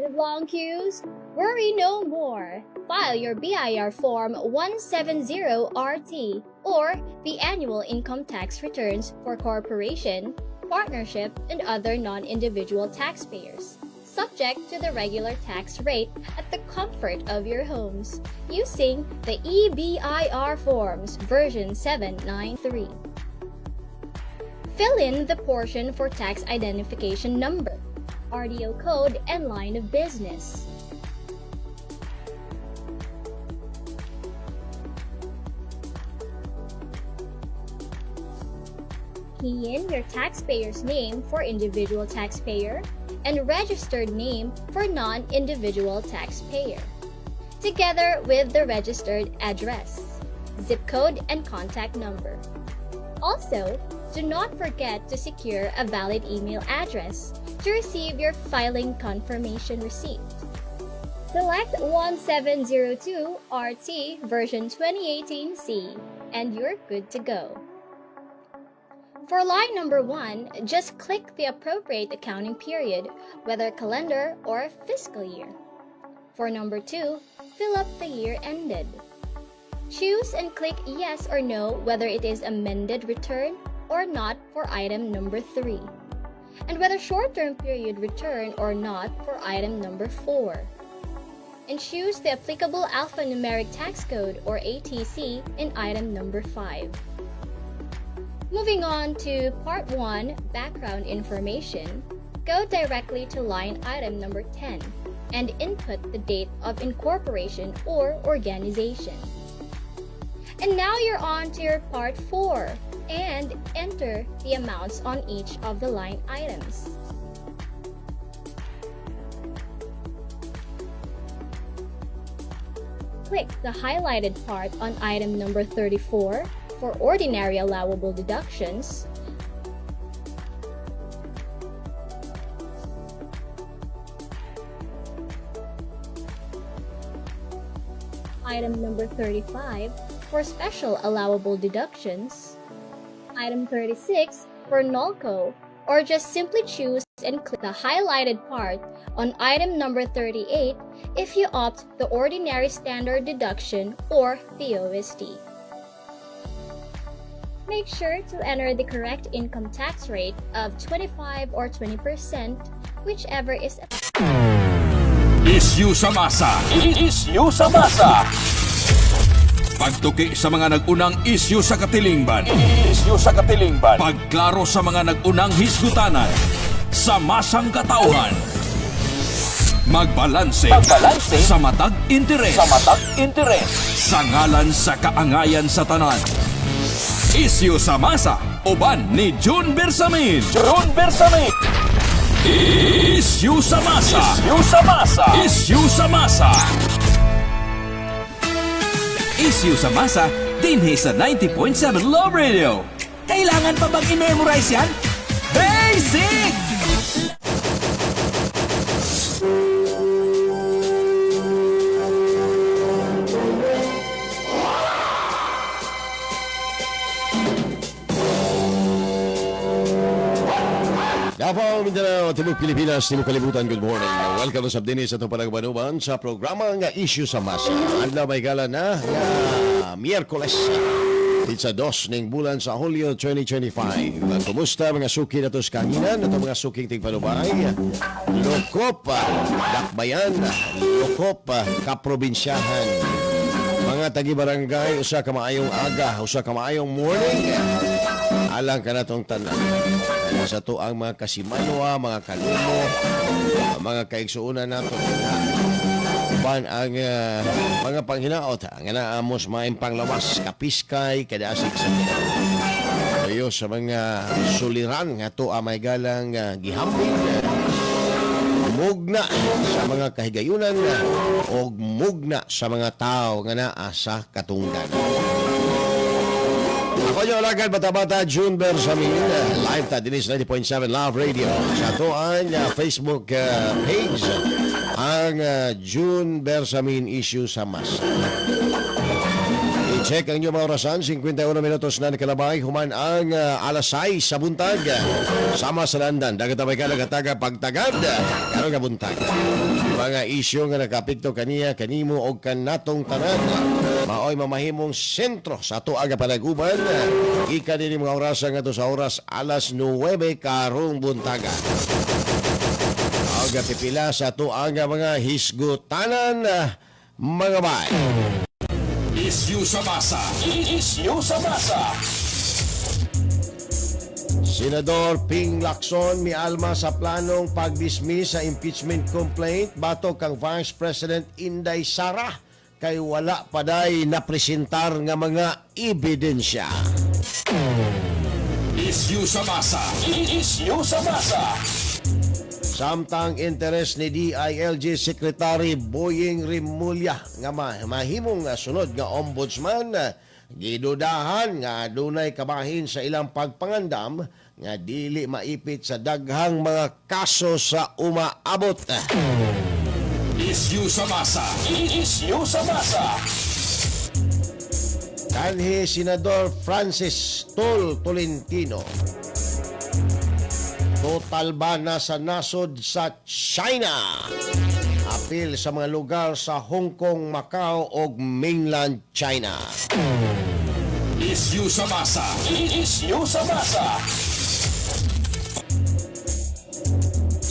Tired of long queues? Worry no more. File your BIR Form 170RT or the annual income tax returns for corporation, partnership, and other non-individual taxpayers, subject to the regular tax rate at the comfort of your homes, using the eBIRForms version 793. Fill in the portion for tax identification number, RDO code, and line of business. Key in your taxpayer's name for individual taxpayer and registered name for non-individual taxpayer, together with the registered address, zip code, and contact number. Also, do not forget to secure a valid email address to receive your filing confirmation receipt. Select 1702 RT version 2018C and you're good to go. For line number 1, just click the appropriate accounting period, whether calendar or fiscal year. For number 2, fill up the year ended. Choose and click yes or no whether it is amended return or not for item number 3, and whether short-term period return or not for item number 4. And choose the applicable alphanumeric tax code or ATC in item number 5. Moving on to Part 1, Background Information, go directly to line item number 10 and input the date of incorporation or organization. And now you're on to your Part 4 and enter the amounts on each of the line items. Click the highlighted part on item number 34 for ordinary allowable deductions, item number 35 for special allowable deductions, item 36 for NOLCO, or just simply choose and click the highlighted part on item number 38 if you opt the ordinary standard deduction or the OSD. Make sure to enter the correct income tax rate of 25 or 20%, whichever is Isyu sa masa. Isyu sa masa. Pagtuki sa mga nag-unang isyu sa katilingban. Isyu sa katilingban. Pagklaro sa mga nag-unang hisgutanan. Sa masang katauhan. Magbalanse. Magbalanse. Sa matag interes. Sa matag interes. Sa ngalan sa kaangayan sa tanan. Isyu sa masa. Uban ni June Bersamin. June Bersamin. Isyu sa masa. Isyu sa masa. Isyu sa masa. Isyu sa masa dinhi sa 90.7 Love Radio. Kailangan pa bang i-memorize yan? Basic! Davao, Mindanao, Tibok Pilipinas, Tibok Kalibutan, good morning. Welcome sa dinis sa itong panagbanuban sa programa nga Issue sa Masa. Adlaw may gala na nga Miyerkules. Pizza dos ning bulan sa Hulyo 2025. Kumusta mga suki na sa kanginan, ato mga suking tigpanubay. Lokop, dakbayan, lokop, kaprobinsyahan. Mga tagi-barangay, usa ka maayong aga, usa ka maayong morning. Alang ka na tong tanan. Sa to ang mga kasimanwa, mga kalumo, mga kaigsuonan nato. Uban ang mga panghinaot, ang naamos maing panglawas, kapiskay, kadasig sa Tayo sa mga suliran nga to ang may galang gihambing mugna sa mga kahigayunan og mugna sa mga tao nga naa sa katunggan. Ako yung alagad bata-bata June Bersamin, live ta dinis 90.7 Love Radio sa ato ang Facebook page ang June Bersamin issue sa masa. I-check ang inyong mga orasan, 51 minutos na nakalabay, human ang alas 6 sa buntag. Sama sa landan, dagat abay ka, nagataga, pagtagad, karon nga buntag. Mga isyu nga nakapikto kaniya, kanimo o kanatong tanan. Maoy mamahimong sentro sa ato aga panaguban. Gikan dinhi mga orasa ngadto sa oras alas 9 karong buntaga. Aga pipila sa ato ang mga hisgutanan, mga bay. Isyu sa masa. Isyu sa masa. Senador Ping Lacson mialma sa planong pag-dismiss sa impeachment complaint batok kang Vice President Inday Sara kay wala paday napresentar nga mga ebidensya. Isyu sa masa. Isyu sa masa. Samtang interes ni DILG Secretary Boying Remulla nga mahimong nga sunod nga ombudsman, gidudahan nga adunay kabahin sa ilang pagpangandam nga dili maipit sa daghang mga kaso sa umaabot. Isyu sa masa. Isyu sa masa. Kanhi Senador Francis Tol Tolentino, total ba na sa nasod sa China? Apil sa mga lugar sa Hong Kong, Macau ug mainland China. Isyu sa masa. Isyu sa masa.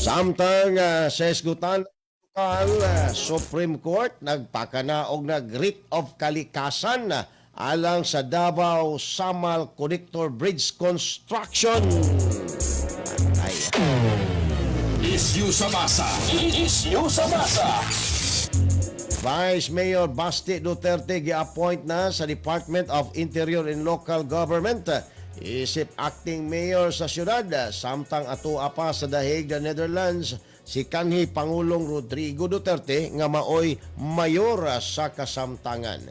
Samtang sa esgutan ang Supreme Court nagpakana og nag writ of kalikasan alang sa Davao Samal Connector Bridge construction. Ay. Isyu sa masa. Isyu sa masa. Vice Mayor Basti Duterte gi-appoint na sa Department of Interior and Local Government isip acting mayor sa syudad, samtang ato pa sa The Hague, the Netherlands, si kanhi Pangulong Rodrigo Duterte nga maoy mayor sa kasamtangan.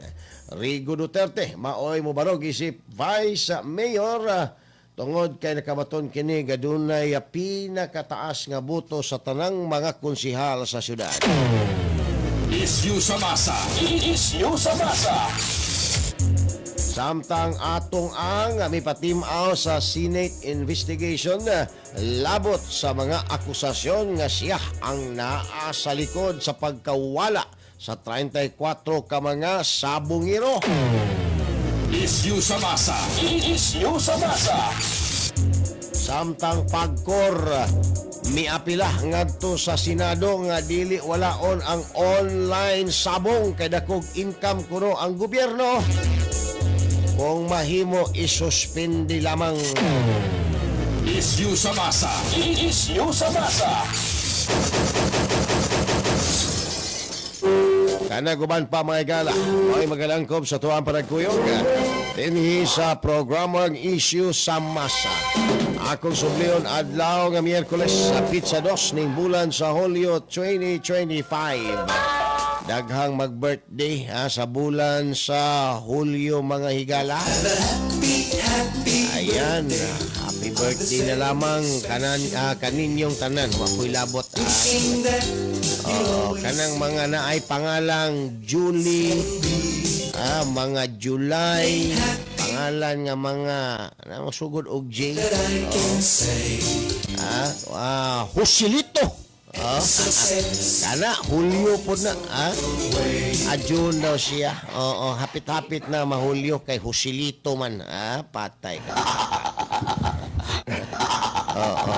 Rigo Duterte maoy mobarog isip Vice Mayor tungod kay nakabaton kini gadunay pinakataas nga boto sa tanang mga konsihal sa syudad. Isyu sa masa. Isyu sa masa. Samtang atong ang mipatimaw sa Senate investigation labot sa mga akusasyon nga siya ang naa sa likod sa pagkawala sa 34 ka mga sabungero. Isyu sa masa. Isyu sa masa. Samtang PAGCOR miapila ngadto sa Senado nga dili walaon ang online sabong kay dakog income kuno ang gobyerno. Kung mahimo, isuspindi lamang. Isyu sa masa. Isyu sa masa. Kanaguban pa, mga gala, ay magalangkob sa tuwang panagkuyog dinhi sa programang Issue sa Masa. Akong subliyon, adlaw nga Miyerkules sa petsa 2 ning bulan sa Hulyo 2025. Daghang mag-birthday ha, sa bulan sa Hulyo, mga higala. Ayan, happy birthday na lamang kaninyong tanan. Wa ko'y labot. Oo, kanang mga naay pangalang Julie, mga July, pangalan nga mga na sugod og J. Oo. Joselito. Kana Hulyo po na, ah. June daw siya. Oo, hapit-hapit na mahulyo kay Joselito man. Patay ka. Oo.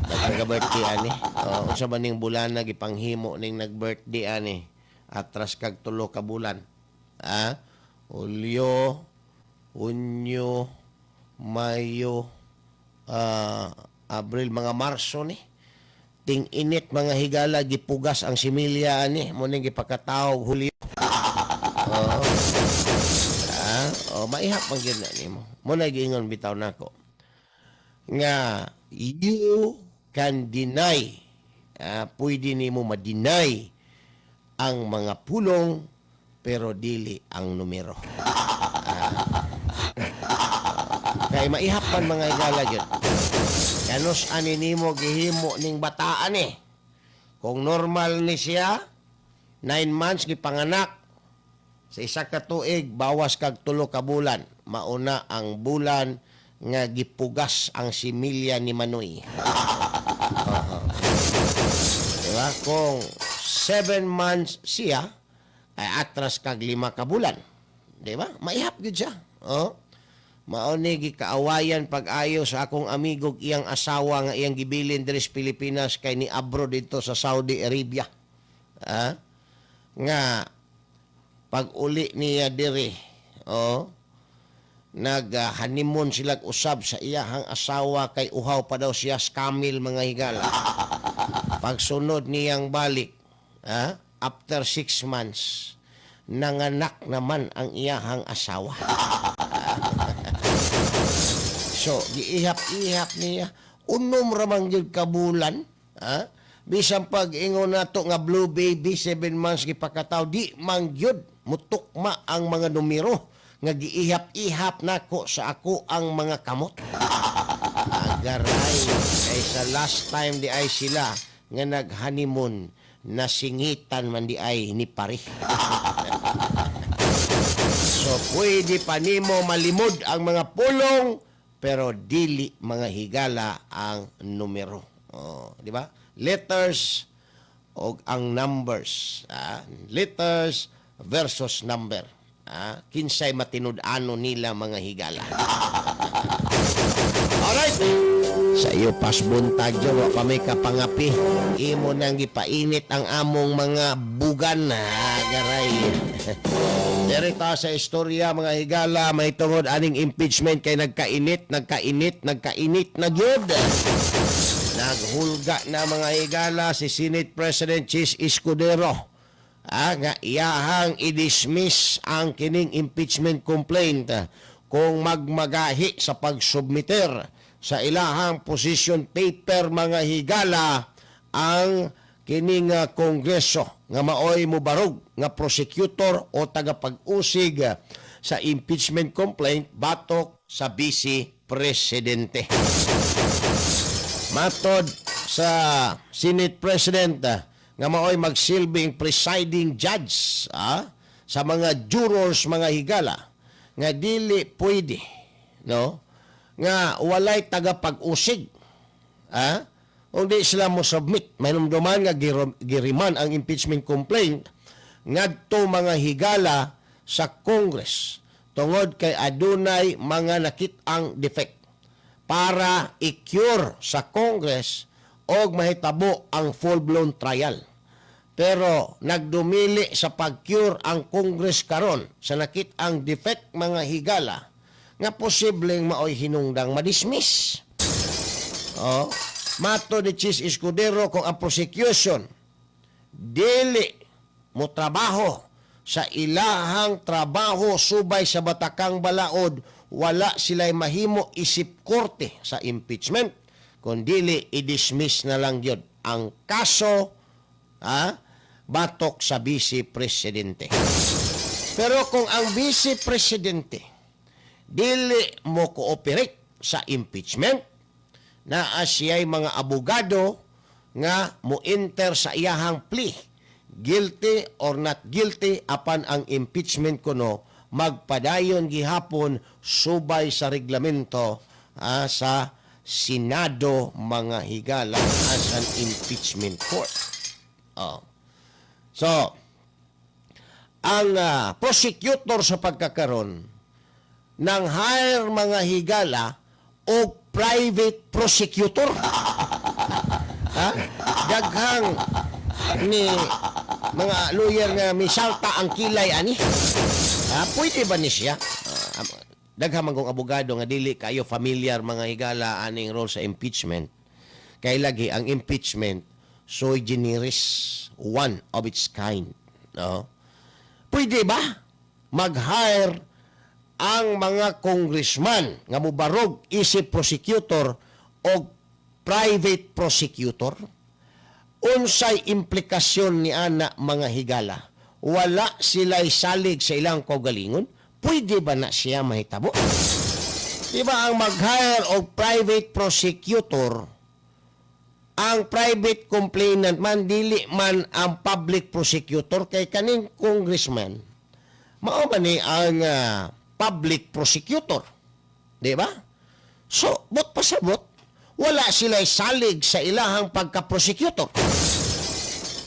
Nagka-birthday ani. Oo, unsa ba ning bulan na gipanghimo ning nag-birthday ani? Atras kag 3 ka bulan. Hulyo, Hunyo, Mayo, Abril, mga Marso ni. Ting init, mga higala, gipugas ang similya ani, mo ning gipakatawag Hulyo. Oo. Oh, maihap man gyud na nimo. Mo na giingon bitaw nako nga you can deny, pwede nimo ma-deny ang mga pulong pero dili ang numero. Kay maihap man, mga higala, gyud. Kanus ani nimo gihimo ning bataan eh. Kung normal ni siya, 9 months gipanganak, sa 1 ka tuig, bawas kag 3 ka bulan. Mauna ang bulan nga gipugas ang similya ni Manoy. Oo. Di ba? Kung 7 months siya, ay atras kag 5 ka bulan. Di ba? Maihap gyud siya. Oh. Mao ni gikaawayan pag-ayo sa akong amigo ug iyang asawa nga iyang gibilin diri sa Pilipinas kay ni abroad dito sa Saudi Arabia. Ah? Nga pag uli niya diri, oh, nag honeymoon sila usab sa iyahang asawa kay uhaw pa daw siya sa camel, mga higala. Pagsunod niyang balik, after 6 months, nanganak naman ang iyahang asawa. So, giihap-ihap niya. 6 ramang gyud ka bulan. Ha? Bisan pag ingon nato nga blue baby, 7 months gipakataw, di man gyud mutukma ang mga numero nga giihap-ihap nako sa ako ang mga kamot. Agaray, kay sa last time di ay sila nga nag-honeymoon, nasingitan man di ay ni pare. So pwede pa nimo malimod ang mga pulong pero dili, mga higala, ang numero. Oh, di ba? Letters o ang numbers. Ah, letters versus number. Ah, kinsay matinud-ano nila, mga higala? Alright. Sa iyo pas buntag dyan, wa pa may kapangapi. Imo nang gipainit ang among mga bugan. Ah, garay. Direta sa istorya, mga higala, may tungod aning impeachment kay nagkainit, nagkainit, nagkainit na gyud. Naghulga na, mga higala, si Senate President Chiz Escudero. Ah, nga iyahang i-dismiss ang kining impeachment complaint kung magmagahi sa pagsubmiter sa ilahang position paper, mga higala, ang kining kongreso nga maoy mubarog nga prosecutor o tagapag-usig sa impeachment complaint batok sa vice presidente. Matod sa Senate President nga maoy magsilbing presiding judge sa mga jurors, mga higala, nga dili pwede, no, nga walay tagapag-usig kung di sila mo submit. Mahinumduman nga giriman ang impeachment complaint ngadto, mga higala, sa Congress tungod kay adunay mga nakit-ang defect para i-cure sa Congress og mahitabo ang full-blown trial. Pero nagdumili sa pag-cure ang Congress karon sa nakit-ang defect, mga higala, nga posibleng maoy hinungdang madismiss. Oh, mato ni Chiz Escudero, kung ang prosecution dili mo trabaho sa ilahang trabaho subay sa batakang balaod, wala sila'y mahimo isip korte sa impeachment kung dili i-dismiss na lang gyud ang kaso batok sa vice presidente. Pero kung ang vice presidente dili mo cooperate sa impeachment, naa siya'y mga abogado nga mo enter sa iyahang plea, guilty or not guilty, apan ang impeachment kuno magpadayon gihapon subay sa reglamento sa Senado, mga higala, as an impeachment court. Oh. So, ang prosecutor sa pagkakaron nang hire, mga higala, og private prosecutor. Ha? Daghang ni mga lawyer nga misalta ang kilay ani. Ha? Pwede ba ni siya? Ah, daghang man kong abogado nga dili kayo familiar, mga higala, aning role sa impeachment. Kay lagi ang impeachment sui generis, one of its kind. No? Pwede ba mag-hire ang mga congressman nga mubarog isip prosecutor o private prosecutor? Unsay implikasyon ni ana, mga higala? Wala sila'y salig sa ilang kaugalingon? Pwede ba na siya mahitabo? Di ba ang mag-hire og private prosecutor, ang private complainant man, dili man ang public prosecutor, kay kaning congressman mao man ni ang public prosecutor, di ba? So buot pasabot, wala sila salig sa ilahang pagka-prosecutor.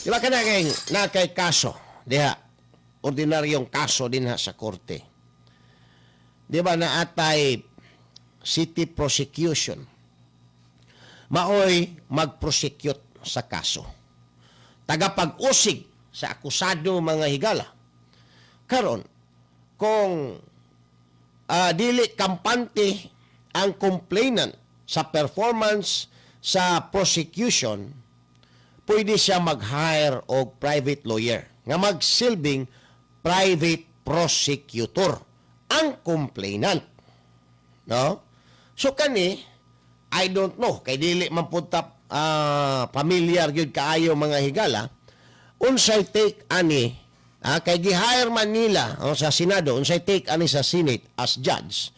Di ba kana kay na kay kaso diha, ordinaryong kaso dinha sa korte. Di ba naatay city prosecution? Maoy mag-prosecute sa kaso. Tagapag-usig sa akusado, mga higala. Karon, kung dili kampante ang complainant sa performance sa prosecution, pwede siya mag-hire og private lawyer nga magsilbing private prosecutor ang complainant. No? So kani, I don't know, kay dili man pud ta familiar gyud kaayo, mga higala, unsay take ani, kay gi-hire man nila, oh, sa Senado, unsay take ani sa Senate as judge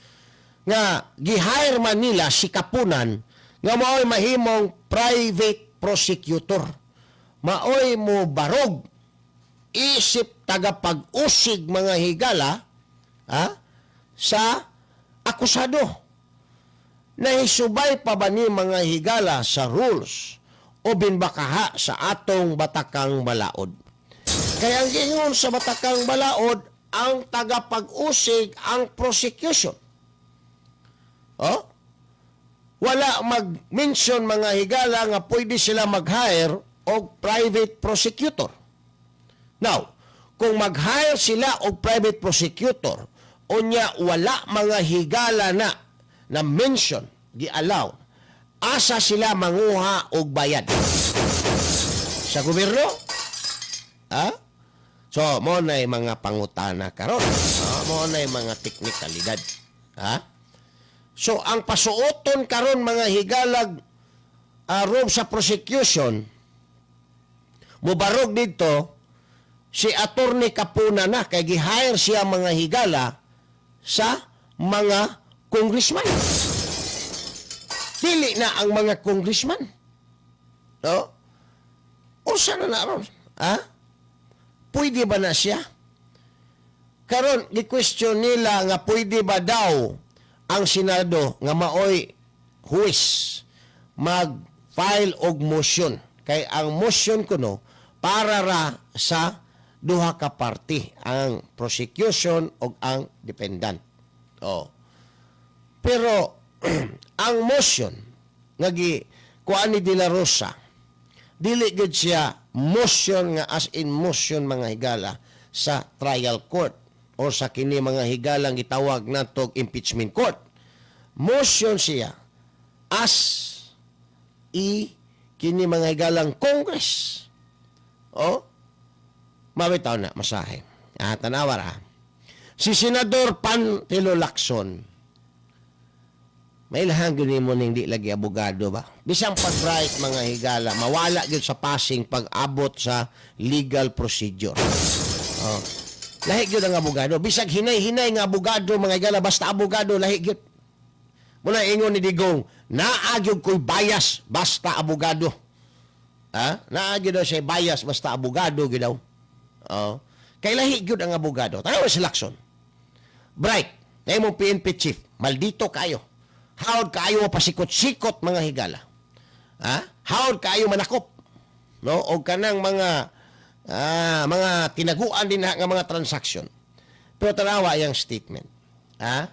nga gi-hire man nila si Kapunan nga maoy mahimong private prosecutor, maoy mo barog isip tagapag-usig, mga higala, sa akusado. Nahisubay pa ba ni, mga higala, sa rules o binbakaha sa atong batakang balaod? Kaya ang gingon sa batakang balaod, ang tagapag-usig ang prosecution. Oh? Wala mag-mention, mga higala, nga pwede sila mag-hire og private prosecutor. Now, kung mag-hire sila og private prosecutor, unya wala, mga higala, na na mention, gi-allow, asa sila manguha og bayad? Sa gobyerno? Ha? So, mo na mga pangutana karon. Ah, mo na mga teknikalidad. Ha? So, ang pasuoton karon, mga higalag, room sa prosecution, mubarog dito si Attorney Kapuna na kay gi-hire siya, mga higala, sa mga congressman. Dili na ang mga congressman. No? Unsa na na ron? Ha? Pwede ba na siya? Karon, gi-question nila nga pwede ba daw ang Senado nga maoy huwes mag-file og motion. Kay ang motion kuno para ra sa duha ka party, ang prosecution o ang defendant. Oh. Pero ang motion nga gi kuan ni De La Rosa, dili gud siya motion nga as in motion, mga higala, sa trial court o sa kini, mga higalang gitawag natog impeachment court. Motion siya as i kini, mga higalang, Congress. Oh, mabitaw na masahe. Ah, tanawa ra. Si Senador Panfilo Lacson, may ilahang gyud nimo ning di lagi abogado ba? Bisang pag-bright, mga higala, mawala gyud sa passing pag abot sa legal procedure. Oh. Lahi gyud ang abogado. Bisag hinay-hinay nga abogado, mga higala, basta abogado, lahi gyud. Muna ingon ni Digong, naa gyud ko'y bias basta abogado. Ha? Naa gyud daw siya bias basta abogado gyud daw. Oh. Kay lahi gyud ang abogado. Tanawa si Lacson. Bright, na imong PNP chief, maldito kayo. Hawd kaayo pasikot-sikot, mga higala. Ha? Hawd kaayo manakop. No? O kanang mga tinaguan din na nga mga transaction. Pero tanawa yang statement. Ha?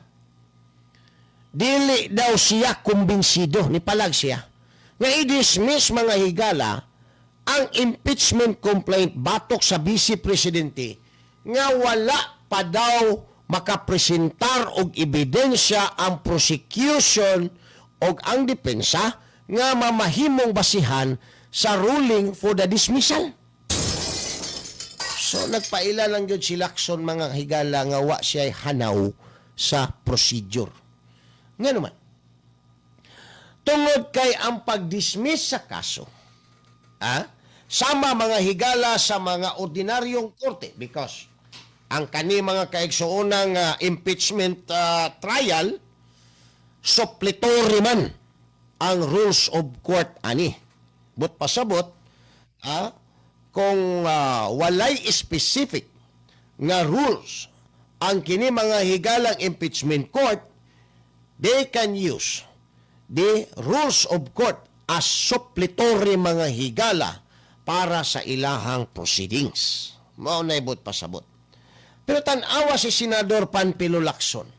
Dili daw siya kumbinsido, ni palag siya, nga i-dismiss, mga higala, ang impeachment complaint batok sa vice presidente nga wala pa daw makapresentar og ebidensya ang prosecution og ang depensa nga mamahimong basihan sa ruling for the dismissal. So nagpaila lang gyud si Lacson, mga higala, nga wa siya hanaw sa procedure. Nga naman, tungod kay ang pag-dismiss sa kaso, sama, mga higala, sa mga ordinaryong korte, because ang kani, mga kaigsuonang impeachment trial, suppletory man ang rules of court ani. But pasabot, kung walay specific nga rules ang kini, mga higalang impeachment court, they can use the rules of court as suppletory, mga higala, para para sa ilahang proceedings. Mao na ibot pasabot. Pero tan-awa si Senador Panfilo Lacson.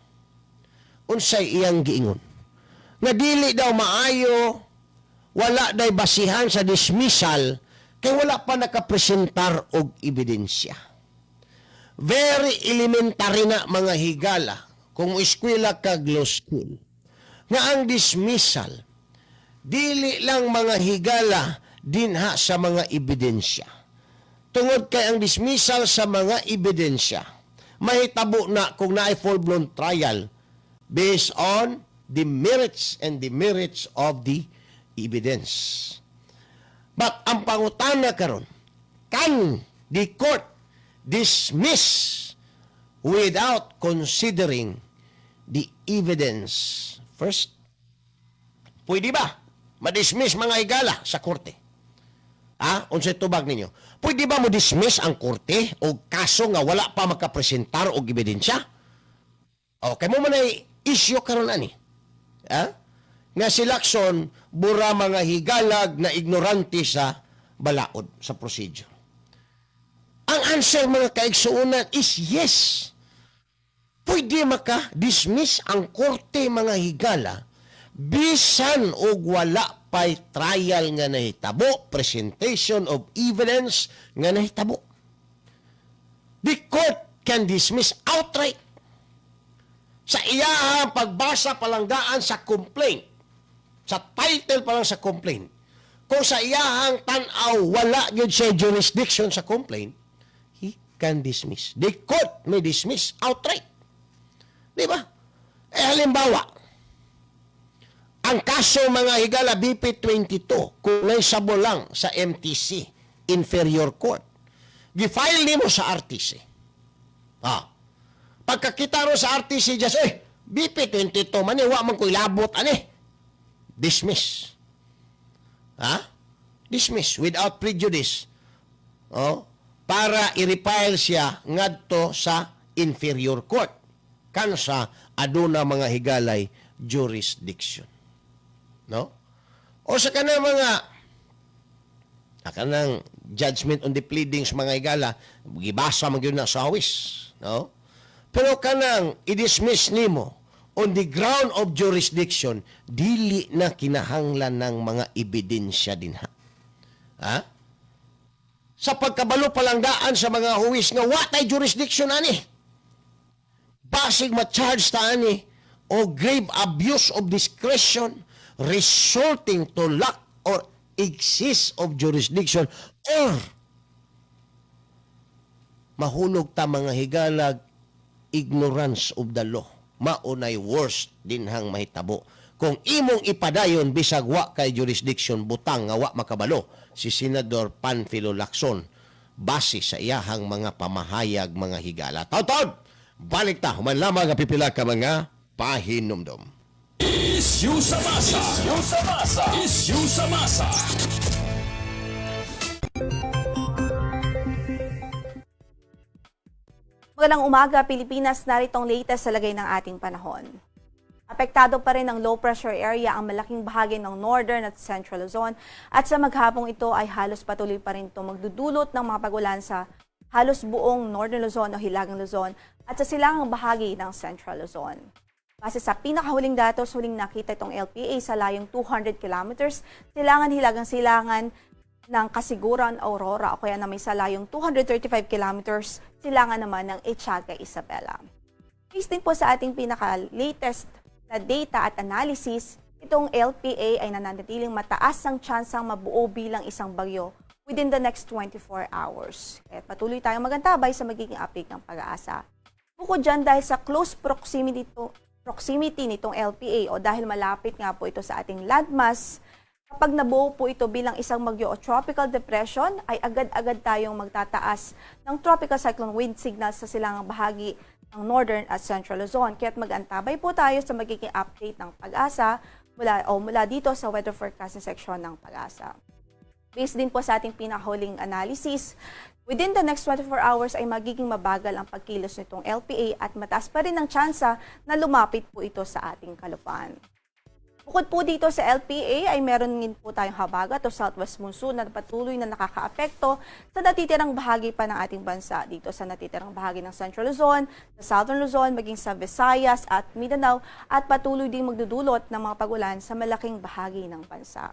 Unsay iyang giingon? Nga dili daw maayo, wala day basihan sa dismissal kay wala pa nakapresentar og ebidensya. Very elementary na, mga higala, kung eskwela kag law school, nga ang dismissal dili lang, mga higala, dinha sa mga ebidensya. Tungod kay ang dismissal sa mga ebidensya mahitabo na kung naay full-blown trial based on the merits and the merits of the evidence. But ang pangutana karon, can the court dismiss without considering the evidence first? Pwede ba ma-dismiss, mga higala, sa korte? Ha? Unsay tubag ninyo? Pwede ba mo dismiss ang korte o kaso nga wala pa makapresentar og ebidensya? Okay mao man ay issue karon ani. Ha? Nga si Lacson bura, mga higalag, na ignorante sa balaod, sa procedure. Ang answer, mga kaigsuonan, is yes. Pwede maka-dismiss ang korte, mga higala, bisan og wala pa'y trial nga nahitabo, presentation of evidence nga nahitabo. The court can dismiss outright sa iyahang pagbasa palanggaan sa complaint, sa title pa lang sa complaint. Kung sa iyahang tan-aw wala gyud siya jurisdiction sa complaint, he can dismiss. The court may dismiss outright. Di ba? Eh halimbawa, ang kaso, mga higala, BP22, kung naysabo lang sa MTC, inferior court, gi-file nimo sa RTC. Ah. Pagkakita ro sa RTC, just, eh, BP22, man ni, wa man ko'y labot, ani. Dismiss. Ha? Dismiss without prejudice. Oh, para i-refile siya ngadto sa inferior court. Kansa aduna, mga higalay, jurisdiction. No? O sa kanang mga kanang judgment on the pleadings, mga higala, gibasa man gyud na sa huwes, no? Pero kanang i-dismiss nimo on the ground of jurisdiction, dili na kinahanglan ng mga ebidensya dinha. Ha? Sa pagkabalo palanggaan sa mga huwes nga wa tay jurisdiction ani. Basig ma-charge ta ani o grave abuse of discretion resulting to lack or excess of jurisdiction or mahulog ta, mga higalag, ignorance of the law. Maunay worst dinhang mahitabo kung imong ipadayon bisag wa kay jurisdiction. Butang nga wa makabalo si Senador Panfilo Lacson base sa iyahang mga pamahayag, mga higala. Taw-taw, balik ta human lamang ang pipila ka mga pahinumdom. Issue sa masa. Issue sa masa. Issue sa masa. Magandang umaga, Pilipinas. Narito ang latest sa lagay ng ating panahon. Apektado pa rin ng low pressure area ang malaking bahagi ng Northern at Central Luzon at sa maghapong ito ay halos patuloy pa rin ito magdudulot ng mga pagulan sa halos buong Northern Luzon o Hilagang Luzon at sa silangang bahagi ng Central Luzon. Base sa pinakahuling datos, huling nakita itong LPA sa layong 200 kilometers, silangan hilagang silangan ng Casiguran, Aurora, o kaya na may sa layong 235 kilometers, silangan naman ng Echague, Isabela. Based din po sa ating pinaka-latest na data at analysis, itong LPA ay nananatiling mataas ang tsansang mabuo bilang isang bagyo within the next 24 hours. Kaya patuloy tayong magantabay sa magiging update ng PAGASA. Bukod dyan, dahil sa close proximity nitong LPA o dahil malapit nga po ito sa ating landmass, kapag nabuo po ito bilang isang bagyo o tropical depression, ay agad-agad tayong magtataas ng tropical cyclone wind signal sa silangang bahagi ng Northern at Central Luzon. Kaya't mag-antabay po tayo sa magiging update ng PAGASA mula dito sa weather forecasting section ng PAGASA. Based din po sa ating pinakahuling analysis, within the next 24 hours ay magiging mabagal ang pagkilos nitong LPA at mataas pa rin ang tsansa na lumapit po ito sa ating kalupaan. Bukod po dito sa LPA ay meron din po tayong habagat o southwest monsoon na patuloy na nakakaapekto sa natitirang bahagi pa ng ating bansa. Dito sa natitirang bahagi ng Central Luzon, sa Southern Luzon, maging sa Visayas at Mindanao at patuloy ding magdudulot ng mga pagulan sa malaking bahagi ng bansa.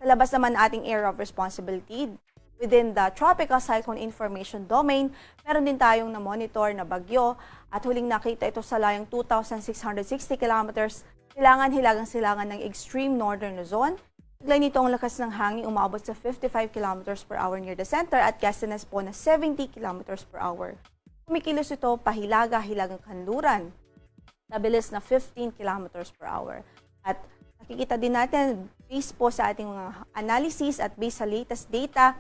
Sa labas naman ng ating area of responsibility, within the Tropical Cyclone Information Domain, meron din tayong na-monitor na bagyo at huling nakita ito sa layong 2,660 kilometers silangan hilagang silangan ng extreme northern Luzon. Taglay nito ang lakas ng hangin umabot sa 55 kilometers per hour near the center at gustiness po na 70 kilometers per hour. Kumikilos ito pahilaga, hilagang kanluran na bilis na 15 kilometers per hour. At nakikita din natin, based po sa ating mga analysis at based sa latest data,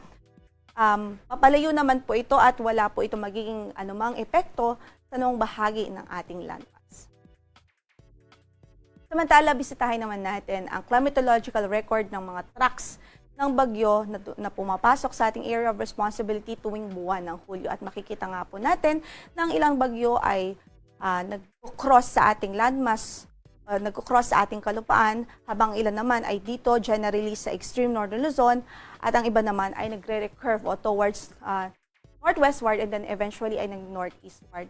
papalayo naman po ito at wala po ito magiging anumang epekto sa noong bahagi ng ating landmass. Samantala, bisitahin naman natin ang climatological record ng mga tracks ng bagyo na pumapasok sa ating area of responsibility tuwing buwan ng Hulyo. At makikita nga po natin na ang ilang bagyo ay nag-cross sa ating landmass, nag-cross sa ating kalupaan, habang ilan naman ay dito generally sa extreme northern Luzon at ang iba naman ay nagre-recurve o towards northwestward and then eventually ay nag-northeastward.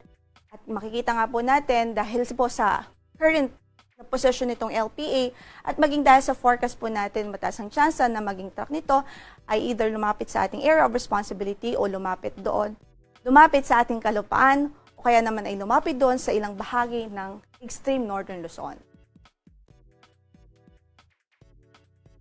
At makikita nga po natin dahil po sa current na position nitong LPA at maging dahil sa forecast po natin, mataas ang tsansa na maging track nito ay either lumapit sa ating area of responsibility o lumapit doon, lumapit sa ating kalupaan o kaya naman ay lumapit doon sa ilang bahagi ng extreme northern Luzon.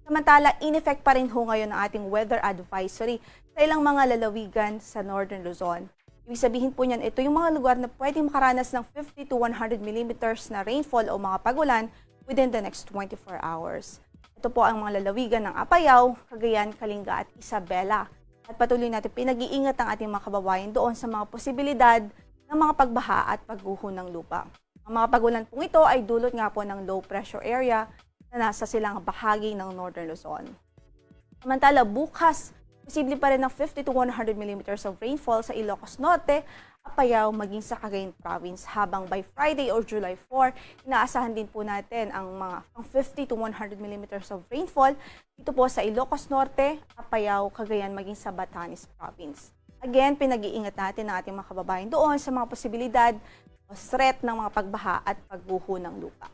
Samantala, in effect pa rin ho ngayon ang ating weather advisory sa ilang mga lalawigan sa northern Luzon. Ibig sabihin po niyan, ito yung mga lugar na pwedeng makaranas ng 50 to 100 millimeters na rainfall o mga pagulan within the next 24 hours. Ito po ang mga lalawigan ng Apayao, Cagayan, Kalinga at Isabela. At patuloy natin pinag-iingat ang ating mga kababayan doon sa mga posibilidad ng mga pagbaha at pagguho ng lupa. Ang mga pagulan pong ito ay dulot nga po ng low pressure area na nasa silang bahagi ng Northern Luzon. Samantala, bukas, posible pa rin ng 50 to 100 millimeters of rainfall sa Ilocos Norte, Apayao, maging sa Cagayan Province. Habang by Friday or July 4, inaasahan din po natin ang 50 to 100 millimeters of rainfall dito po sa Ilocos Norte, Apayao, Cagayan, maging sa Batanes Province. Again, pinag-iingat natin ang ating mga kababayan doon sa mga posibilidad o threat ng mga pagbaha at pagguho ng lupa.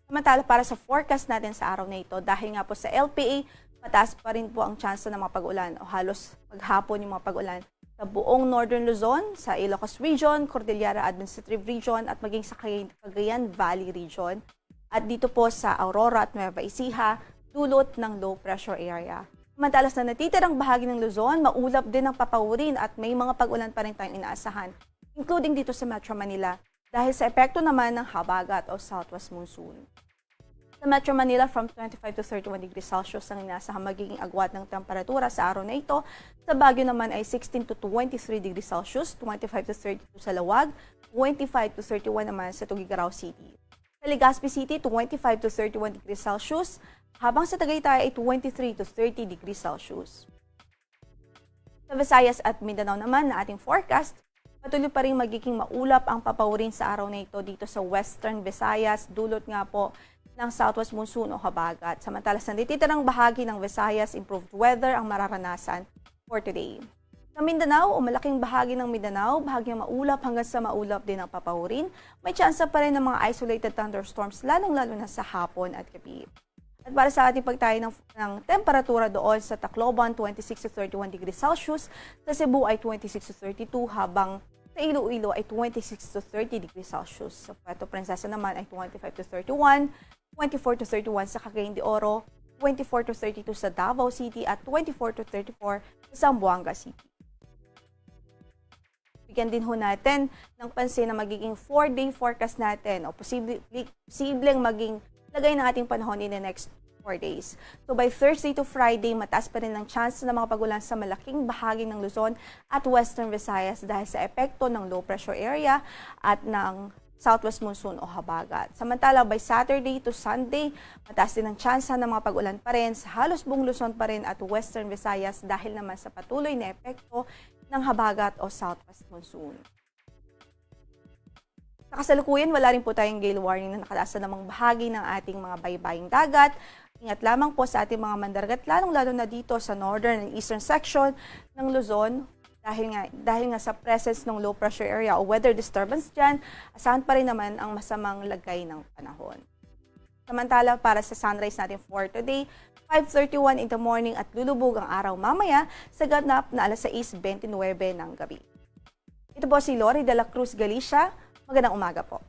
Samantala, para sa forecast natin sa araw na ito, dahil nga po sa LPA, mataas pa rin po ang tsansa ng mga pag-ulan o halos maghapon yung mga pag-ulan sa buong Northern Luzon, sa Ilocos Region, Cordillera Administrative Region at maging sa Cagayan Valley Region. At dito po sa Aurora at Nueva Ecija, dulot ng low pressure area. Samantala, sa natitirang bahagi ng Luzon, maulap din ang papawirin at may mga pag-ulan pa rin tayong inaasahan, including dito sa Metro Manila, dahil sa epekto naman ng habagat o southwest monsoon. Sa Metro Manila, from 25 to 31 degrees Celsius ang inaasahang magiging agwat ng temperatura sa araw na ito. Sa Baguio naman ay 16 to 23 degrees Celsius, 25 to 32 sa Laoag, 25 to 31 naman sa Tuguegarao City. Sa Legazpi City, 25 to 31 degrees Celsius, habang sa Tagaytay ay 23 to 30 degrees Celsius. Sa Visayas at Mindanao naman na ating forecast, patuloy pa rin magiging maulap ang papawirin sa araw na ito dito sa Western Visayas, dulot nga po ng southwest monsoon o habagat. Samantala, sa natitirang bahagi ng Visayas, improved weather ang mararanasan for today. Sa Mindanao o malaking bahagi ng Mindanao, bahagyang maulap hanggang sa maulap din ang papawirin. May tsansa pa rin ng mga isolated thunderstorms, lalong-lalo na sa hapon at gabi. At para sa ating pagtayo ng temperatura doon sa Tacloban, 26 to 31 degrees Celsius, sa Cebu ay 26 to 32, habang sa Iloilo ay 26 to 30 degrees Celsius. Sa Puerto Princesa naman ay 25 to 31, 24 to 31 sa Cagayan de Oro, 24 to 32 sa Davao City at 24 to 34 sa Zamboanga City. Bigyan din ho natin ng pansin na magiging 4-day forecast natin o posibleng maging lagay ng ating panahon in the next 4 days. So by Thursday to Friday, mataas pa rin ang chance ng mga pagulan sa malaking bahagi ng Luzon at Western Visayas dahil sa epekto ng low pressure area at ng southwest monsoon o habagat. Samantala, by Saturday to Sunday, mataas din ang tsansa ng mga pag-ulan pa rin sa halos buong Luzon pa rin at Western Visayas dahil naman sa patuloy na epekto ng habagat o southwest monsoon. Sa kasalukuyan, wala rin po tayong gale warning na nakataas sa namang bahagi ng ating mga baybaying dagat. Ingat lamang po sa ating mga mandargat, lalong-lalo na dito sa northern and eastern section ng Luzon dahil nga sa presence ng low pressure area o weather disturbance dyan, asahan pa rin naman ang masamang lagay ng panahon. Samantala, para sa sunrise natin for today, 5:31 in the morning at lulubog ang araw mamaya sa ganap na alas 6:29 ng gabi. Ito po si Lori de la Cruz Galicia. Magandang umaga po.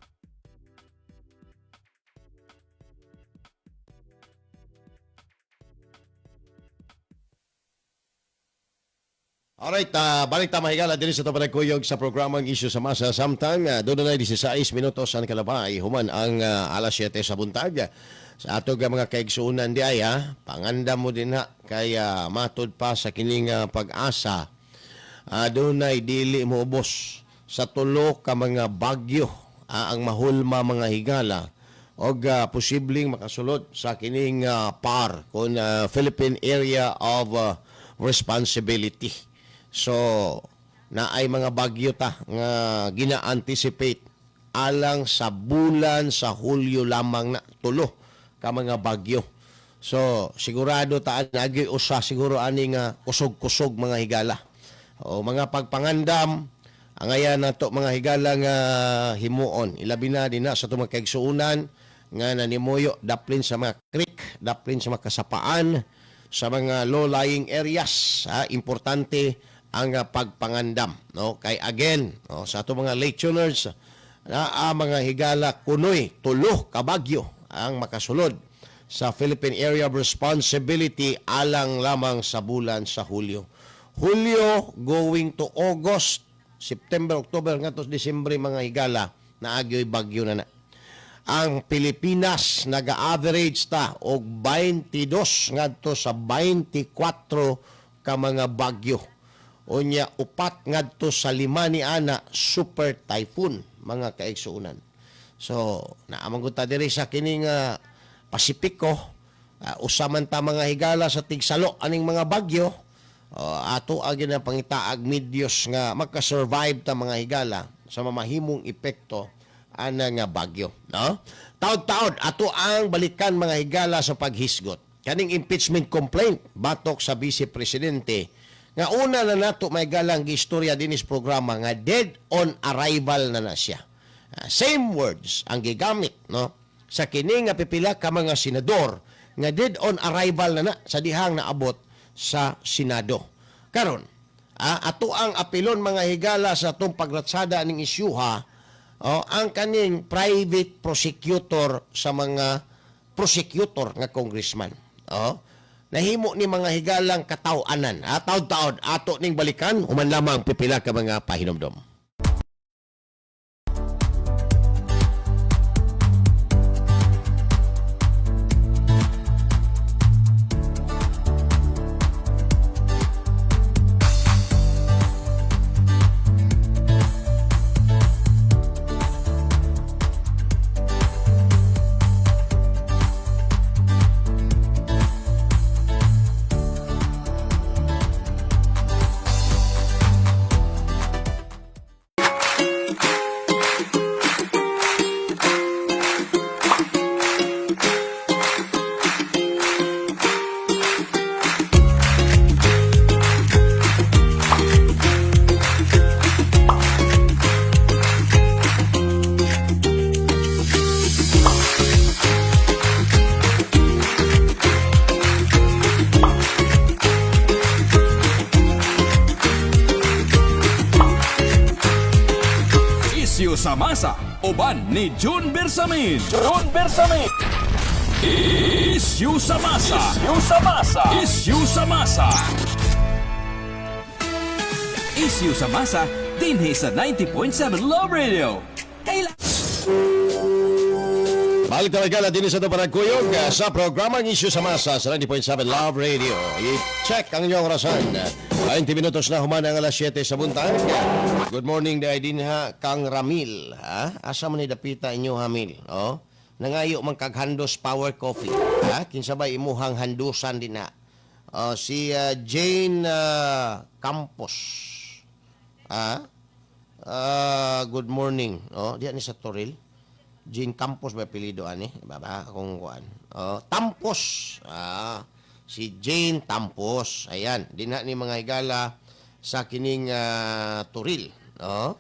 Alright, balik ta, mahigala, dinhi sa panagkuyog sa programang Isyu sa Masa. Samtang doon na 16 minutos ang kalabay, human ang alas 7 sa buntag. Sa ato nga mga kaigsuunan di ay ha, panganda mo din ha, kay matud pa sa kining Pag-asa. Dunay dili mo ubos sa tulo ka mga bagyo ang mahulma, mga higala, og posibleng makasulod sa kining PAR kon Philippine Area of Responsibility. So naay mga bagyo ta nga gina-anticipate alang sa bulan sa Hulyo lamang na tulo ka mga bagyo. So sigurado ta agi usa siguro ani nga kusog-kusog, mga higala. O mga pagpangandam ang aya nato, mga higala, nga himuon, ilabi na dinha sa atong mga kaigsuonan nga nanimuyo daplin sa mga creek, daplin sa mga kasapaan, sa mga low-lying areas, ha. Importante ang pagpangandam, no, kay again, no, sa atong mga late tuners na mga higala, kunoy tulo ka bagyo ang makasulod sa Philippine Area of Responsibility alang lamang sa bulan sa Hulyo. Hulyo going to August, September, October, ngadto sa Disyembre, mga higala, naagyo'y bagyo na na. Ang Pilipinas naga-average ta og 22 ngadto sa 24 ka mga bagyo. Unya upat ngadto sa lima ni ana super typhoon, mga kaigsuonan. So, naa man gud ta diri sa kining Pasipiko, usa man ta, mga higala, sa tigsalo aning mga bagyo. Ato agi na pangitaag medyos nga makasurvive ta, mga higala, sa mamahimong epekto ana nga bagyo, no? Taod-taod ato ang balikan, mga higala, sa paghisgot kaning impeachment complaint batok sa vice presidente nga una na nato may galang istorya dinis programa nga dead on arrival na na siya. Same words ang gigamit, no, sa kini nga pipila ka mga senador nga dead on arrival na na sa dihang naabot sa Senado. Karon, ato ang apilon, mga higala, sa atong pagratsada ning isyuha, oh, ang kaning private prosecutor sa mga prosecutor nga congressman. Oh, nahimo ni mga higalang kataw-anan. Taod-taod ato ning balikan human lamang pipila ka mga pahinomdom. Isyu sa masa, uban ni June Bersamin. June Bersamin. Isyu sa masa. Isyu sa masa. Isyu sa masa. Isyu sa masa, dinhi sa 90.7 Love Radio. Kaila Balik talaga na din sa panagkuyog sa programang Isyu sa Masa sa 90.7 Love Radio. I-check ang inyong orasan. 20 minutos na human ang alas 7 sa buntag. Good morning dahil din ha, Kang Ramil. Ha? Asa man ni dapita inyo Hamil? Oh? Nangayo man kag Handos Power Coffee. Ha? Kinsa bay imuhang handusan din ha? Oh, si Jane Campos. Ha? Ah, good morning. Oh, diyan ni sa Toril. Jean Campos ba apelyido ani? Baba akong kuan. Oh, Tampos. Ah, si Jane Tampos. Ayan, dinha ni, mga higala, sa kining Toril. Oh.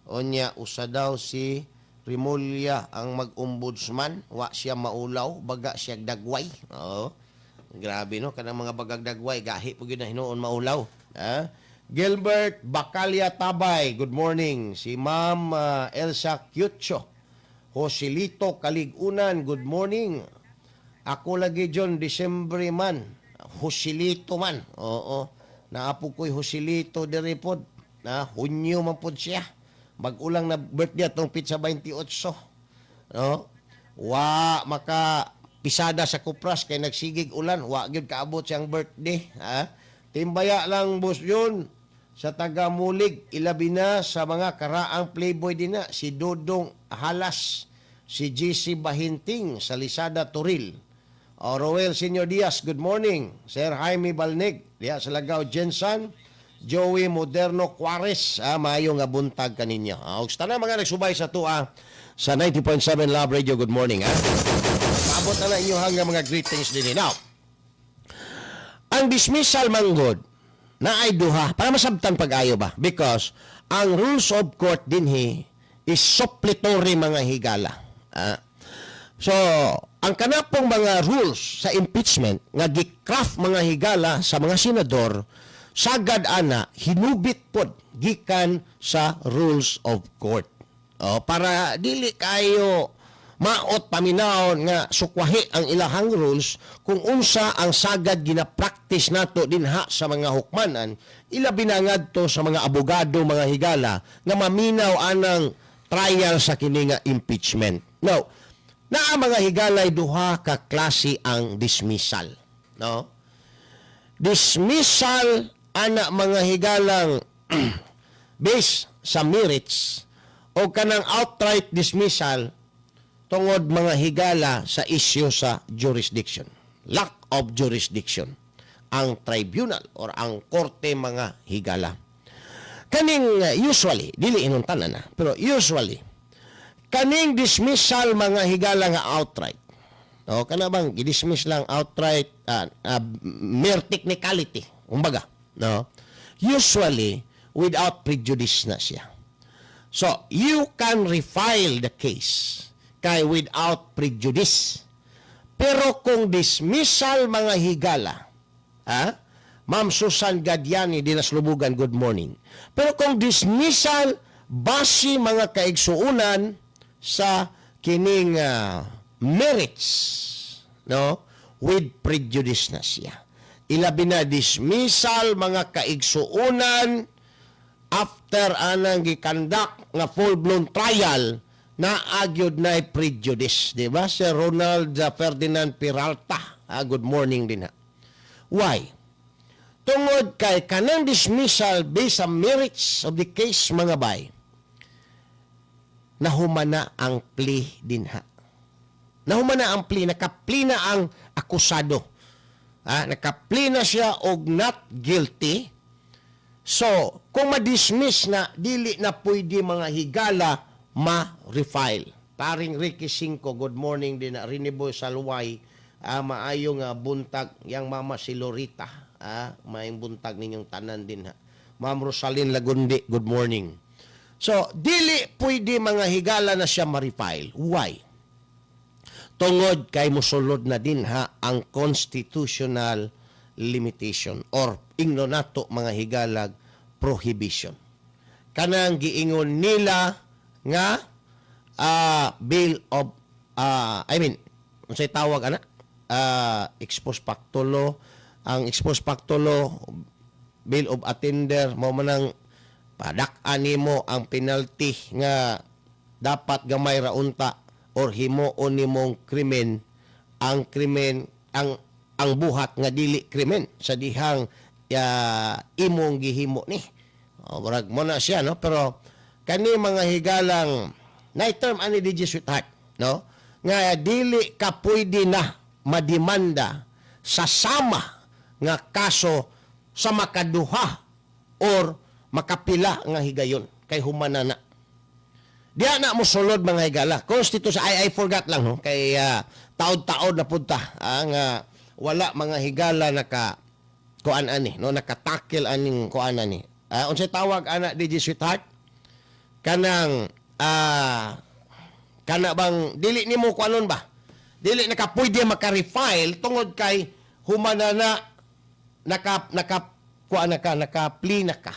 Onya usa daw si Remulla ang mag-ombudsman, wa siya maulaw, baga siya dagway. Oh. Grabe, no, kanang mga bagag dagway gahi po gyud na hinuon maulaw. Ha? Gilbert Bacalia Tabay, good morning. Si Ma'am Elsa Kyutcho. Joselito Kaligunan, good morning. Ako lagi John, Disyembre man. Joselito man. Oo. Naa po ko'y Joselito diri pod. Na Hunyo man pod siya. Bag-o lang na birthday atong petsa 28. No? Wa maka pisada sa Kupras kay nagsigig ulan, wa gyud kaabot siyang birthday, ha? Timbaya lang, boss yun sa taga-mulig, ilabi na sa mga karaang playboy din na si Dodong Halas, si GC Bahinting sa Lisada Toril. O, Roel Senior Diaz, good morning. Sir Jaime Balnig, diya sa Lagaw Jensan. Joey Moderno Juarez, maayo nga buntag kaninyo. Ug sa tanan mga nagsubay sa atoa sa 90.7 Love Radio, good morning. Paabot na lang inyong nga mga greetings din. Now, ang dismissal manggod na ay duha para masabtan pag-ayo ba, because ang rules of court dinhi is suppletory, mga higala. So, ang kanapong mga rules sa impeachment nga gi-craft, mga higala, sa mga senador, sagad ana hinubit pod gikan sa rules of court. Oh, para dili kayo maot paminawon nga sukwahi ang ilahang rules kung unsa ang sagad gina-practice nato dinha sa mga hukmanan, ilabi na ngadto sa mga abogado, mga higala, nga maminaw anang trial sa kini nga impeachment. Now, naa, mga higalay, duha ka klase ang dismissal, no? Dismissal ana, mga higalang, based sa merits o kanang outright dismissal tungod, mga higala, sa issue sa jurisdiction, lack of jurisdiction ang tribunal or ang korte, mga higala. Kaning usually dili inon tanan na, pero usually kaning dismissal, mga higala, nga outright, o kana bang gi-dismiss lang outright, mere technicality kumbaga, no, usually without prejudice na siya. So you can refile the case kay without prejudice. Pero kung dismissal, mga higala, ha, Ma'am Susan Gadiani de las Lubugan, good morning. Pero kung dismissal base, mga kaigsuunan, sa kining merits, no, with prejudice na siya. Ilabi na dismissal, mga kaigsuunan, after anang gi-conduct nga full-blown trial na agyod na prejudice, di ba? Sir Ronald Ferdinand Peralta, good morning din ha. Why? Tungod kay kanang dismissal based sa merits of the case, mga bay, nahumana ang plea dinha. Nahumana ang plea, naka-plea na ang akusado. Naka-plea na siya og not guilty. So, kung ma-dismiss na, dili na pwede, mga higala, ma-refile. Paring Ricky Cinco, good morning din na. Riniboy Salway, maayong buntag. Yang mama si Lorita, maayong buntag ninyong tanan din ha. Ma'am Rosalyn Lagundi, good morning. So, dili pwede, mga higala, na siya ma-refile. Why? Tungod kay musulod na din ha ang constitutional limitation or ingno nato, mga higalag, prohibition. Kanang giingon nila nga bill of I mean, unsay tawag ana? Ex post facto law, ang ex post facto law, bill of attainder, mao man ang padak-an nimo ang penalty nga dapat gamay ra unta or himuon nimong krimen ang krimen, ang buhat nga dili krimen sa dihang imong gihimo ni. O, murag mo na siya, no? Pero kani, mga higalang, night term ani DJ Sweetheart, no, nga dili ka pwede na mademanda sa sama nga kaso sa makaduha or Makapila nga higayon kay humana na. Diha na mo sulod, mga higala. Constitution, I forgot lang, no? Kay taod-taod na punta ang wala, mga higala, naka kuan ani, no, nakatakil aning kuan ani. Unsay tawag ana, DJ Sweetheart? Kanang kana bang dili nimo kuanon ba? Dili naka pwede maka-refile tungod kay humana na, naka naka kuan na ka, naka-plea na ka.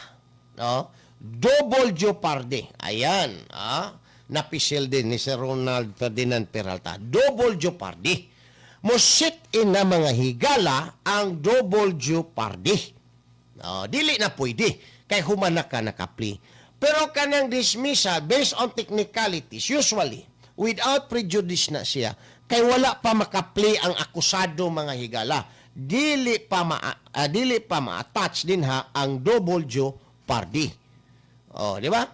No? Double jeopardy. Ayan, ah. Napisil din ni Sir Ronald Ferdinand Peralta. Double jeopardy. Mo sit in na, mga higala, ang double jeopardy. No, dili na pwede kay humana ka, naka-plea. Pero kanang dismissal based on technicalities, usually without prejudice na siya kay wala pa maka-plea ang akusado, mga higala. Dili pa ma-attach din ha ang double jeopardy. Oh, di ba?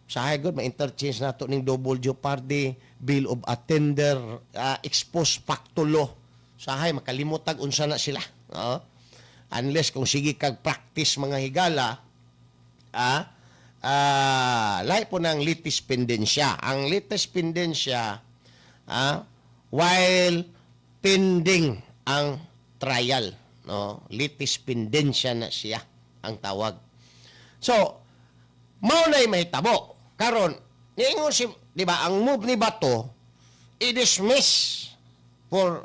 Sa good ma-interchange nato ning double jeopardy, bill of attainder, ex post facto law. Sahay makalimotag unsa na sila. Oh. Unless kung sige kag practice, mga higala, lahi po ng litis pendensya. Ang litis pendensya, while pending ang trial, no? Litis pendensya na siya ang tawag. So, mao na'y mahitabo. Karon, niingon si, di ba, ang move ni Bato, i-dismiss for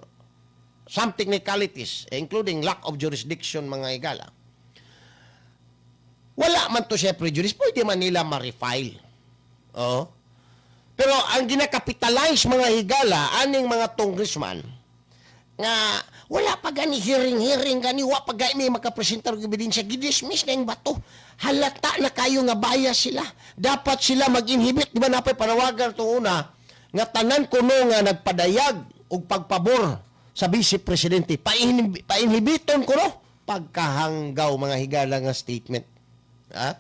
some technicalities, including lack of jurisdiction, mga higala. Wala man to siya prejudice, pwede man nila ma-refile. Oh. Pero ang ginakapitalize, mga higala, aning mga congressman, nga wala pa gani hearing-hearing gani, wa pa gani may makapresentar og ebidensya, gidismiss na yung Bato. Halata na kayo nga bias sila. Dapat sila mag-inhibit. Di ba napay panawagan to una nga tanan kuno nga nagpadayag og pagpabor sa vice presidente painhibiton kuno? Pagkahanggaw, mga higala, nga statement, ha?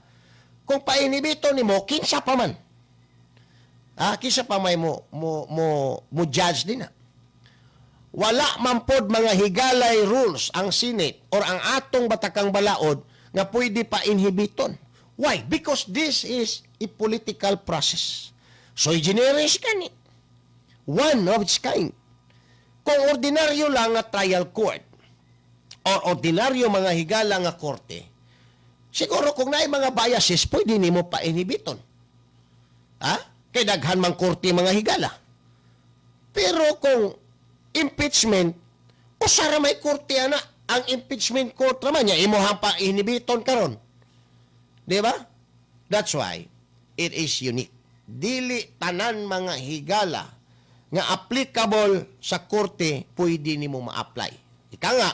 Kung painhibiton nimo, kinsa pa man, kinsa pa may mo judge din, ha? Wala man pod, mga higalay, rules ang Senate or ang atong batakang balaod nga pwede pa inhibiton. Why? Because this is a political process. Sui generis kani. One of its kind. Kung ordinaryo lang nga trial court or ordinaryo, mga higala, nga korte, siguro kung naay mga biases, pwede nimo pa inhibiton. Ha? Kay daghan mang korte, mga higala. Pero kung impeachment, usa ra may korte ana, ang impeachment court naman niya, imuhang pa inhibiton karon. Di ba? That's why it is unique. Dili tanan, mga higala, nga applicable sa korte pwede nimo ma-apply. Ika nga,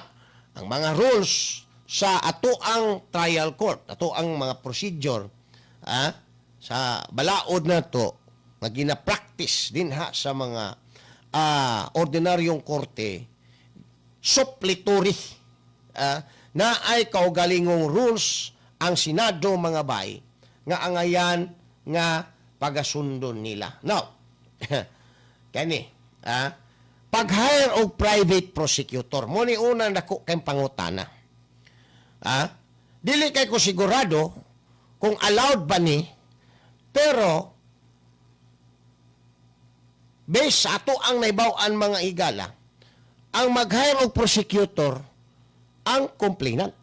ang mga rules sa ato ang trial court, ato ang mga procedure sa balaod na to nga gina-practice din ha sa mga ordinaryong korte, suppletory, na ay kaugalingong rules ang Senado, mga bay, nga angayan nga pagasundon nila. Now, kani, pag-hire og private prosecutor, mo ni una nako kay pangutana. Dili kay ko sigurado kung allowed ba ni, pero based sa ato ang naibaw-an, mga higala, ang mag-hire og prosecutor ang complainant.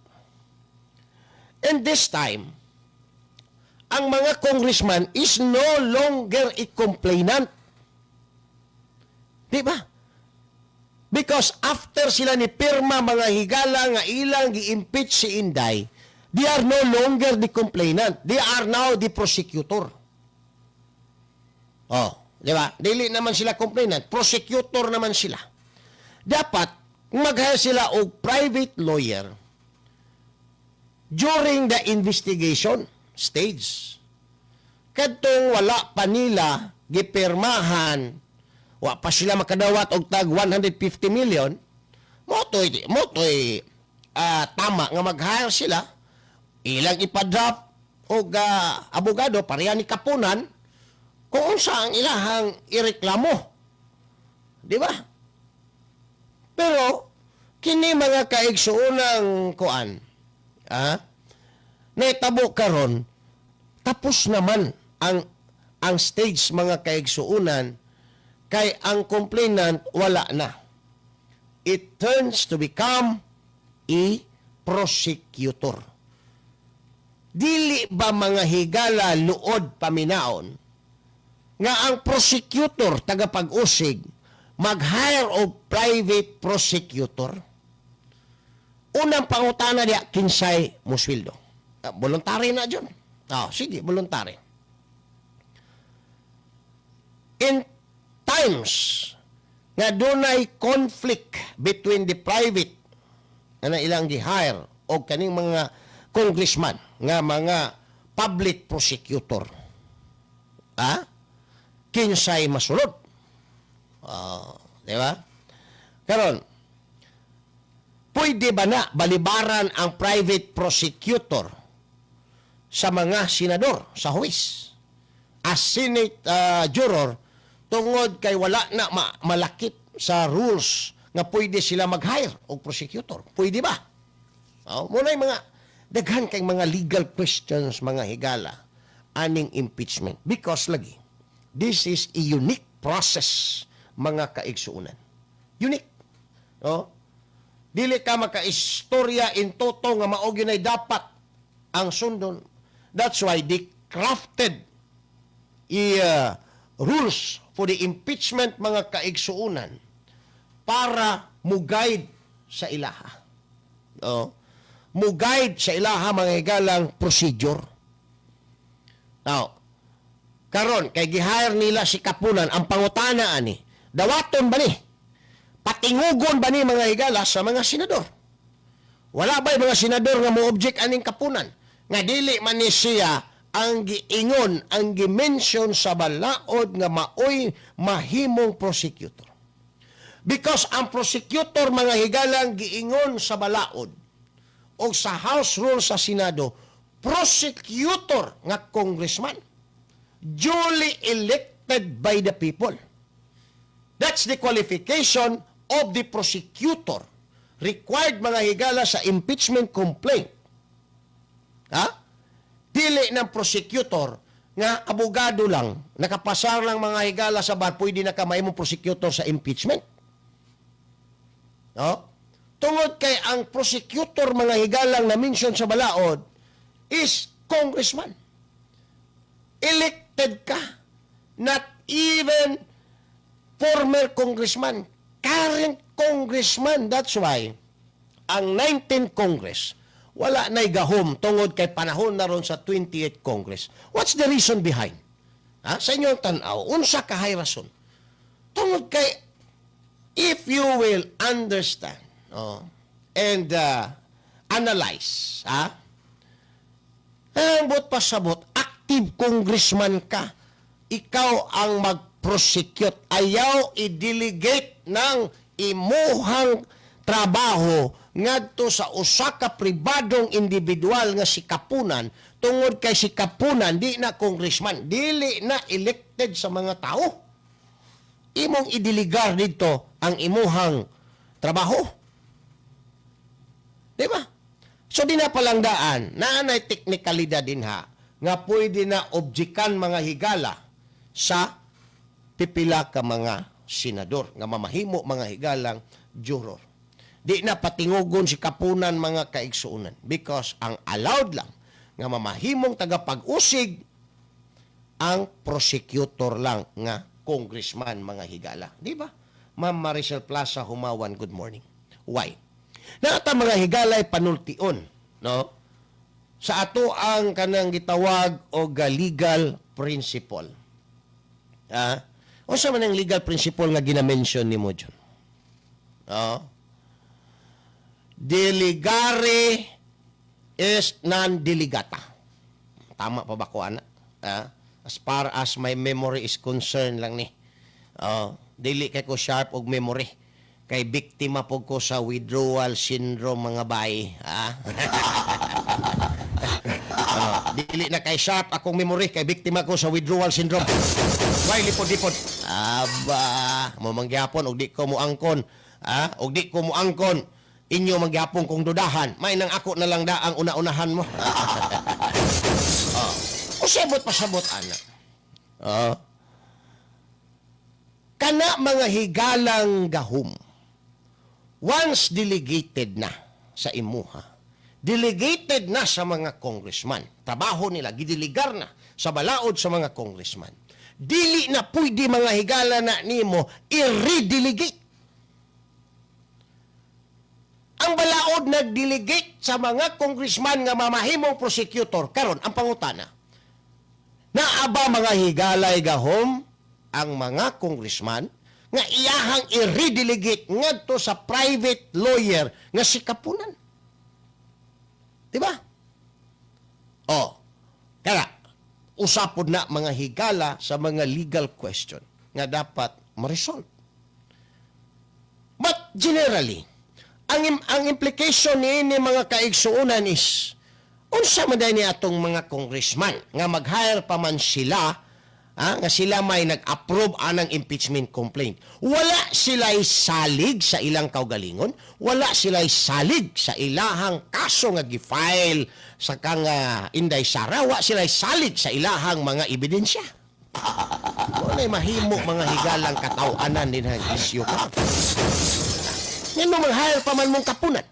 And this time, ang mga congressman is no longer a complainant. Di ba? Because after sila ni pirma, mga higala, nga ilang gi-impeach si Inday, they are no longer the complainant. They are now the prosecutor. Oh, di ba? Dili naman sila complainant, prosecutor naman sila. Dapat mag-hire sila og private lawyer during the investigation stage. Kadtong wala pa nila gipirmahan, wa pa sila makadawat og tag 150 million, motoy tama nga mag-hire sila, ilang ipa-draft og abogado pareha ni Kapunan kung unsa ang ilahang ireklamo. Di ba? Pero kini, mga kaigsuonang kuan, naitabo karon. Tapos naman ang stage, mga kaigsuunan, kay ang complainant wala na. It turns to become a prosecutor. Dili ba, mga higala, luod paminaon nga ang prosecutor, tagapag-usig, mag-hire og private prosecutor? Unang pangutana diya, kinsay musweldo? Ah, voluntary na dyan. Ah, sige, voluntary. In times nga dunay conflict between the private nga na ilang gi-hire o kaning mga congressman nga mga public prosecutor, ah, kinsay masulod? Ah, di ba? Karon, pwede ba na balibaran ang private prosecutor sa mga senador sa huwis as Senate juror tungod kay wala na malakip sa rules nga pwede sila mag-hire og prosecutor? Pwede ba? Oh, muna yung mga daghan kay mga legal questions, mga higala, aning impeachment, because lagi this is a unique process, mga kaigsuunan. Unique. Oh, dili ka makaistorya in toto nga mao gyud ay dapat ang sundon. That's why they crafted i rules for the impeachment, mga kaigsuunan, para mo-guide sa ilaha. Oh. Mo-guide sa ilaha, mga higalang, procedure. Now, karon kay gi-hire nila si Kapunan, ang pangutana ani, dawaton ba ni? Patingugon ba ni, mga higala, sa mga senador? Wala ba'y mga senador nga mo-object aning Kapunan? Nga dili man ni siya ang giingon, ang gi-mention sa balaod nga maoy mahimong prosecutor. Because ang prosecutor, mga higalang, giingon sa balaod o sa House Rules sa Senado, prosecutor nga congressman duly elected by the people. That's the qualification of the prosecutor required, mga higala, sa impeachment complaint. Ha? Dili ng prosecutor nga abogado lang, nakapasar lang, mga higala, sa bar, pwede na ka mahimong prosecutor sa impeachment. No? Tungod kay ang prosecutor, mga higalang, na mention sa balaod is congressman. Elected ka. Not even former congressman. Current congressman. That's why ang 19th Congress wala na'y gahom tungod kay panahon na ron sa 28th Congress. What's the reason behind? Ha? Sa inyong tanaw, unsa kahay rason? Tungod kay if you will understand, oh, and analyze, ha? Ang buot pasabot, active congressman ka. Ikaw ang mag-prosecute. Ayaw i-delegate ng imuhang trabaho ngadto sa usa ka pribadong individual nga si Kapunan tungod kay si Kapunan di na congressman, dili na elected sa mga tao. Imong idiligar dito ang imuhang trabaho. Di ba? So di na palang daan, naanay teknikalidad din ha, nga pwede na objekan, mga higala, sa pipila ka mga senador nga mamahimo, mga higalang, juror. Di na patingugon si Kapunan, mga kaigsuonan, because ang allowed lang nga mamahimong tagapag-usig ang prosecutor lang nga congressman, mga higala. Di ba? Ma'am Maricel Plaza Humawan, good morning. Why? Naata, mga higalay, panultion, no? Sa ato ang kanang gitawag og legal principle. Ah, unsa man ang legal principle nga gina-mention nimo dyan? No? Delegare est non delegata. Tama pa ba ko ana? Ah, as far as my memory is concerned lang ni. Oh, dili kay ko sharp og memory. Kay biktima po ko sa withdrawal syndrome, mga bay. Ah? Oh, dili na kay sharp akong memory kay biktima ko sa withdrawal syndrome. Why lipod-lipod? Aba, mo mangyapon og di ko moangkon. Ah, og di ko moangkon. Inyo mangyapon kong dudahan. May nang ako na lang da ang una-unahan mo. Oh. Usebot pasabot ana. Ah. Kana mga higalang gahom, once delegated na sa imuha, delegated na sa mga congressman, trabaho nila, gidiligar na sa balaod sa mga congressman. Dili na pwede, mga higala, na nimo i-redelegate. Ang balaod nagdelegate sa mga congressman nga mamahimong prosecutor. Karon ang pangutana, naa ba, mga higalay, gahom ang mga congressman nga iyahang i-redelegate ngadto sa private lawyer nga si Kapunan? Di ba? Oh, kaya usapod na, mga higala, sa mga legal question nga dapat ma-resolve. But generally, ang implication ni mga kaigsuonan is unsa man ni atong mga congressman nga mag-hire pa man sila, nga sila may nag-approve anang impeachment complaint? Wala sila salig sa ilang kaugalingon, wala sila salig sa ilahang kaso nga gi-file sa kang Inday Sara, wa sila salig sa ilahang mga ebidensya. Wala mahimo, mga higalang kataw-anan din ang isyu ka. Ngano mag-hire pa man mong kapunan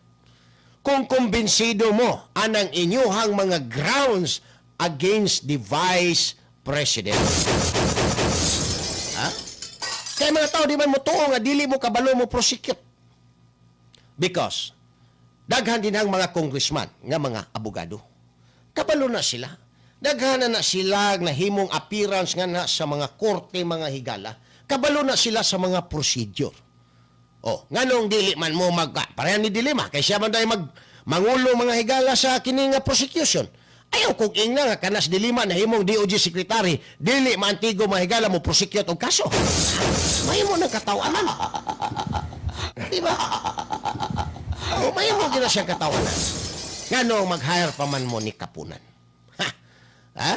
kung kumbinsido mo anang inyuhang mga grounds against the Vice President? Ha? Kaya mga tao, di man mo tuo nga dili mo kabalo mo prosecute. Because daghan din ang mga congressman nga mga abogado. Kabalo na sila. Daghan na na sila nahimong appearance nga na sa mga korte, mga higala. Kabalo na sila sa mga procedure. Oh, nganong dili man mo mag parehan ni De Lima, kay siya man dahil mag mangulo, mga higala, sa kini nga prosecution. Ayaw kung ingna nga kanas De Lima na himong DOJ secretary, dili maantigo, mga higala, mo prosecute og kaso. Mahimo ng katawanan. Di ba? Oh, mahimo gina siyang katawanan. Ngano mag-hire pa man mo ni Kapunan? Ha? Ha?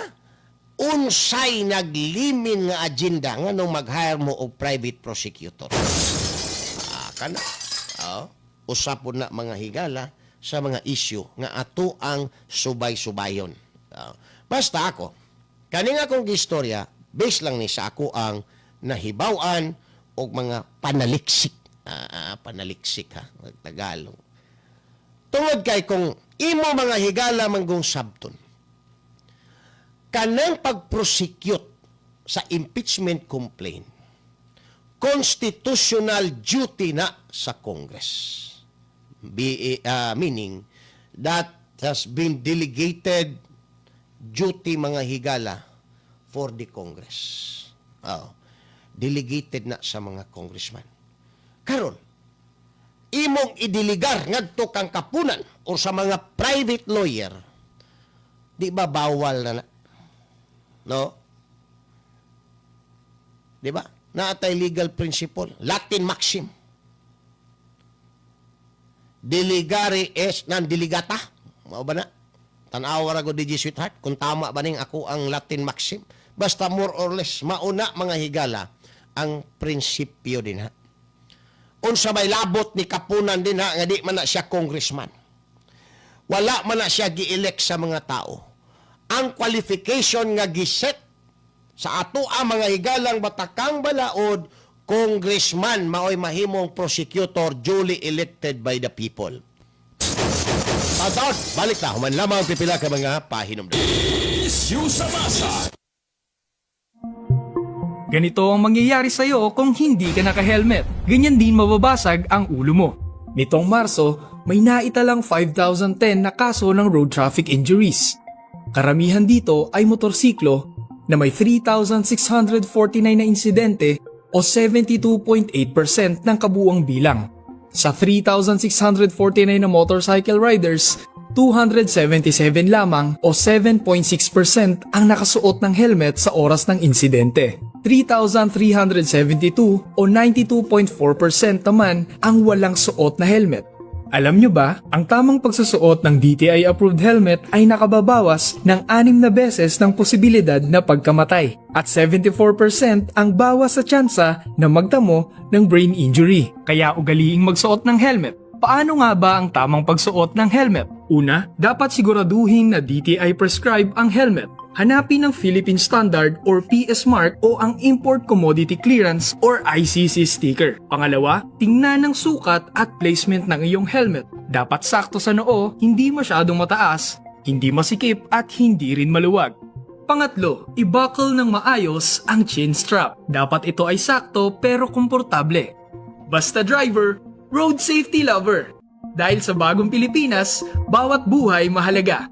Unsay naglimin nga agenda nganong mag-hire mo og private prosecutor? Ah, kana. Oh, usapon na, mga higala, sa mga issue nga ato ang subay-subayon. Oh. Basta ako, kani nga akong istorya, based lang ni sa ako ang nahibaw-an og mga panaliksik. Ah, panaliksik ha, Tagalog. Tungod kay kung imo, mga higala, manggong sabton, kanang pag-prosecute sa impeachment complaint, constitutional duty na sa Congress. Meaning, that has been delegated duty, mga higala, for the Congress. Oh, delegated na sa mga congressman. Karon, imong idiligar ngadto kang Kapunan or sa mga private lawyer, di ba bawal na na? No? Di ba? Naatay legal principle, Latin maxim. Delegare est non delegata. Mao ba na? Tan-awa ra ko DJ Sweetheart kung tama ba ning ako ang Latin maxim. Basta more or less mauna, mga higala, ang prinsipyo din ha. Unsa may labot ni Kapunan din ha nga di man na siya congressman? Wala man na siya gi-elect sa mga tao. Ang qualification nga giset sa ato ang mga higalang batakang balaod, congressman maoy mahimong prosecutor duly elected by the people. Taon, balik ta, human lamang ang pipila ka mga pahinumdum. Issue sa masa. Ganito ang mangyayari sa'yo kung hindi ka naka-helmet. Ganyan din mababasag ang ulo mo. Nitong Marso, may naitalang 5,010 na kaso ng road traffic injuries. Karamihan dito ay motorsiklo na may 3,649 na insidente o 72.8% ng kabuuang bilang. Sa 3,649 na motorcycle riders, 277 lamang o 7.6% ang nakasuot ng helmet sa oras ng insidente. 3,372 o 92.4% naman ang walang suot na helmet. Alam nyo ba, ang tamang pagsusuot ng DTI-approved helmet ay nakababawas ng anim na beses ng posibilidad na pagkamatay at 74% ang bawas sa tsansa na magtamo ng brain injury. Kaya ugaliing magsuot ng helmet. Paano nga ba ang tamang pagsuot ng helmet? Una, dapat siguraduhin na DTI prescribe ang helmet. Hanapin ang Philippine Standard or PS Mark o ang Import Commodity Clearance or ICC sticker. Pangalawa, tingnan ang sukat at placement ng iyong helmet. Dapat sakto sa noo, hindi masyadong mataas, hindi masikip at hindi rin maluwag. Pangatlo, i-buckle ng maayos ang chin strap. Dapat ito ay sakto pero komportable. Basta driver, road safety lover. Dahil sa bagong Pilipinas, bawat buhay mahalaga.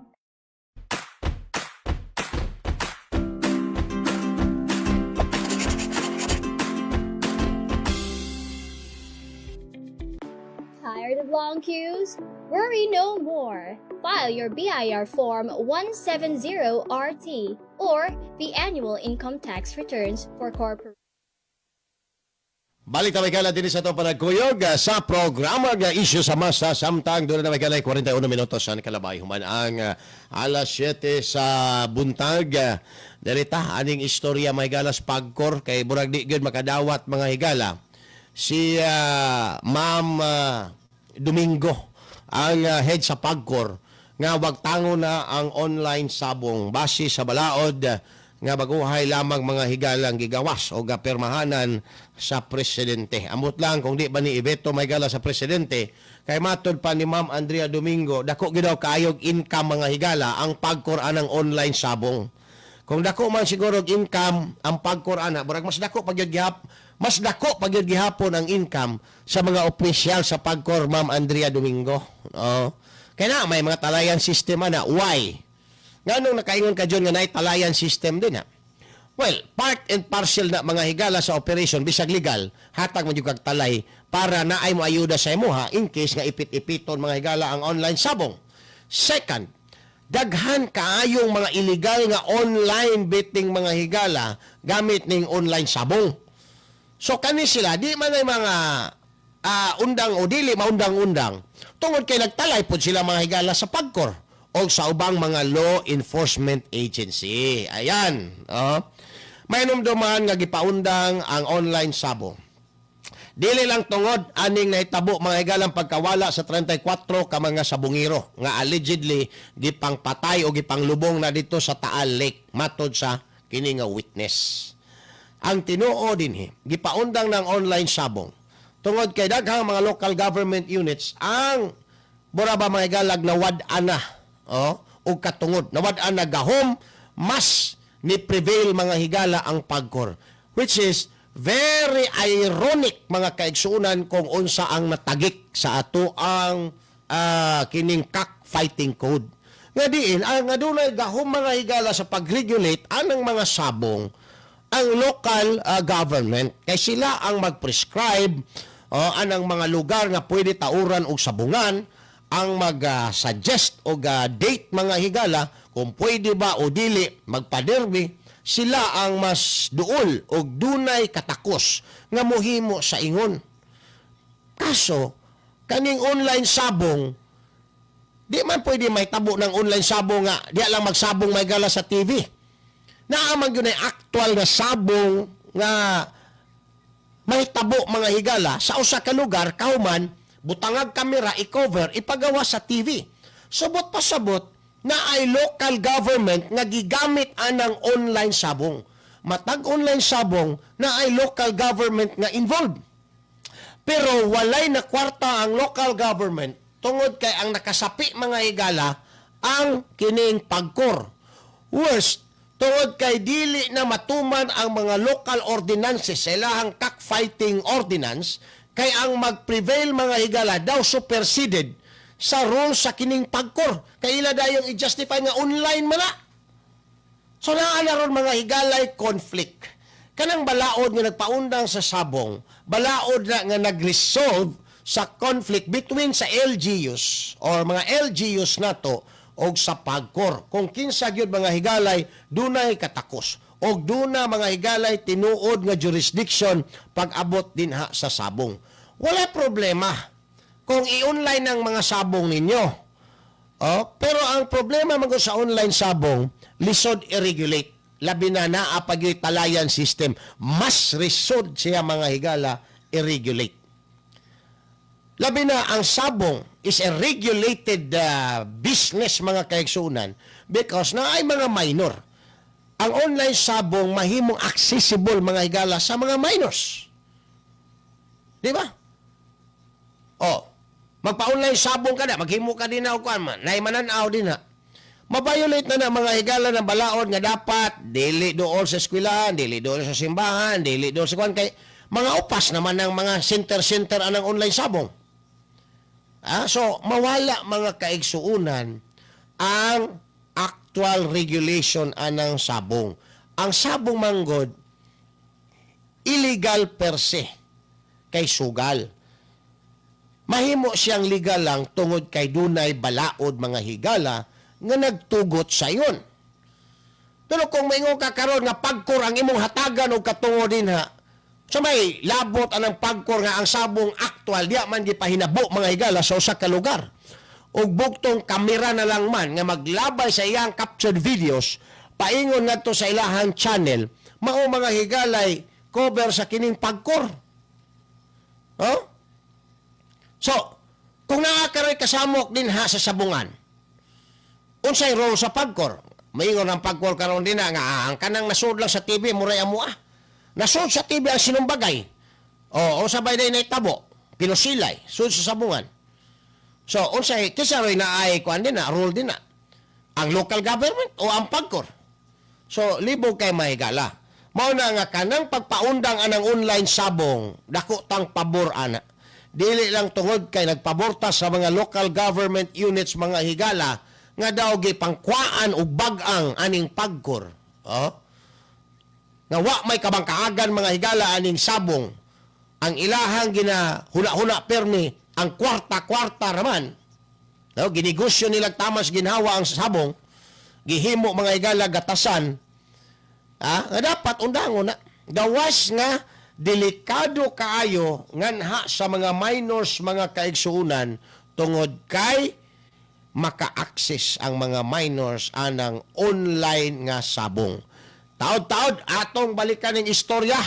Tired of long queues? Worry no more. File your BIR Form 170RT or the annual income tax returns for corporations. Balik ta may din sa itong panagkuyog sa programa nga isyu sa masa samtang doon na may kalay 41 minutos sa kalabay human ang alas 7 sa buntag. Darita aning istorya may galas PAGCOR kay burag di gyud makadawat mga higala si Ma'am Domingo, ang head sa PAGCOR, nga wagtango na ang online sabong base sa balaod nga baguhay lamang mga higalang gigawas o gapirmahanan sa presidente. Amot lang kung di ba ni ibeto may gala sa presidente kay matod pa ni Ma'am Andrea Domingo, dako gyud daw kaayog income mga higala ang PAGCOR anang online sabong. Kung dako man siguro og income ang PAGCOR ana, murag mas dako pa gyud gihapon ang income sa mga opisyal sa PAGCOR, Ma'am Andrea Domingo. Oh. Kaya na may mga talayan system ana. Why? Nganong nakaingon ka John nga naay talayan system din ha? Well, part and parcel na mga higala sa operation bisag legal, hatag man jud kag talay para naay mo ayuda sa imuha in case nga ipit-ipiton mga higala ang online sabong. Second, daghan kaayong mga illegal nga online betting mga higala gamit ning online sabong. So kani sila di man ay mga undang o dili maundang-undang tungod kay nagtalay pod sila mga higala sa PAGCOR o sa ubang mga law enforcement agency. Ayan. Oh. May numduman nga gipaundang ang online sabong. Dili lang tungod aning nahitabo mga higalang pagkawala sa 34 ka mga sabungero nga allegedly gipangpatay o gipanglubong na dito sa Taal Lake matod sa kini nga witness. Ang tinuo dinhi, gipaundang ng online sabong tungod kay daghang mga local government units ang mura ba mga higalag nawad-an na, oh, og katungod nawad-an na gahom, mas ni prevail mga higala ang PAGCOR, which is very ironic mga kaigsuonan kung unsa ang natagik sa ato ang kining cockfighting code nga diin ang adunay gahom mga higala sa pag-regulate anang mga sabong ang local government kay sila ang mag-prescribe anang mga lugar nga pwede tauran og sabungan, ang mag-suggest og date mga higala kung pwede ba o dili magpaderby. Sila ang mas duol og dunay katakos nga mohimo sa ingon. Kaso kaning online sabong, di man pwede may tabo ng online sabong nga di lang magsabong may gala sa TV. Naa man gyud ay actual nga sabong nga mahitabo mga higala sa usa ka lugar, kahuman butangag kamera, i-cover, ipagawa sa TV. Subot pasabot na ay local government nga gigamit anang online sabong. Matag online sabong na ay local government nga involved. Pero walay na kwarta ang local government tungod kay ang nakasapi mga higala ang kining PAGCOR. Worst, tungod kay dili na matuman ang mga local ordinances sa ilahang cockfighting ordinance kay ang mag-prevail mga higala daw superseded sa rules sa kining PAGCOR. Kay ila dayong i-justify nga online man na. So naa na ron mga higalay conflict. Kanang balaod nga nagpaundang sa sabong, balaod na nga nag-resolve sa conflict between sa LGUs or mga LGUs nato og sa PAGCOR. Kung kinsa gyud mga higalay dunay katakos og duna mga higalay tinuod nga jurisdiction pag-abot dinha sa sabong. Wala problema kung i-online ang mga sabong ninyo. Oh, pero ang problema man gud sa online sabong, lisod i-regulate. Labi na naa pa gyud talayan system, mas lisod siya mga higala i-regulate. Labi na ang sabong is a regulated business, mga kaigsunan, because naay mga minor. Ang online sabong mahimong accessible, mga higala, sa mga minors. Di ba? Oh, magpa-online sabong ka na, maghimo ka din na og kuan man, nay mananaw din na. Ma-violate na na, mga higala, ng balaod nga dapat dili dool sa eskwelahan, dili dool sa simbahan, dili dool sa kuan kay mga upas naman ng mga center-center anang online sabong. Ah, so mawala, mga kaigsuunan, ang actual regulation anang sabong. Ang sabong manggod illegal per se kay sugal. Mahimo siyang legal lang tungod kay dunay balaod, mga higala, nga nagtugot sa iyon. Pero kung maingon ka karon nga PAGCOR ang imong hatagan og katungo dinha, so may labot anang PAGCOR nga ang sabong actual diya man gipahinabo, mga higala, sa usa ka lugar. Ug bugtong kamera na lang man nga maglabay sa iyang captured videos paingon ngadto sa ilahang channel, mao, mga higalay, cover sa kining PAGCOR. Oh? So, kung naa karoy kasamok dinha sa sabungan, unsay role sa PAGCOR? Maingon ang PAGCOR karon dinha nga ang kanang nasud lang sa TV muray amo ah. Nasud sa TV ang sinumbagay. O, unsa bay day naitabo? Pinusilay, sud sa sabungan. So, unsay kinsa roy naay kuan din na, role din na? Ang local government o ang PAGCOR? So, libog kay mahigala. Mao na nga kanang pagpaundang anang online sabong, dako tang pabor ana. Dili lang tungod kay nagpaborta sa mga local government units, mga higala, nga daw gipangkuaan og bag-ang aning PAGCOR. Oh? Nga wa may kabangkaagan, mga higala, aning sabong. Ang ilahang ginahuna-huna permi ang kwarta-kwarta raman. No, ginegosyo nilang tamas ginhawa ang sabong, gihimo, mga higala, gatasan. Ah, nga dapat undangon na. Gawas nga delikado kaayo nganha sa mga minors, mga kaigsuunan, tungod kay maka-access ang mga minors anang online nga sabong. Taod-taod atong balikan ng istorya.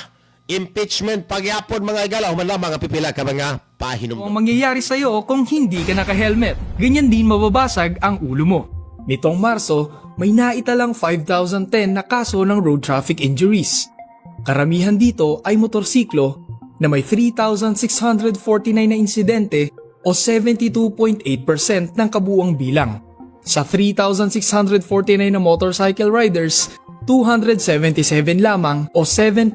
Impeachment pagyapon, mga higala, human lamang ang pipila ka mga pahinumdum. Ang mangyayari sa'yo kung hindi ka naka-helmet. Ganyan din mababasag ang ulo mo. Nitong Marso, may naitalang 5,010 na kaso ng road traffic injuries. Karamihan dito ay motorsiklo na may 3,649 na insidente o 72.8% ng kabuuang bilang. Sa 3,649 na motorcycle riders, 277 lamang o 7.6%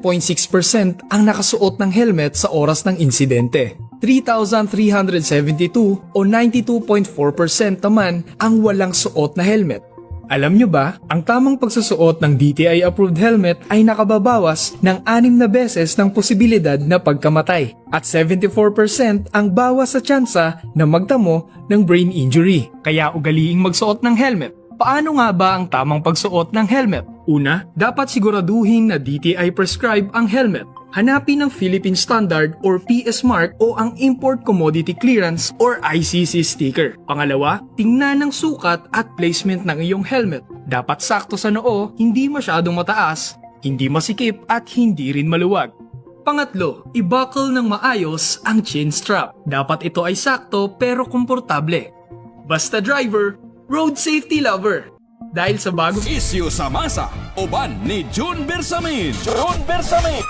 ang nakasuot ng helmet sa oras ng insidente. 3,372 o 92.4% naman ang walang suot na helmet. Alam nyo ba, ang tamang pagsusuot ng DTI-approved helmet ay nakababawas ng anim na beses ng posibilidad na pagkamatay at 74% ang bawas sa tsansa na magtamo ng brain injury. Kaya ugaliing magsuot ng helmet. Paano nga ba ang tamang pagsuot ng helmet? Una, dapat siguraduhin na DTI prescribe ang helmet. Hanapin ang Philippine Standard or PS Mark o ang Import Commodity Clearance or ICC sticker. Pangalawa, tingnan ang sukat at placement ng iyong helmet. Dapat sakto sa noo, hindi masyadong mataas, hindi masikip at hindi rin maluwag. Pangatlo, i-buckle ng maayos ang chin strap. Dapat ito ay sakto pero komportable. Basta driver, road safety lover. Dahil sa bagong Isyu sa masa, uban ni June Bersamin. June Bersamin.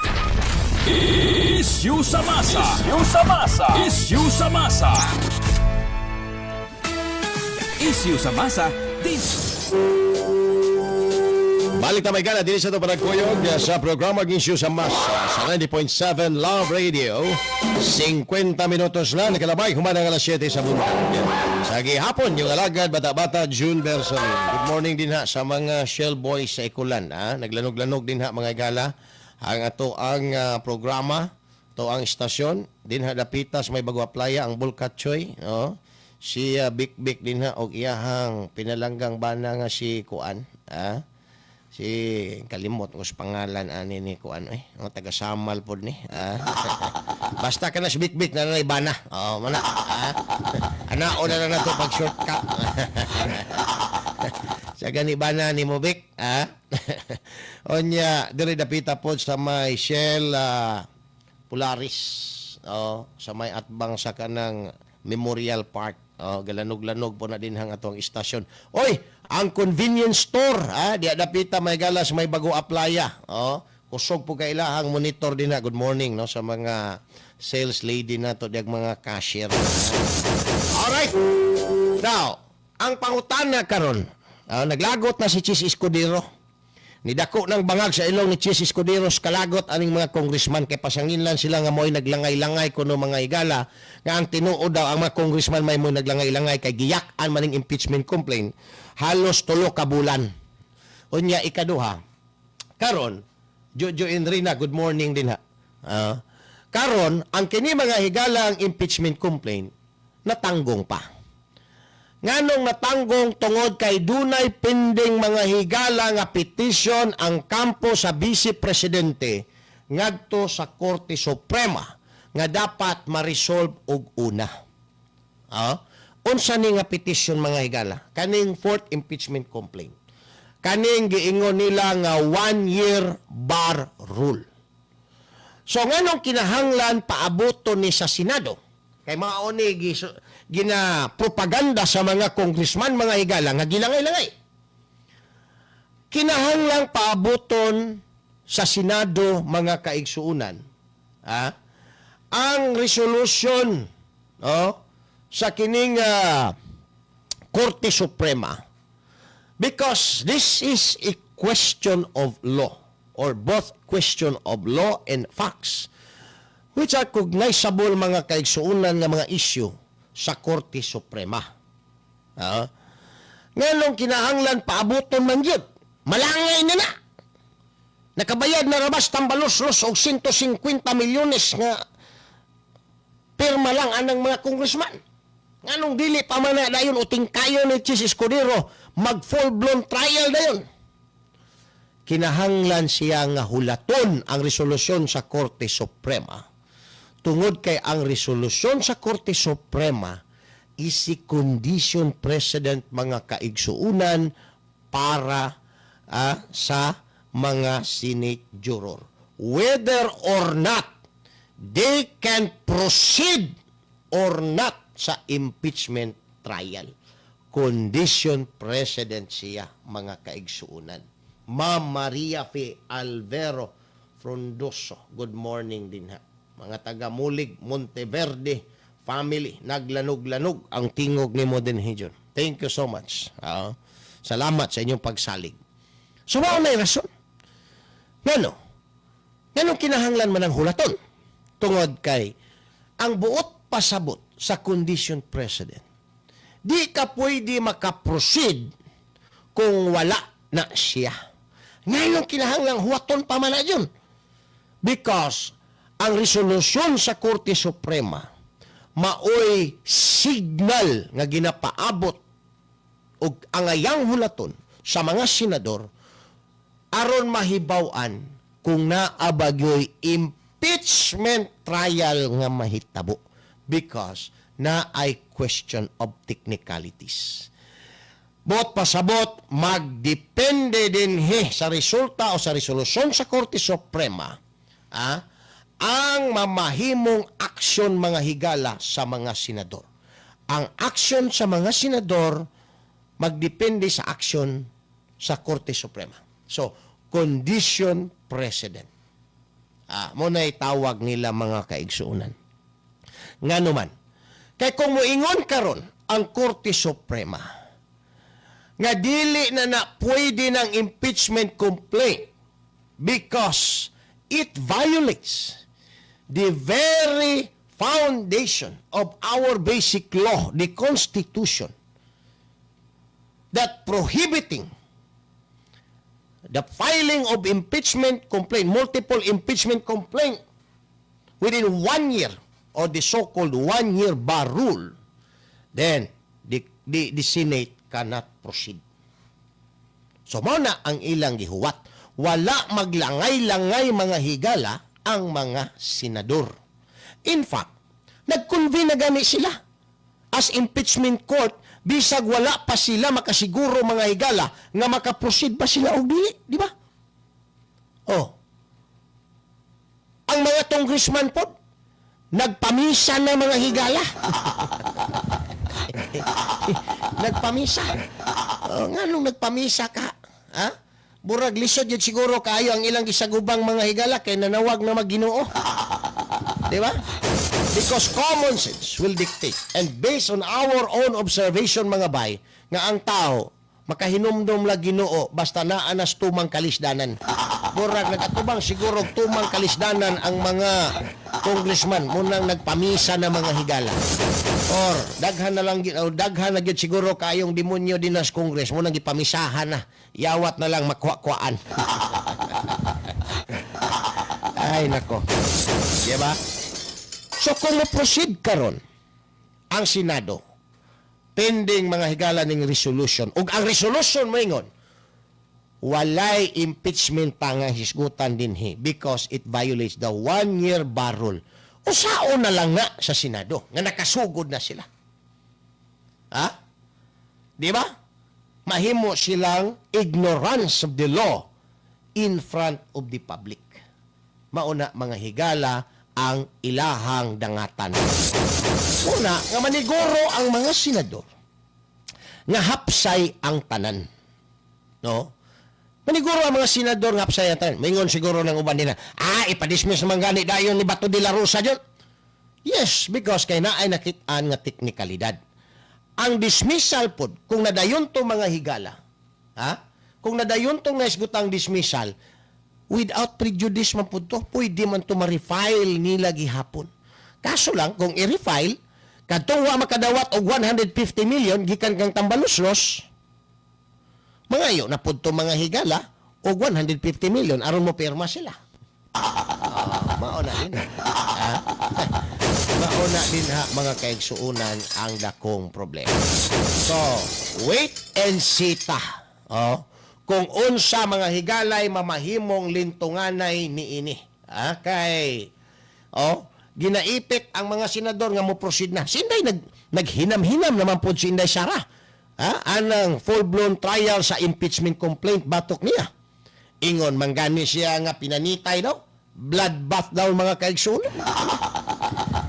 Isyu sa masa. Isyu sa masa. Isyu sa masa. Isyu sa masa, this Balik ta may gana dinhi sa ato panagkuyog sa programa Isyu sa Masa sa 90.7 Love Radio. 50 minutos na nakalabay human ang alas 7 sa buntag. Sa gihapon yung alagad bata-bata June Bersamin. Good morning din ha sa mga Shell Boys sa Ikulan. Ha? Naglanog-lanog din ha, mga gala. Ang ato ang programa, to ang istasyon din ha dapita sa may Bagua Playa ang Bulkatchoy. Oh. Si Bik Bik din ha og iyahang pinalanggang bana nga si Kuan. Ah? Si kalimot ko sa pangalan ani ni kuan eh, ang taga Samal pod ni ah. Basta ka na si Bik Bik na nanay bana, oh, mana ah. Ana na lang nato pag shortcut sa gani bana ni mo Bik ah. Onya diri dapita pod sa may Shell Polaris. Oh, sa may atbang sa kanang Memorial Park. Oh, galanog-lanog po na din hang atong istasyon. Oy, ang convenience store, ha, diya dapita may galas may bago aplaya. Oh, kusog po kailahang monitor din na. Good morning, no, sa mga sales lady nato diag mga cashier. Alright. Now, ang pangutana karon, naglagot na si Chiz Escudero. Nidako ng bangag sa ilong ni Chiz Escudero sa kalagot aning mga congressman kay pasanginlan sila nga mo'y naglangay-langay kuno, mga higala, nga ang tinuod daw ang mga congressman may mo'y naglangay-langay kay giyak-an maning impeachment complaint halos 3 ka bulan. Unya ikaduha, karon Jojo Enrina, good morning din ha. Karon ang kini, mga higala, ang impeachment complaint natanggong pa. Nganong natanggong? Tungod kay dunay pending, mga higala, nga petition ang kampo sa Vice Presidente ngadto sa Korte Suprema nga dapat ma-resolve og una. Ah? Unsa ni nga petition, mga higala? Kaning fourth impeachment complaint. Kaning giingon nila nga one year bar rule. So nganong kinahanglan paaboto ni sa Senado? Kay mao ni gina propaganda sa mga congressman, mga higala, nga gilangay-langay. Kinahanglan paaboton sa Senado, mga kaigsuunan. Ha? Ang resolution, no, sa kining Korte Suprema because this is a question of law or both question of law and facts which are cognizable, mga kaigsuunan, nga mga issue sa Korte Suprema. Ah. Nganong kinahanglan paaboton man gyud? Malangay na na. Nakabayad na rabas tambalos-los og 150 milyones nga pirma lang anang mga congressman. Nganong dili pa man na dayon o tingkayo ni Chiz Escudero mag full-blown trial dayon? Kinahanglan siya nga hulaton ang resolusyon sa Korte Suprema. Tungod kay ang resolusyon sa Korte Suprema is a condition precedent, mga kaigsuunan, para sa mga Senate juror. Whether or not they can proceed or not sa impeachment trial. Condition precedent siya, mga kaigsuunan. Ma'am Maria Fe Alvero Frondoso, good morning din ha. Mga taga Mulig, Monteverde family, naglanog-lanog ang tingog ni Modern Hijon. Thank you so much. Salamat sa inyong pagsalig. So, mao na rason. Ngano? Nganong kinahanglan man ang hulaton? Tungod kay ang buot pasabot sa condition precedent, di ka pwede makaproceed kung wala na siya. Ngayon kinahanglang huwaton pa man na yun. Because ang resolusyon sa Korte Suprema maoy signal nga ginapaabot og angayang hulaton sa mga senador aron mahibaw-an kung naa ba gyoy impeachment trial nga mahitabo because naay question of technicalities. Buot pasabot, magdepende din he sa resulta o sa resolusyon sa Korte Suprema ang mamahimong aksyon, mga higala, sa mga senador. Ang aksyon sa mga senador magdepende sa aksyon sa Korte Suprema. So, condition precedent. Mao na tawag nila, mga kaigsuunan. Ngano man, kay kung moingon karon ang Korte Suprema nga dili na na pwede ng impeachment complaint because it violates the very foundation of our basic law, the Constitution, that prohibiting the filing of impeachment complaint, multiple impeachment complaint within one year or the so-called one-year bar rule, then the Senate cannot proceed. So mao na ang ilang gihuwat. Wala maglangay-langay, mga higala, ang mga senador. In fact, nag-convene na gani sila as impeachment court bisag wala pa sila makasiguro, mga higala, nga makaproceed ba sila o dili, di ba? Oh. Ang mga congressman po, Nagpamisa na, mga higala. Nagpamisa. Oh, nga nung nagpamisa ka, ha? Burag lisod yun siguro kaayo ang ilang gisagubang, mga higala, kay nanawag na magginoo. Di ba? Because common sense will dictate and based on our own observation, mga bay, nga ang tao makahinumdom lang Ginoo basta naa nas tumang kalisdanan. Murag nagatubang siguro og tumang kalisdanan ang mga congressman munang nagpamisa na, mga higala. Or daghan na lang o daghan na gyud siguro kayong demonyo din sa Congress munang gipamisahan na. Yawat na lang makuha-kuhaan. Ay nako. Di ba? So kung mo-proceed karon ang Senado pending, mga higala, ning resolution ug ang resolution moingon walay impeachment pa nga hisgutan dinhi because it violates the 1-year bar rule. Usaon na lang nga sa Senado nga nakasugod na sila. Ha? Di ba? Mahimo silang ignorance of the law in front of the public. Mauna, mga higala, ang ilahang dangatan. Una, nga maniguro ang mga senador nga hapsay ang tanan. No? Maniguro ang mga senador nga hapsay ang tanan. Mingon siguro ng uban nila, "Ah, ipadismiss naman gani dayon ni Bato de la Rosa yun." Yes, because kay naay nakitaan nga teknikalidad. Ang dismissal pod, kung nadayon to, mga higala, ha? Kung nadayon tong naisgutang dismissal, without prejudice man pud to, pwede man to ma-refile nila gihapon. Kaso lang, kung i-refile, kadtong wa makadawat og 150 million gikan kang Tambaloslos, mangayo na pud to, mga higala, og 150 million aron mo pirma sila. Ah, mao na din. Ha? Mao na din ha, mga kaigsuunan, ang dakong problema. So, wait and see ta. Oh, kung unsa, mga higalay, mamahimong lintunganay niini. Ah, kay oh, ginaipit ang mga senador nga mo proceed na. Si Inday naghinam-hinam naman po si Inday Sara. Ha? Anang full-blown trial sa impeachment complaint batok niya. Ingon manggani siya nga pinanitay daw. Bloodbath daw, mga kaigsunan.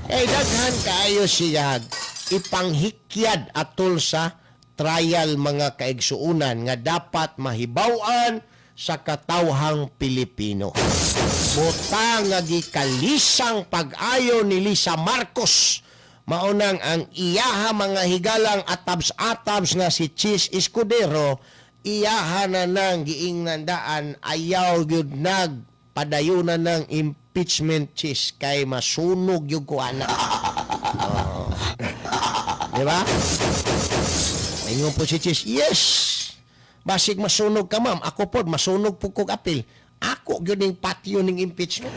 Eh daghan kaayo siya ipanghikyad atol sa trial, mga kaigsuunan, nga dapat mahibaw-an sa katawhang Pilipino. Butang nga gikalisang pag-ayo ni Lisa Marcos. Maunang ang iyaha, mga higalang, atabs-atabs nga si Chiz Escudero, iyaha na nang giingnan daan, ayaw gyud nag padayunan ng impeachment, Chiz, kay masunog yung ko anak. Oh. Di ba? Ingon po si Chiz, "Yes! Basig masunog ka, ma'am. Ako po, masunog po kog apil. Ako gyud ning patio ning impeachment."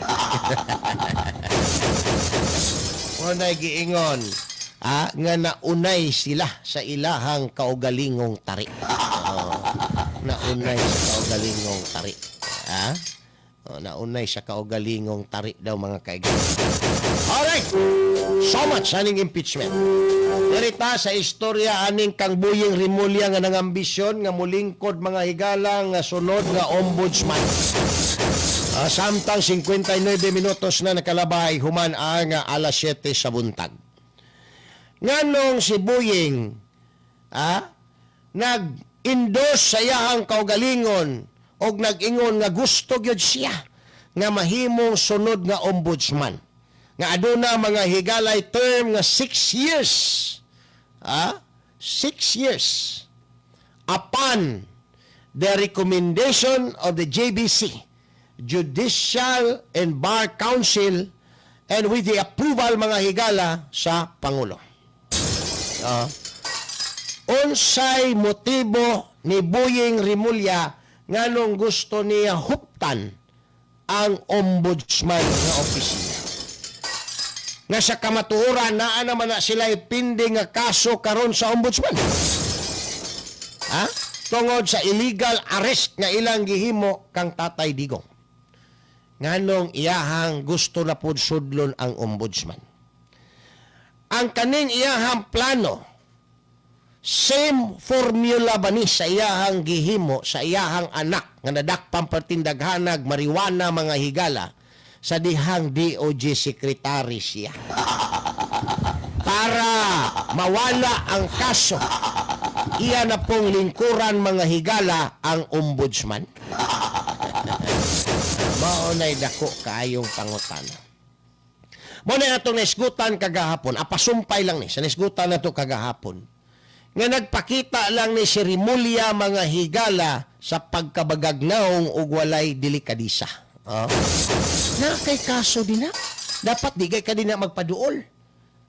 Unay giingon, ah, nga naunay sila sa ilahang kaugalingong tari. Oh, naunay sa kaugalingong tari. Ah? Oh, naunay sa kaugalingong tari daw, mga kaibigan. Alright! So much aning impeachment. Dirita sa istorya aning kang Boying Remulla nga nangambisyon nga mulingkod, mga higala, nga sunod nga ombudsman. Ah, samtang 59 minutos na nakalabay human ang alas 7 sa buntag. Nganong si Boying nag-endorse sa iyahang kaugalingon og nag-ingon nga gusto gyud siya nga mahimong sunod nga ombudsman nga aduna, mga higalay, term nga 6 years, 6 years upon the recommendation of the JBC, Judicial and Bar Council, and with the approval, mga higala, sa Pangulo. Unsay motibo ni Boying Remulla nganong gusto niya huptan ang ombudsman nga opisina? Nga sa kamatuoran, naa naman na sila pending nga kaso karon sa ombudsman. Ha? Tungod sa illegal arrest nga ilang gihimo kang Tatay Digong. Nganong iyahang gusto na pud sudlon ang ombudsman? Ang kaning iyahang plano, same formula ba ni sa iyahang gihimo sa iyahang anak nga nadakpan pertindaghanag marijuana, mga higala? Sa dihang DOJ secretary siya. Para mawala ang kaso, iya na pong lingkuran, mga higala, ang ombudsman. Mao na'y dako kaayong pangutana. Mao na atong naisgutan kagahapon, apasumpay lang ni, sa naisgutan nato kagahapon, nga nagpakita lang ni si Remulla, mga higala, sa pagkabagagnaong ug walay delikadisa. Oh. Na kay kaso din na. Dapat di kay ka din na magpaduol.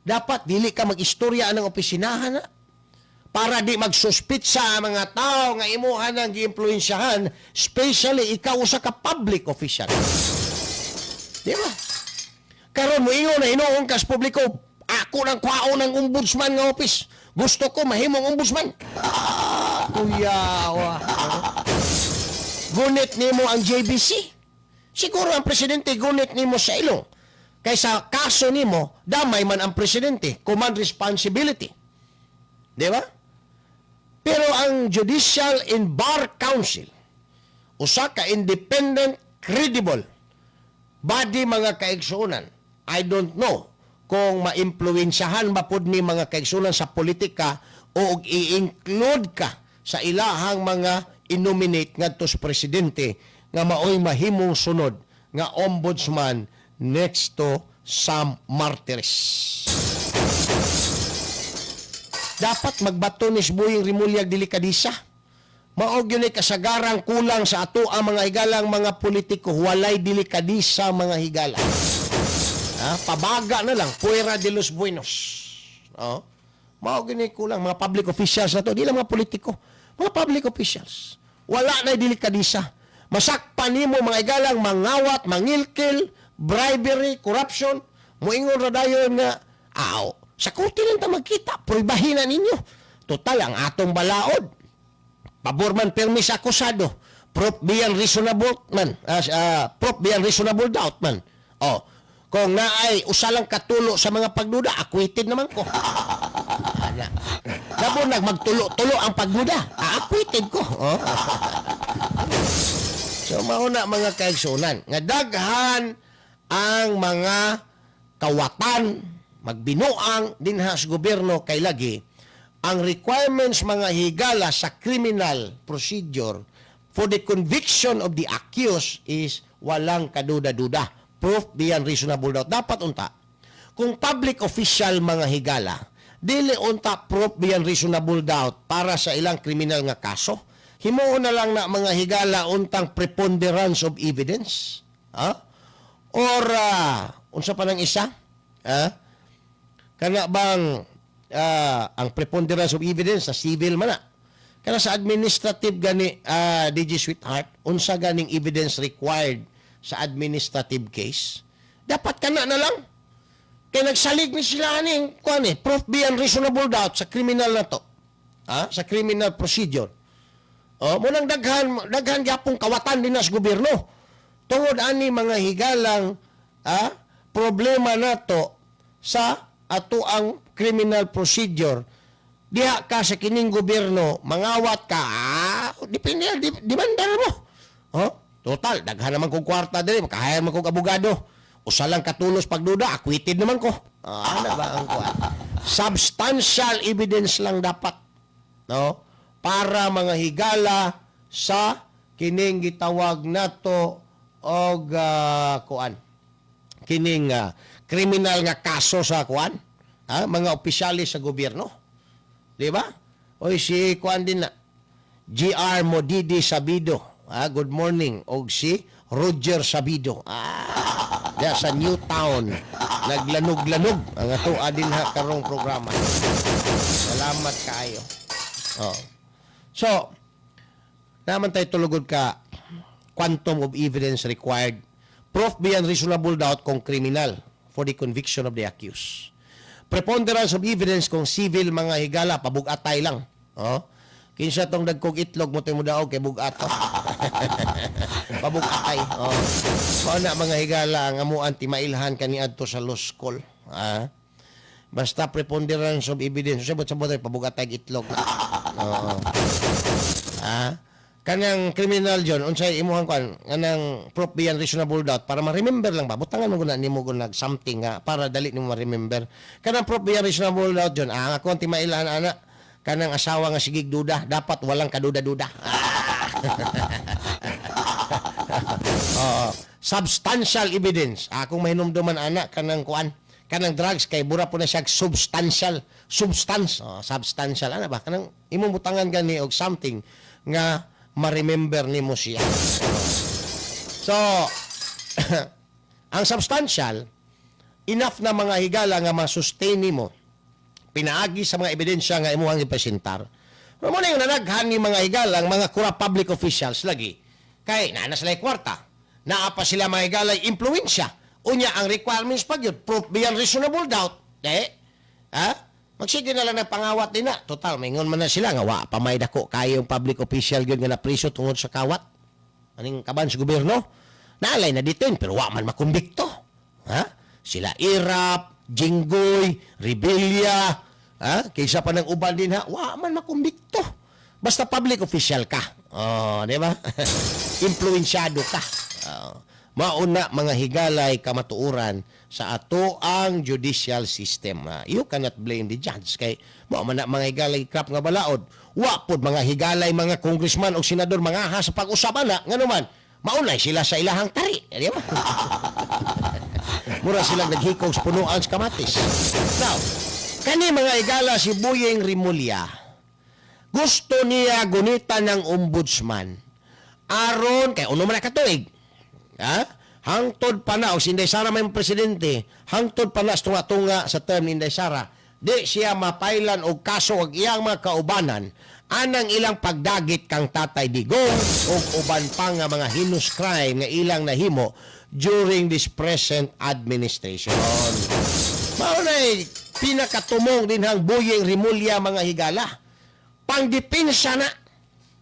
Dapat dili ka mag-istorya ng opisinahan na. Para di magsuspitsa ang mga tao nga imuha nang giimpluwensyahan, especially ikaw usa ka public official. Di ba? Karon mo ingon na hinuon kas publiko, ako nang kwaon ng ombudsman nga office. Gusto ko mahimong ombudsman. Ah, kuyawa. Gunit nimo ang JBC. Siguro ang presidente gunit nimo sa ilong. Kaysa kaso nimo, damay man ang presidente, command responsibility. Di ba? Pero ang Judicial and Bar Council, usa ka independent, credible body, mga kaigsuonan. I don't know kung maimpluwensyahan ba pud ni, mga kaigsuonan, sa politika o og i-include ka sa ilahang mga i-nominate ngadto sa presidente nga maoy mahimong sunod nga ombudsman next to Sam Martires. Dapat magbato ni Boying Remulla delikadisa. Mao gyud ni kasagarang kulang sa ato ang mga higalang mga politiko, walay delikadisa, mga higala. Ha? Pabaga na lang, puwera de los buenos. Oh. Mao gyud ni kulang mga public officials na to, di lang mga politiko, mga public officials. Wala na delikadisa. Masakpan nimo, mga higalang, mangawat, mangilkil, bribery, corruption, moingon ra dayon nga aw, sa korte lang ta magkita, pruibahin na ninyo. Total ang atong balaod pabor man permi sa akusado. Proof beyond reasonable man. Proof beyond reasonable doubt man. Oh, kung naay usa lang katulo sa mga pagduda, acquitted naman ko. Ana. Labo nag magtulo-tulo ang pagduda. Ah, acquitted ko. Oh. So mauna, mga kaigsunan, nga daghan ang mga kawatan magbinuang dinha sa gobyerno kay lagi ang requirements, mga higala, sa criminal procedure for the conviction of the accused is walang kaduda-duda. Proof beyond reasonable doubt. Dapat unta, kung public official, mga higala, dili unta proof beyond reasonable doubt para sa ilang kriminal nga kaso. Himuon na lang na, mga higala, untang preponderance of evidence. Ha? Or unsa pa nang isa? Ha? Kana bang ang preponderance of evidence sa civil man na. Kana sa administrative gani, DJ Sweetheart, unsa ganing evidence required sa administrative case? Dapat kana na lang. Kay nagsalig ni sila aning kuan eh, proof beyond reasonable doubt sa criminal na to. Ha? Sa criminal procedure. Oh, munang daghan daghan gyapong kawatan din na sa gobyerno. Tungod ani, mga higalang, problema nato sa ato ang criminal procedure. Diha ka sa kining gobyerno, mangawat ka, depende, demanda mo. Oh, total, daghan naman kong kwarta diri, makahire man kong abogado. Usa lang katulos pagduda, acquitted naman ko. Ah, ana ba ang kuan? Substantial evidence lang dapat. No? Para, mga higala, sa kining gitawag nato og kuan kining kriminal nga kaso sa kuan, ha, mga opisyalis sa gobyerno, di ba? Oy, si kuan din na GR Modidi Sabido, good morning, og si Roger Sabido, diya sa New Town, naglanog-lanog ang ato din ha karong programa. Salamat kaayo. Oh. So naman tayo tulugod ka quantum of evidence required. Proof beyond reasonable doubt kung criminal for the conviction of the accused. Preponderance of evidence kung civil, mga higala, pabugatay lang. Oh. Kinsa tong dagkog itlog mo mo daog kay bugat. Pabugatay. Oh. Mao na, mga higala, ang amuan timailhan kaniadto sa law school. Ah. Basta preponderance of evidence. Sabot sabot ay pabugatay itlog. Oo. Ah. Kanang criminal John, unsay imuhang kuan, kanang proof beyond reasonable doubt para ma-remember lang ba? Butangan mo guna nimo gunag something nga para dali nimo ma-remember. Kanang proof beyond reasonable doubt, John, ang ako ang timailan ana, kanang asawa nga sigig duda, dapat walang kaduda-duda. Oo. Substantial evidence. Akong mahinumduman ana, kanang kuan, kanang drugs kay bura po na siya substantial substance, oh, substantial ana ba, kanang imong butangan gani og something nga ma-remember nimo siya. So ang substantial enough na, mga higala, nga ma-sustain nimo pinaagi sa mga ebidensya nga imuhang ipresentar. Pero mo na yung nanaghan ni mga higalang mga corrupt public officials lagi. Kay naa na sila kwarta. Naa pa sila, mga higala, impluensya. Unya ang requirements pag yun, proof beyond reasonable doubt. Eh, ha? Magsige na lang ng pangawat din na. Total, maingon man na sila nga wa pa may dako kayong public official gyud nga napriso tungod sa kawat. Aning kaban sa gobyerno? Naalay na detain pero wa man makumbikto. Ha? Sila Erap, Jinggoy, Revilla, ha? Kaysa pa ng uban din ha, wa man makumbikto. Basta public official ka. Oh, di ba? Impluensyado ka. Oh. Mauna, mga higalay, kamatuoran sa ato ang judicial system. You cannot blame the judge kay mao man na, mga higalay, krap nga balaod. Wa pod, mga higalay, mga congressman o senador mga ha sa pag-usap ana, ngano man maunay sila sa ilahang tari, di ba? Mura silang naghikog sa punuan sa kamatis. Now, kani, mga higala, si Boying Remulla, gusto niya gunitan ng ombudsman. Aron, kay uno man na katuig. Ha? Hangtod pa na, o si Inday Sara may presidente, hangtod pa na sa tunga-tunga sa term ni Inday Sara, di siya mapailan og kaso og iyang mga kaubanan anang ilang pagdagit kang Tatay Digong ug uban pa nga mga heinous crime nga ilang nahimo during this present administration. Mao na pinakatumong din hang Boying Remulla, mga higala. Pangdepensa na.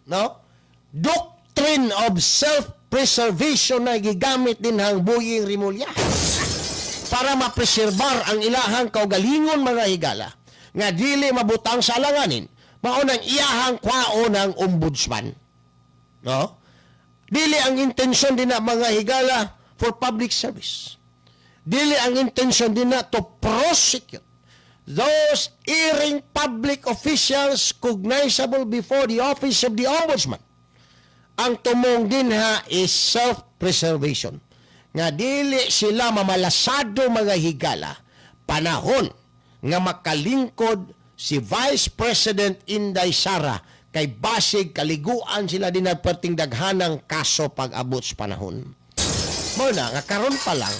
No? Doctrine of self-preservation na gigamit din hang Boying Remulla para mapreserbar ang ilahang kaugalingon, mga higala, nga dili mabutang sa alanganin. Mao nang iyahang kwao ng ombudsman, no? Dili ang intensyon din na, mga higala, for public service. Dili ang intensyon din na to prosecute those erring public officials cognizable before the office of the ombudsman. Ang tumong din ha is self-preservation. Nga dili sila mamalasado, mga higala, panahon nga makalingkod si Vice President Inday Sara kay basig kaliguan sila din perting daghanang kaso pag-abot sa panahon. Mao na nga karon pa lang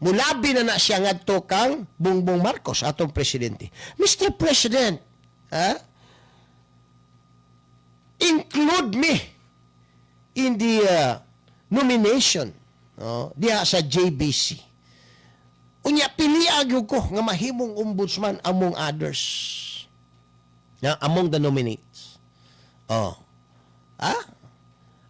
mulabi na na siya ngadto kang Bongbong Marcos, atong presidente. "Mr. President, ha? Include me in the nomination, no, diha sa JBC. Unya piliag ko nga mahimong ombudsman among others. Na among the nominees." Oh. Ha?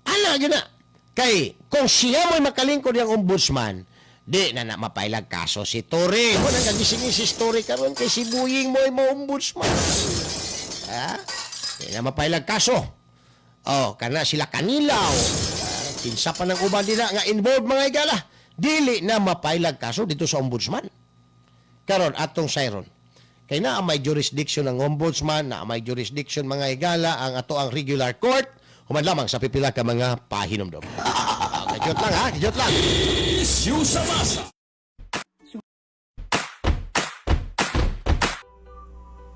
Ana gyud na. Kay kung siya mo'y makalingkod yung ombudsman, di na na mapailag kaso si Torre. Mo nang kagising si Torre karon kay si Boying mo'y mo ombudsman. Ha? Di na mapailag kaso. Oh, kana sila Kanilaw. Ah, kinsa pa ng uban dina nga involved, mga higala. Dili na mapailag kaso dito sa ombudsman. Karon atong sayron. Kay naa may jurisdiction ng ombudsman, naa may jurisdiction, mga higala, ang ato ang regular court, human lamang sa pipila ka mga pahinumdom. Ah, kajot lang ha, kajot lang. Issue sa masa.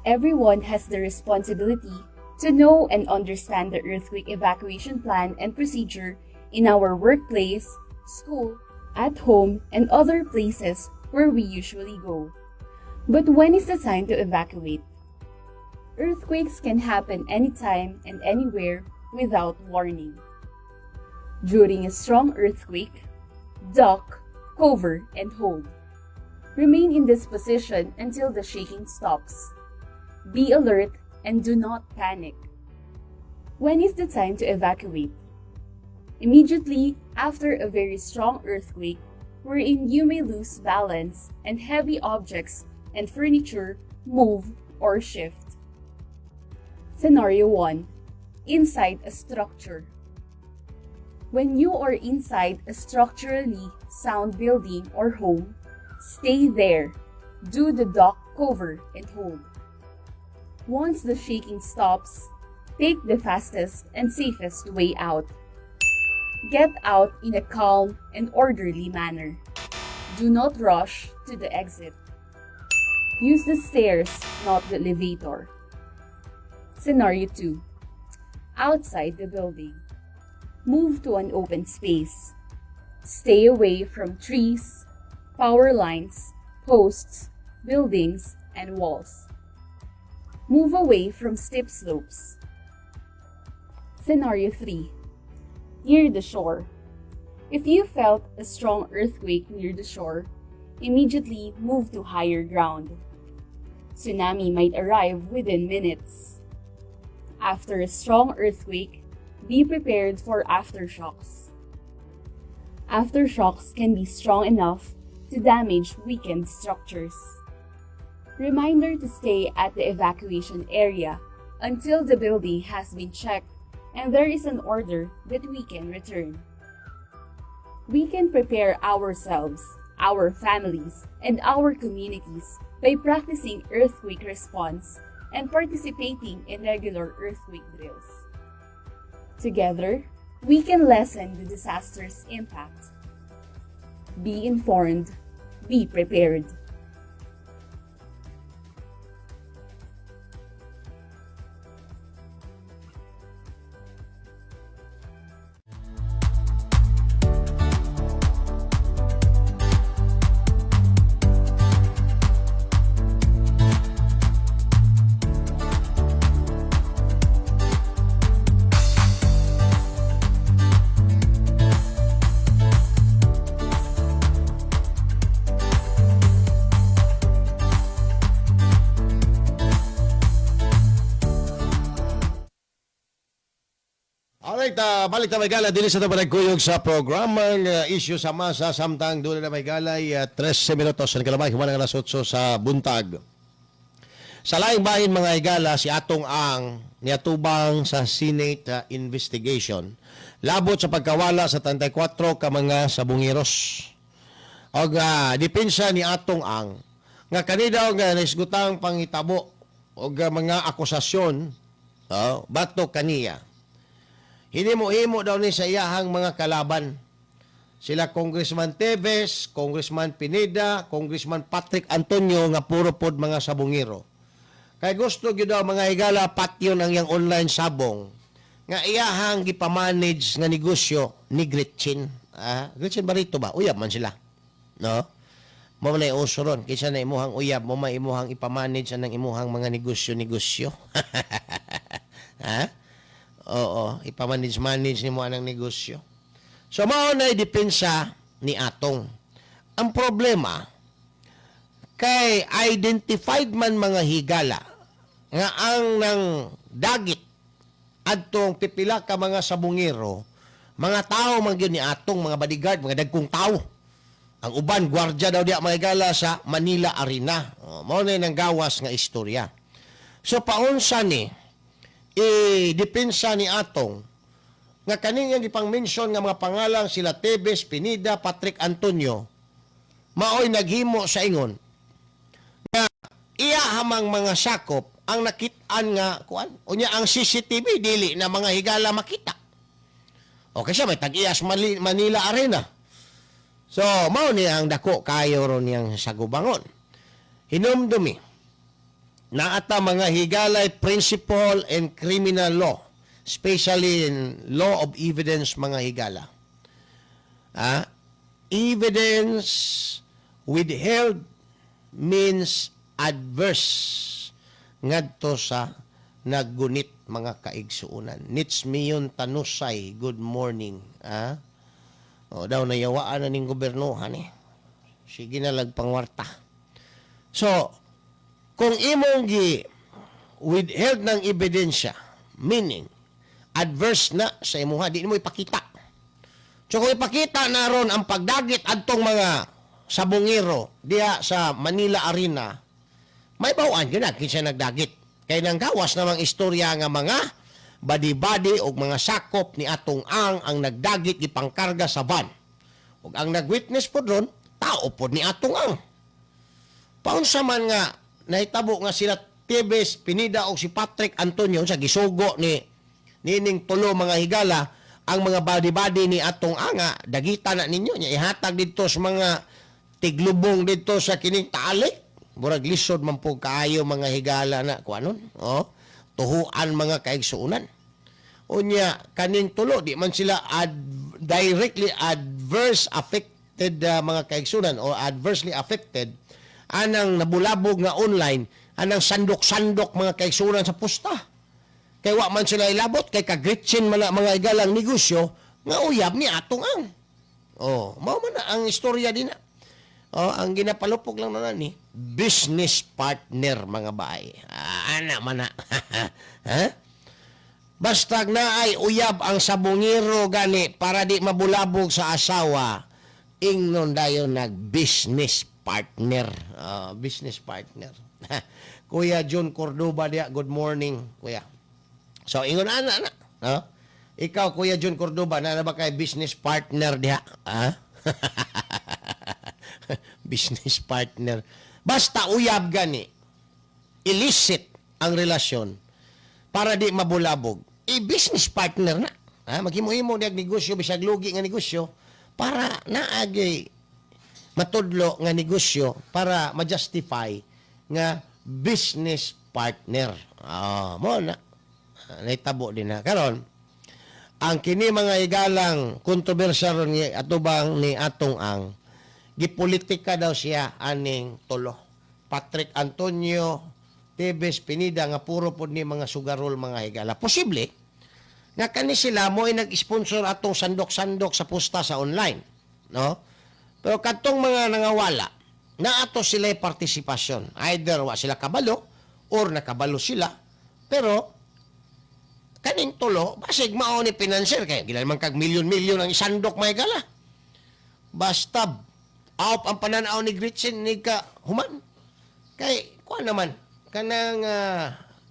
Everyone has the responsibility to know and understand the earthquake evacuation plan and procedure in our workplace, school, at home, and other places where we usually go. But when is the time to evacuate? Earthquakes can happen anytime and anywhere without warning. During a strong earthquake, duck, cover, and hold. Remain in this position until the shaking stops. Be alert and do not panic. When is the time to evacuate? Immediately after a very strong earthquake, wherein you may lose balance and heavy objects and furniture move or shift. Scenario 1. Inside a structure. When you are inside a structurally sound building or home, stay there. Do the duck, cover, and hold. Once the shaking stops, take the fastest and safest way out. Get out in a calm and orderly manner. Do not rush to the exit. Use the stairs, not the elevator. Scenario 2. Outside the building. Move to an open space. Stay away from trees, power lines, posts, buildings, and walls. Move away from steep slopes. Scenario 3. Near the shore. If you felt a strong earthquake near the shore, immediately move to higher ground. Tsunami might arrive within minutes. After a strong earthquake, be prepared for aftershocks. Aftershocks can be strong enough to damage weakened structures. Reminder to stay at the evacuation area until the building has been checked and there is an order that we can return. We can prepare ourselves, our families, and our communities by practicing earthquake response and participating in regular earthquake drills. Together, we can lessen the disaster's impact. Be informed, be prepared. Alright, balik ta may gala dinhi sa panagkuyog sa programang Issue sa Masa samtang duna na may galay 13 minutos sa kalabay human ang alas 8 sa buntag. Sa laing bahin, mga higala, si Atong Ang niatubang sa Senate investigation labot sa pagkawala sa 34 ka mga sabungeros. Og depensa ni Atong Ang nga kani daw nga naisgutang pangitabo og mga akusasyon batok kaniya. Hinimo-himo daw ni sa iyahang mga kalaban. Sila Congressman Teves, Congressman Pineda, Congressman Patrick Antonio nga puro pod mga sabungero. Kay gusto gyud daw, mga higala, patyon ang iyang online sabong nga iyahang gipamanage nga negosyo ni Gretchen. Ah, Gretchen Barretto ba? Uyab man sila. No? Mao man ay uso ron. Kaysa na imuhang uyab, mo may imuhang ipamanage ang imuhang mga negosyo-negosyo. Ha? Oo, ipamanage-manage nimo anang negosyo. So mao na depensa ni Atong. Ang problema kay identified man, mga higala, nga ang nang dagit adtong pipila ka mga sabungero, mga tao man gyud ni Atong, mga bodyguard, mga dagkong tao. Ang uban gwardya daw diya, mga higala, sa Manila Arena. Oh, mao na nang gawas nga istorya. So paunsa ni i-depensa ni Atong nga kaning ipang mention nga mga pangalan, sila Teves, Pineda, Patrick Antonio, maoy naghimo sa ingon nga iya hamang mga sakop ang nakit-an nga kuan, unya ang CCTV dili na, mga higala, makita. Okay siya may tag-iyas Manila Arena. So mao ni ang dako kayo ron niyang sagubangon. Hinumdumi naata, mga higalay, principle in criminal law, especially in law of evidence, mga higala. Evidence withheld means adverse ngadto sa naggunit, mga kaigsuonan. Nits Mion Tanusay, good morning. O daw nayawaan na ning gobernohan eh. Sige na lag pangwarta. So, kung imong gi withheld ng ebidensya, meaning adverse na sa imuha, di mo ipakita. So kung ipakita na ron ang pagdagit adtong mga sabungero diha sa Manila Arena, may bawaan yun na kinsa nagdagit. Kay nang gawas namang istorya nga mga badi-badi og mga sakop ni Atong Ang nagdagit gipangkarga sa van. Ug ang nagwitness pod ron, tao pod ni Atong Ang. Paunsa man nga nahitabo nga sila Teves Pineda og si Patrick Antonio sa gisugo ni nining tulo, mga higala, ang mga badi-badi ni Atong Anga, dagita na ninyo nya ihatag didto sa mga tiglubong didto sa kining Taal Lake? Murag lisod man po kaayo, mga higala, na kuanon, oh, tuhuan, mga kaigsuonan. Unya kaning tulo, di man sila directly adverse affected, mga kaigsuonan, o adversely affected anang nabulabog nga online, anang sandok-sandok, mga kaigsuonan, sa pusta, kay wa man sila ilabot, kay kagritsin man na, mga higalang negosyo nga uyab ni Atong Ang. Oh, mao man na ang istorya din na. Oh, ang ginapalupog lang na ni business partner, mga baay. Ah, ana man na. Ha? Basta na ay uyab ang sabungero gani para di mabulabog sa asawa, ingnon dayon nag business partner. Ah, business partner. Kuya John Cordoba dia, good morning, kuya. So ingon ana na, no? Ikaw, Kuya John Cordoba, na ba kay business partner diha? Ha? Business partner. Basta uyab gani, illicit ang relasyon para di mabulabog. I-business partner na. Ha? Maghimo-himo diag negosyo, bisag lugi nga negosyo, para naagay matudlo nga negosyo para ma-justify nga business partner. Ah, mo na. Ah, nahitabo din na. Karon, ang kini, mga higalang, kontrobersiya ron ni atubang ni Atong Ang, gipolitika daw siya aning tulo. Patrick Antonio, Teves Pineda, nga puro pod ni mga sugarol, mga higala. Posible nga kani sila mo ay nag-sponsor atong sandok-sandok sa pusta sa online, no? Pero kadtong mga nangawala, na ato sila partisipasyon. Either wa sila kabalo or nakabalo sila. Pero kaning tulo, basig mao ni financier kay gilan man kag milyon-milyon ang isandok, mga higala. Basta out ang pananaw ni Gretchen ni ka human. Kay kuan naman kanang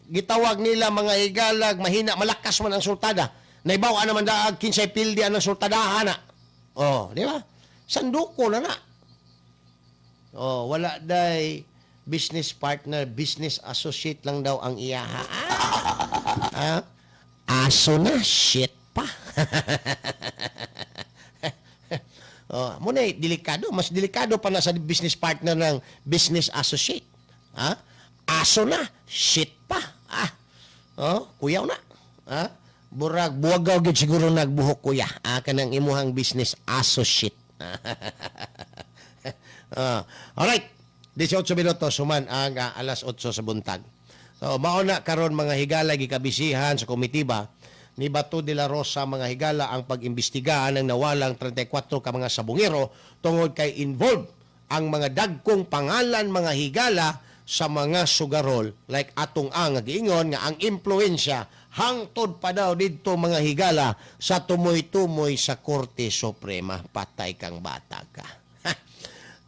gitawag nila, mga higalag, mahina malakas man ang sultada. Naibaw naman daag kinsay pildi ang sultadahan na. Oh, di ba? Sanduko na na. Oh, wala day business partner, business associate lang daw ang iyaha. Ah, ah, aso na, shit pa. Oh, muna eh, delikado, mas delikado pa na sa business partner ng business associate. Ha? Aso na, shit pa. Ah. Oh, kuyaw na. Ha? Burag buwagaw gyud siguro nagbuhok, kuya. Ah, kanang imuhang business associate. Ah, alright. 18 minuto suman ang alas 8 sa buntag. So mao na karon, mga higala, gikabisihan sa komitiba ni Bato de la Rosa, mga higala, ang pag-imbestigahan ng nawalang 34 ka mga sabungero tungod kay involved ang mga dagkong pangalan, mga higala, sa mga sugarol, like Atong Ang giingon nga ang impluensya hangtod pa daw didto, mga higala, sa tumoy-tumoy sa Korte Suprema. Patay kang bata ka.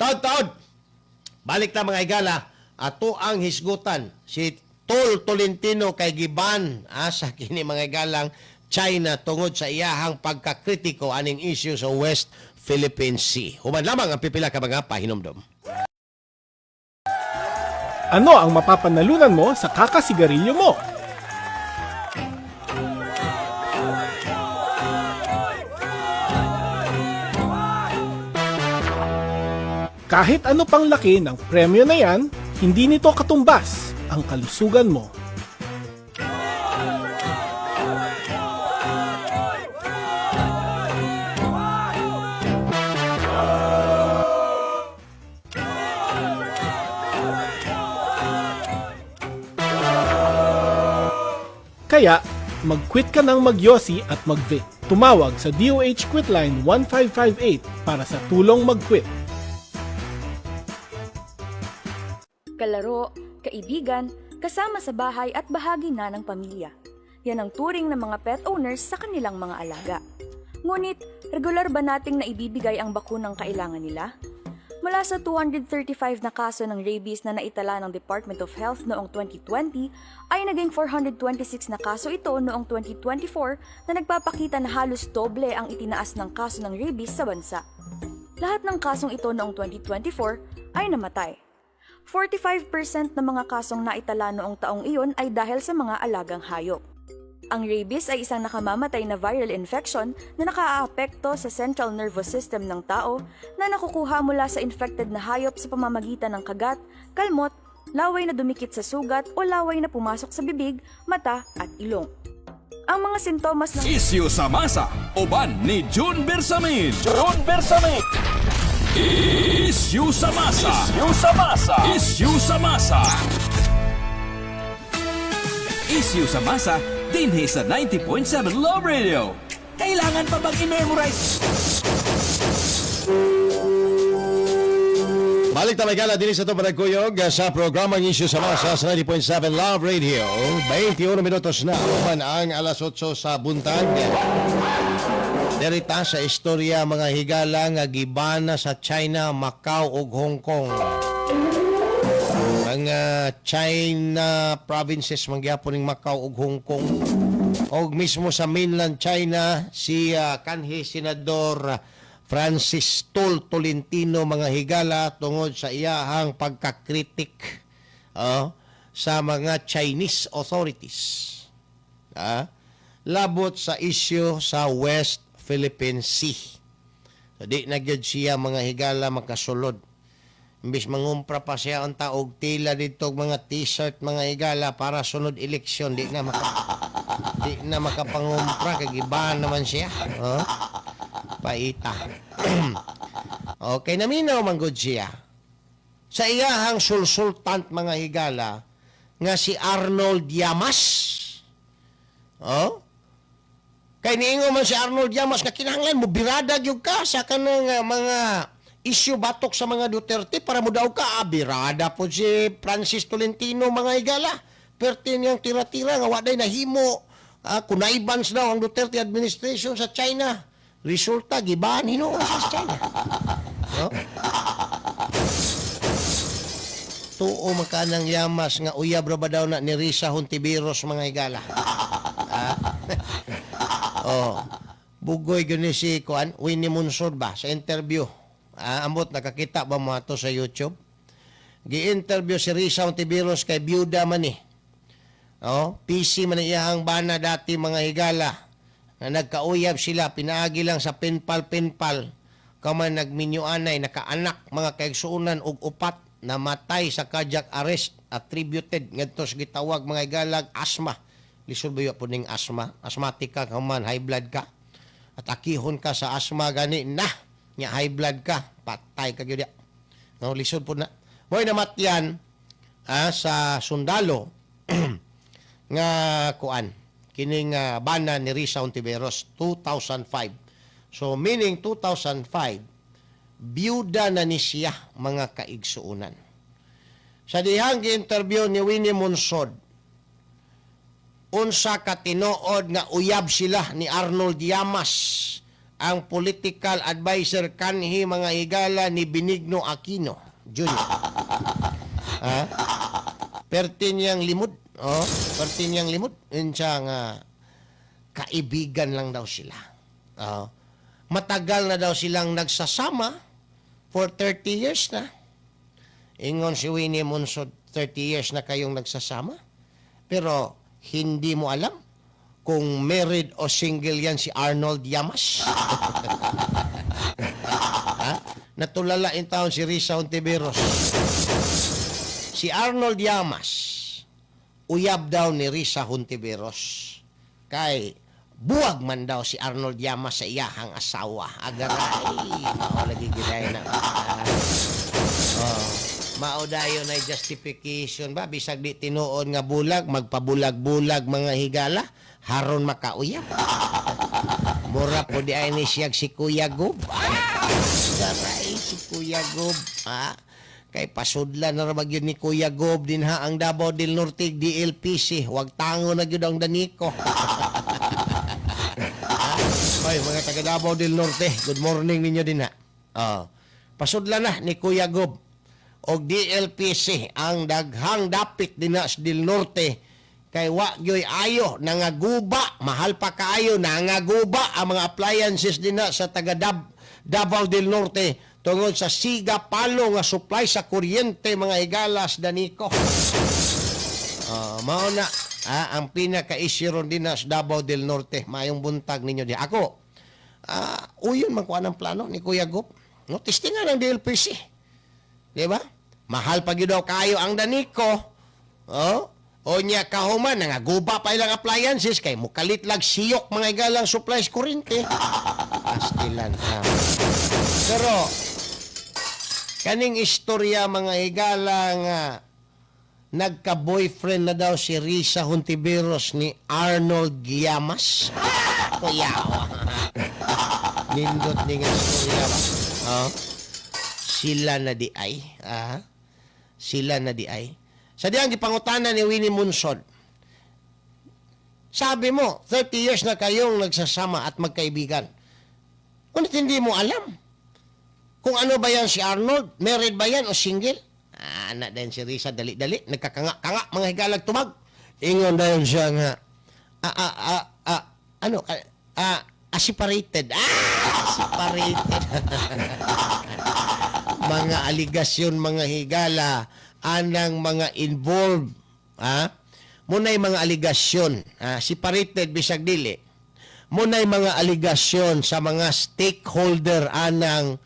Taod-taod. Balik ta, mga higala, ato ang hisgutan si Tol Tolentino kay giban asa kini, mga higalang, China tungod sa iyahang pagkakritiko aning issue sa West Philippine Sea. Human lamang ang pipila ka mga pahinomdom. Ano ang mapapanalunan mo sa kakasigarilyo mo? Kahit ano pang laki ng premyo na yan, hindi nito katumbas ang kalusugan mo. Kaya, mag-quit ka ng magyosi at mag-vape. Tumawag sa DOH Quitline 1558 para sa tulong mag-quit. Kalaro, kaibigan, kasama sa bahay at bahagi na ng pamilya. Yan ang turing ng mga pet owners sa kanilang mga alaga. Ngunit, regular ba nating naibibigay ang bakunang kailangan nila? Mula sa 235 na kaso ng rabies na naitala ng Department of Health noong 2020, ay naging 426 na kaso ito noong 2024 na nagpapakita na halos doble ang itinaas ng kaso ng rabies sa bansa. Lahat ng kasong ito noong 2024 ay namatay. 45% ng mga kasong naitala noong taong iyon ay dahil sa mga alagang hayop. Ang rabies ay isang nakamamatay na viral infection na nakaaapekto sa central nervous system ng tao na nakukuha mula sa infected na hayop sa pamamagitan ng kagat, kalmot, laway na dumikit sa sugat o laway na pumasok sa bibig, mata at ilong. Ang mga sintomas ng Isyu sa masa, uban ni June Bersamin. June Bersamin. Isyu sa masa. Isyu sa masa. Isyu sa masa. Isyu sa masa, dinhi sa 90.7 Love Radio. Kailangan pa bang i-memorize? Balik talaga na din sa ito panagkuyog sa programang Isyu sa Masa sa 90.7 Love Radio. 21 minutos na uban ang alas 8 sa buntag. Derita sa istorya mga higala nga gibana sa China, Macau ug Hong Kong. Ang China provinces mangyapon ning Macau ug Hong Kong. Og mismo sa mainland China si kanhi Senador Francis Tol Tolentino, mga higala, tungod sa iyahang pagkakritik sa mga Chinese authorities labot sa issue sa West Philippine Sea. So, di na gyud siya, mga higala, makasulod. Imbis mangumpra pa siya ang taog tila dito og mga t-shirt, mga higala, para sunod eleksyon, di na makapangumpra kay gibahan naman siya. Oh? Paita. Okay, naminaw man gud siya sa iyahang sulsultant, mga higala, nga si Arnold Llamas. Oh? Kay niingon man si Arnold Llamas nga kinahanglan mo birada gyud ka sa kanang mga issue batok sa mga Duterte para mo daw ka. Birada po si Francis Tolentino, mga higala. Perti niyang tira-tira nga wa day nahimo. Connivance daw ang Duterte administration sa China. Resulta, gibahan hinuon sa China. No? Tuo makanang Llamas nga uyab ra ba daw na ni Risa Hontiveros, mga higala. Ah? Oh. Bugoy gani si kuan Winnie Monsod ba sa interview. Ambot nakakita ba mo ato sa YouTube? Gi-interview si Risa Hontiveros kay byuda man ni. Oh, PC man ang iyahang bana dati, mga higala. Na nagkauyab sila pinaagi lang sa penpal-penpal. Kaman nagminyo anay, nakaanak, mga kaigsuonan, og upat, namatay sa cardiac arrest attributed ngadto sa gitawag, mga higalag, asthma. Lisod ba po ning asthma? Asthmatic ka kaman high blood ka. At akihon ka sa asthma gani na nya high blood ka, patay ka gyud. No, lisod po na. Mo'y namatyan sa sundalo nga kuan kining bana ni Risa Hontiveros 2005. So meaning 2005 byuda na ni siya, mga kaigsuonan. Sa dihang gi-interview ni Winnie Monsod unsa ka tinuod nga uyab sila ni Arnold Llamas, ang political advisor kanhi, mga higala, ni Benigno Aquino Jr. Ha? Perti niyang limod. Oh, perti niyang limod. Unsa nga kaibigan lang daw sila. Oh. Matagal na daw silang nagsasama, for 30 years na. Ingon si Winnie Monsod, 30 years na kayong nagsasama. Pero hindi mo alam kung married o single yan si Arnold Llamas. Ha? Natulala in taon si Risa Hontiveros. Si Arnold Llamas, uyab daw ni Risa Hontiveros. Kay buwag man daw si Arnold Llamas sa iyahang asawa. Agaray, mao lagi giday na. Oh, mao dayon ay justification ba bisag di tinuod nga bulag, magpabulag-bulag, mga higala, haron makauyab. Mura po di ay ni siyag si Kuya Gob. Garay si Kuya Gob. Kay pasudlan na ra ba gyud ni Kuya Gob din ha ang Davao del Norte DLPC. Wag tango na gyud ang Daniko. Hoy, mga taga Davao del Norte, good morning ninyo din ha. Oh. Pasudla na ni Kuya Gob og DLPC ang daghang dapit dinha sa Del Norte kay wa gyoy ayo, nangaguba, mahal pa kaayo, nangaguba ang mga appliances dinha sa taga Davao del Norte tungod sa siga palo nga supply sa kuryente, mga higalas Daniko. Mao na ang pinaka-issue ron dinha sa Davao del Norte. Maayong buntag ninyo di. Ako, uyon man ko ang plano ni Kuya Gop. No, testingan ang DLPC. Di ba? Mahal pa gyud daw kayo ang Daniko. Oh, o nya kahuman nangaguba pa ilang appliances kay mukalit lag siyok, mga higalang, supplies kuryente. Pastilan ha. Pero kaning istorya, mga higala, nga nagka-boyfriend na daw si Risa Hontiveros ni Arnold Llamas. Kuya. Nindot ni nga istorya ba? Oh. Sila na di ay. Ah. Sila na di ay. Sa diyang gipangutana ni Winnie Monsod. Sabi mo, 30 years na kayong nagsasama at magkaibigan. Ngunit hindi mo alam kung ano ba yan si Arnold, married ba yan o single? Ah, na din si Risa, dali-dali, nagkakanga-kanga, mga higalag tumag. Ingon dayon siya nga, ano, separated. Ah, separated. Mga aligasyon, mga higala, anang mga involved, ha? Muna'y mga aligasyon, separated bisag dili. Muna'y mga aligasyon sa mga stakeholder anang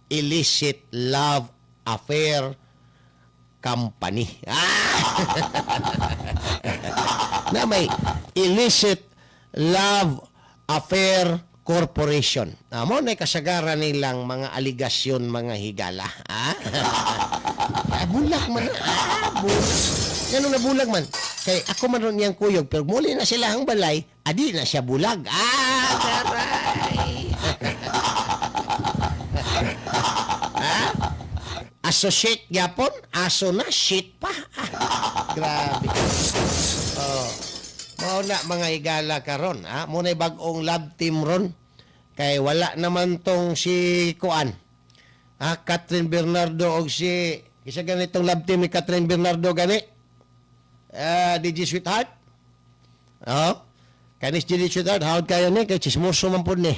illicit love affair company. Ah! Na may illicit love affair corporation. Ah, mo na kasagaran nilang mga aligasyon, mga higala. Ah? Ah, bulag man. Ah, bulag. Ngano nabulag man? Kay ako man ron niyang kuyog, pero muli na sila ang balay, adi na siya bulag. Ah, taray! Ah? Associate gyapon, aso na, shit pa. Ah, grabe. Oh. Mao na, mga higala, karon, ha? Mo na'y bag-ong love team ron. Kay wala naman tong si Kuan. Ha, Kathryn Bernardo og si isa ganitong love team ni Kathryn Bernardo gani. Ah, DJ Sweetheart. Oh. Kanis DJ Sweetheart, hawd kayo ni kay chismoso man pud ni.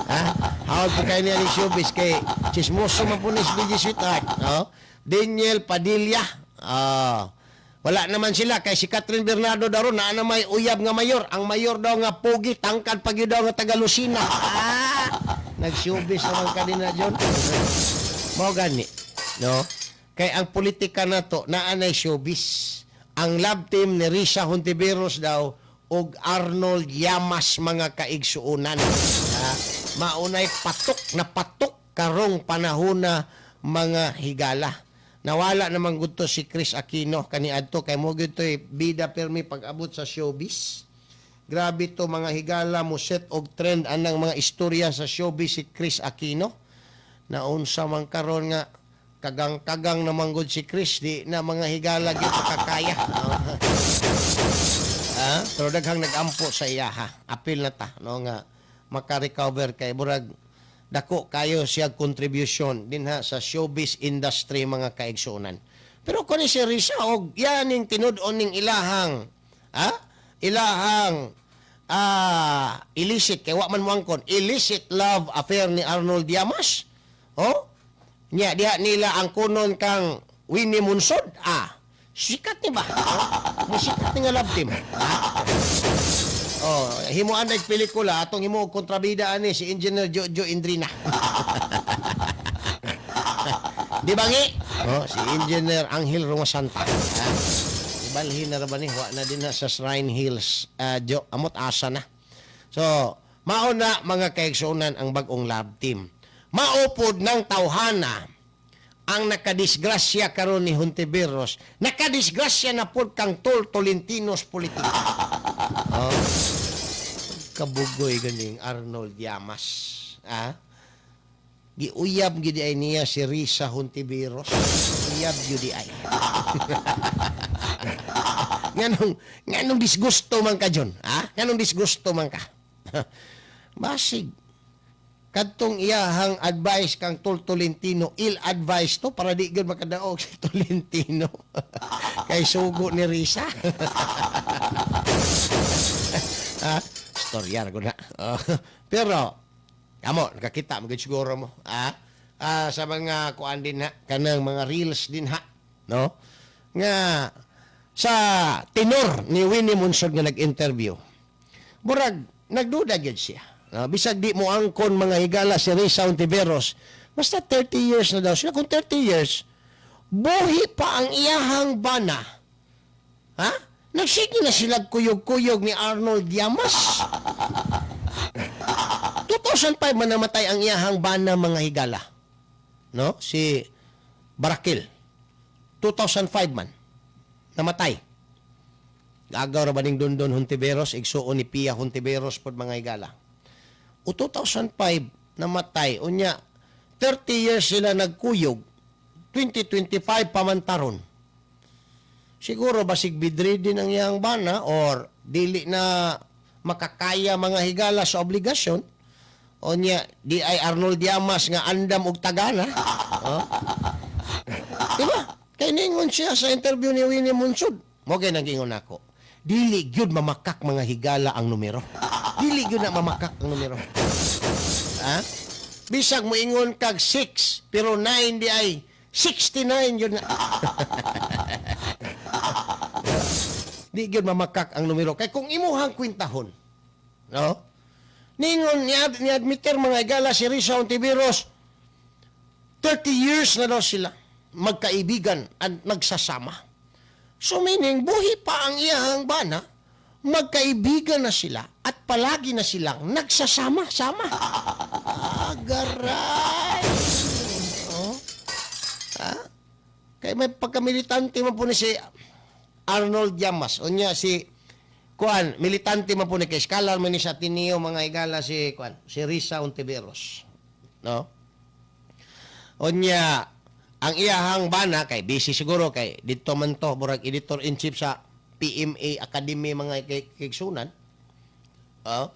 Ha? Hawd po kayo niya ni showbiz kay chismoso man pud ni si DJ Sweetheart. Oh. Daniel Padilla. Ah. Wala naman sila kay si Kathryn Bernardo daw ron naa na may uyab nga mayor. Ang mayor daw nga pogi, tangkad pa gyud daw nga taga Lucena. Ah! Nag-showbiz naman ka din na John. Mao gani, no? Kay ang politika na to naa nay showbiz. Ang love team ni Risa Hontiveros daw og Arnold Llamas, mga kaigsuonan. Ah, maunay patok na patok karong panahona, mga higala. Nawala naman gud to si Kris Aquino kaniadto kay mo gyud to'y bida permi pag-abot sa showbiz. Grabe to, mga higala, mo set og trend anang mga istorya sa showbiz si Kris Aquino. Naunsa man karon nga kagang-kagang naman gud si Kris, di na, mga higala, gyud makakaya. Ah, pero daghang nagampo sa iya ha. Apil na ta no nga maka-recover kay murag dako kayo siya contribution dinha sa showbiz industry, mga kaigsuonan. Pero kung ni si Risa og yaning tinud-on ning ilahang ilahang illicit, kay wa man moangkon illicit love affair ni Arnold Llamas. Oh? Nya diha nila ang kunon kang Winnie Monsod. Ah, sikat ni ba? Oh, sikat ni nga love team. Ah? Oh, himuan na pelikula atong himo og kontrabida ani si Engineer Jojo Indrina. Di ba ngi? Oh, si Engineer Angel Romasanta. Ah, ibalhin na ra ba ni? Wa na din na sa Shrine Hills. Ah, Jo, amot asa na. So, mao na, mga kaigsuonan, ang bag-ong love team. Maupod ng tawhana ang nakadisgrasya karon ni Hontiveros, nakadisgrasya na pod kang Tol Tolentinos politika. Oh. Kabugoy ganing Arnold Llamas. Ah? Giuyab gid ay niya si Risa Hontiveros. Uyab gyud ay. Nganong disgusto man ka, John? Ha? Nganong disgusto man ka? Basig. Kadtong iyahang advice kang Tol Tolentino, ill advice to para di gyud makadaog si Tolentino. Kay sugo ni Risa. Ha? Storya ra na. Oh. Pero kamo nakakita mo gyud siguro mo. Ah, ah, sa mga kuan din ha, kanang mga reels din ha, no? Nga sa tenor ni Winnie Monsod nga nag-interview. Murag nagduda gyud siya. No, bisag di mo angkon, mga higala, si Risa Hontiveros, basta 30 years na daw sila. Kung 30 years, buhi pa ang iyahang bana. Ha? Nagsige na sila kuyog-kuyog ni Arnold Llamas. 2005 man namatay ang iyahang bana, mga higala. No? Si Barakil. 2005 man namatay. Gagaw ra ba ning Dondon Hontiveros, igsuon ni Pia Hontiveros pod, mga higala. O 2005 namatay, unya 30 years sila nagkuyog, 2025 pa man taron. Siguro basig bedridden ang iyang bana or dili na makakaya, mga higala, sa obligasyon. Unya di ay Arnold Llamas nga andam og tagana. Oh. Diba? Kay ningon siya sa interview ni Winnie Monsod. Mo kay nagingon ako. Dili gyud mamakak, mga higala, ang numero. Dili gyud na mamakak ang numero. Ha? Bisag moingon kag 6 pero 9 di ay 69 yun na. Di gyud mamakak ang numero kay kung imuhang kwintahon, no? Ningon ni admitter, mga higala, si Risa Hontiveros, 30 years na daw sila magkaibigan at nagsasama. So meaning, buhi pa ang iyahang bana, magkaibigan na sila at palagi na silang nagsasama-sama. Ah, garay! Oh. Ha? Kay may pagkamilitante man po ni si Arnold Llamas. Unya si kuan, militante man po ni kay scholar man ni sa Ateneo, mga higala, si kuan, si Risa Hontiveros. No? Unya ang iyahang bana kay busy siguro kay dito man to murag editor in chief sa PMA Academy, mga kaigsunan. Oh.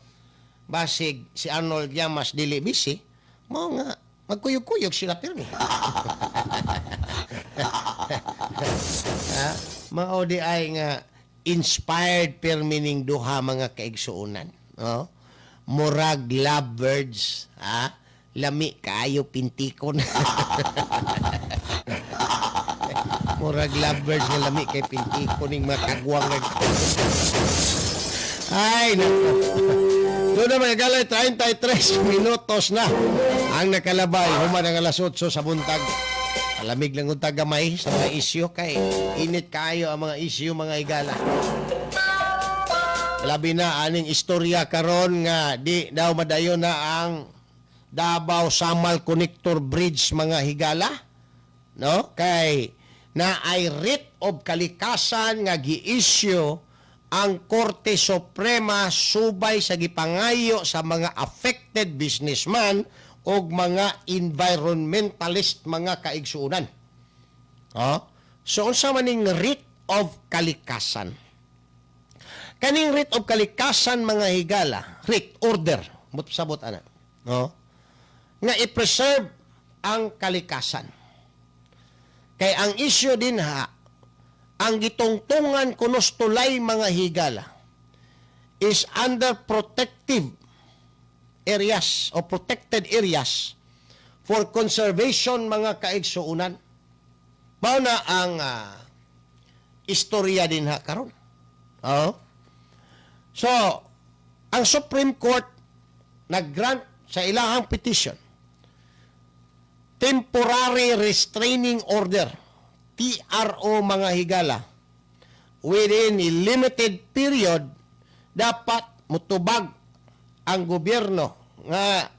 Basig si Arnold Llamas dili busy, mao nga magkuyog-kuyog sila pirmi. Ha? Mao di ay nga inspired pirmi ning duha, mga kaigsuonan. No? Murag lovebirds, ha? Lami kaayo pintikon. Murag lovebirds nga lami kay pintikon ning makagwang nag. Ay, nako. Doon na, mga galay, 33 minutos na ang nakalabay. Human ang alas 8 sa buntag. Alamig lang untag gamay sa mga isyu kay init kaayo ang mga isyu, mga higala. Labi na aning istorya karon nga di daw madayon na ang Davao Samal Connector Bridge, mga higala. No? Kay na ay writ of kalikasan nga gi-issue ang Korte Suprema subay sa gipangayo sa mga affected businessman o mga environmentalist, mga kaigsuonan. Oh? So unsa man ning writ of kalikasan? Kaning writ of kalikasan, mga higala, writ order, but sabot ana. No? Nga i-preserve ang kalikasan. Kay ang issue din ha, ang gitungtungan kunos tulay, mga higala, is under protective areas o protected areas for conservation, mga kaigsuunan. Mao na ang istorya din ha karon. Oo. So, ang Supreme Court nag-grant sa ilahang petition temporary restraining order, TRO, mga higala, within a limited period dapat mutubag ang gobyerno nga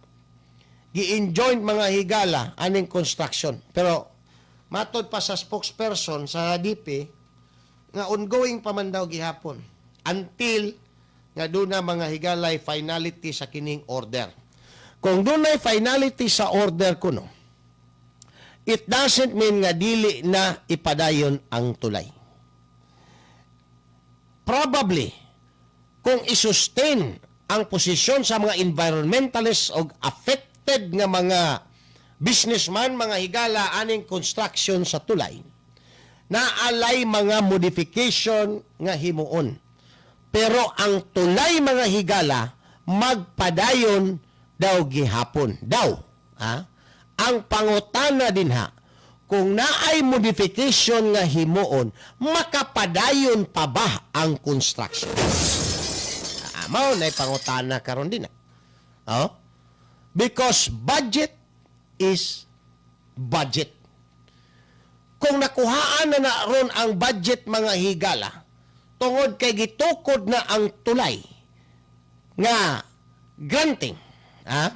gi-enjoin, mga higala, aning construction. Pero matod pa sa spokesperson sa DP nga ongoing pa man daw gihapon until nga duna, mga higalay, finality sa kining order. Kung dunay finality sa order kuno, it doesn't mean nga dili na ipadayon ang tulay. Probably, kung isustain ang posisyon sa mga environmentalists o affected Affected nga mga businessman, mga higala, aning construction sa tulay, naalay mga modification nga himuon. Pero ang tulay, mga higala, magpadayon daw gihapon. Daw. Ha? Ang pangutana dinha, kung naay modification nga himuon, makapadayon pa ba ang construction? Ah, mao na pangutana karon din. Oh? Because budget is budget. Kung nakuhaan na na ron ang budget, mga higala, tungod kay gitukod na ang tulay nga granting, ha?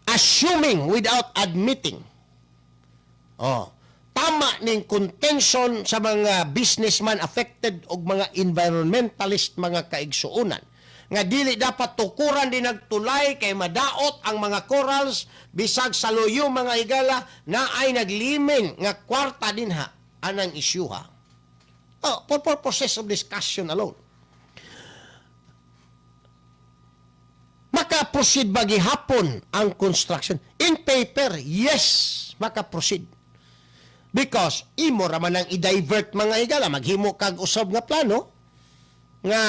Assuming without admitting, oh, tama ning contention sa mga businessman affected og mga environmentalist, mga kaigsuonan, nga dili dapat tukuran din nagtulay kay madaot ang mga corals bisag sa luyo. Mga higala, na ay naglimin nga kwarta dinha anang isyuha. Oh, for purposes of discussion alone, maka-proceed ba gihapon ang construction? In paper, yes, maka-proceed. Because imo ra man ang i-divert, mga higala, maghimo kag usab nga plano nga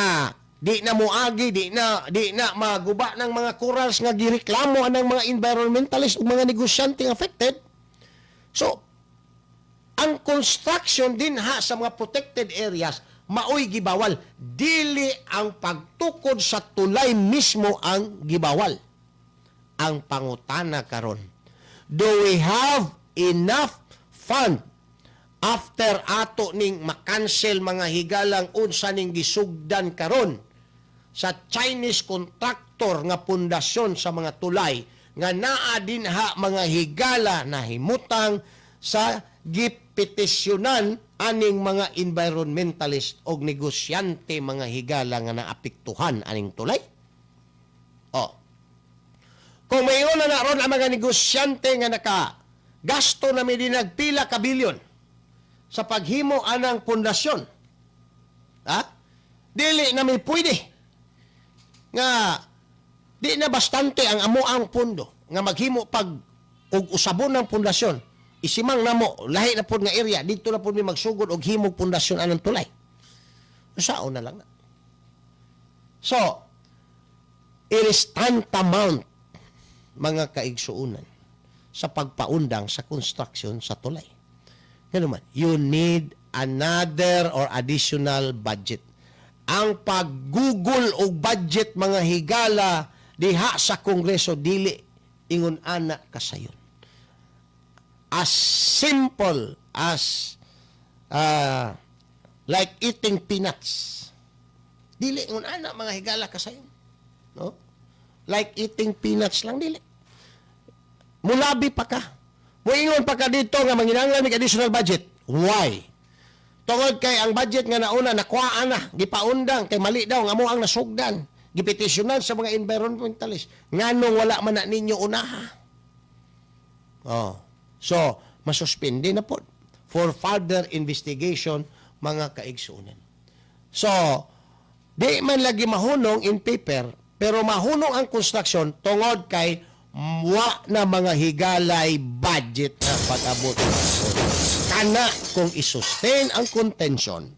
di na moagi, di na maguba ng mga corals nga gireklamo anang mga environmentalist ug mga negosyante affected. So, ang construction dinha sa mga protected areas maoy gibawal, dili ang pagtukod sa tulay mismo ang gibawal. Ang pangutana karon, do we have enough fund after ato ning makansel, mga higalang, unsa ning gisugdan karon sa Chinese contractor nga pundasyon sa mga tulay nga naa dinha, mga higala, na himutang sa gipetisyonan aning mga environmentalist og negosyante, mga higala, nga naapektuhan aning tulay? Oh. Kung mayon na ron ang mga negosyante nga naka gasto na may dinagpila ka bilyon sa paghimo anang pundasyon. Ha? Dili na may pwede nga di na bastante ang amo ang pundo nga maghimo pag og usabon ng pundasyon, isimang namo lahi na pod nga area dito na pod mi magsugod og himog pundasyon anang tulay, usaon na lang na. So it is tantamount, mga kaigsuunan, sa pagpaundang sa construction sa tulay. Ganun man, you need another or additional budget. Ang paggugol og budget, mga higala, diha sa Kongreso, dili ingon ana kasayon. As simple as like eating peanuts. Dili ingon ana, mga higala, kasayon. No? Like eating peanuts lang, dili. Mulabi pa ka. Muingon pa ka dito nga manginahanglan mig additional budget. Why? Tungod kay ang budget nga nauna nakuhaan na, gipaundang kay mali daw ang amo ang nasugdan. Gipetisyonan sa mga environmentalist. Nganong wala man na ninyo unaha? Oh. So, masuspende na po for further investigation, mga kaigsuonan. So, di man lagi mahunong in paper, pero mahunong ang construction tungod kay wa na, mga higalay, budget na pag-abot. Kana kung isustain ang contention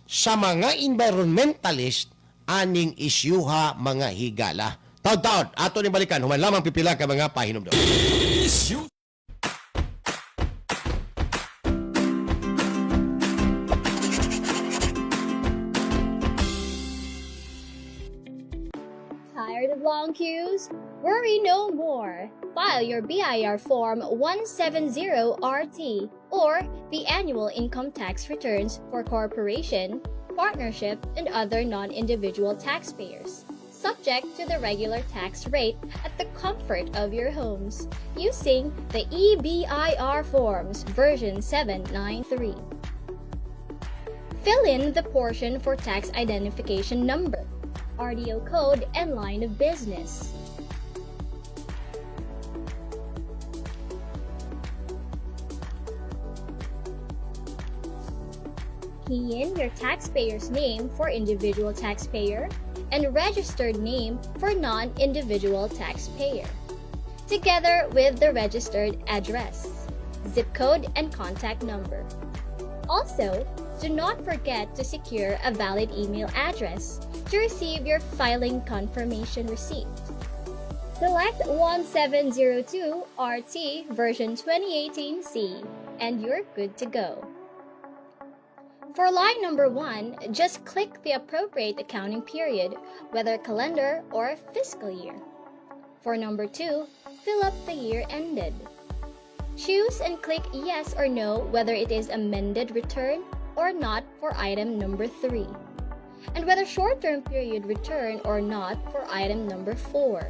sa mga environmentalist aning isyuha, mga higala. Taud-taud, ato ni balikan, human lamang pipila ka mga pahinumdom. Issue. Tired of long queues? Worry no more. File your BIR Form 170RT or the annual income tax returns for corporation, partnership, and other non-individual taxpayers, subject to the regular tax rate at the comfort of your homes using the eBIR Forms version 793. Fill in the portion for tax identification number, RDO code, and line of business. Key in your taxpayer's name for individual taxpayer and registered name for non-individual taxpayer, together together with the registered address, zip code, and contact number. Also, do not forget to secure a valid email address to receive your filing confirmation receipt. Select 1702 RT version 2018C and you're good to go. For line number 1, just click the appropriate accounting period, whether calendar or fiscal year. For number 2, fill up the year ended. Choose and click yes or no whether it is amended return or not for item number 3, and whether short-term period return or not for item number 4.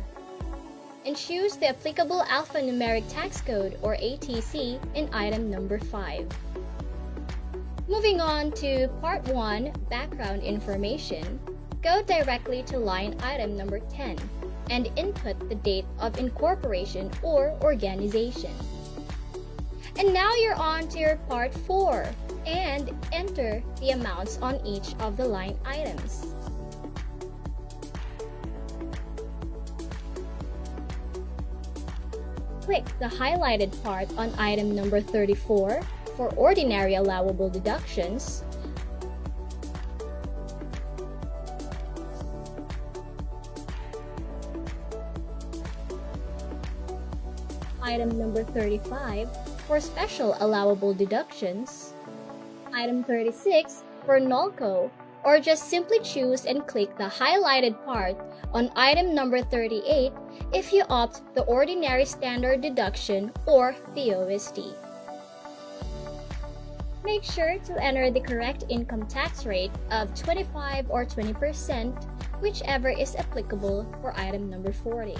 And choose the applicable alphanumeric tax code or ATC in item number 5. Moving on to Part 1, Background Information, go directly to line item number 10 and input the date of incorporation or organization. And now you're on to your Part 4 and enter the amounts on each of the line items. Click the highlighted part on item number 34 for ordinary allowable deductions, item number 35 for special allowable deductions, item 36 for NOLCO, or just simply choose and click the highlighted part on item number 38 if you opt the ordinary standard deduction or the OSD. Make sure to enter the correct income tax rate of 25 or 20%, whichever is applicable for item number 40.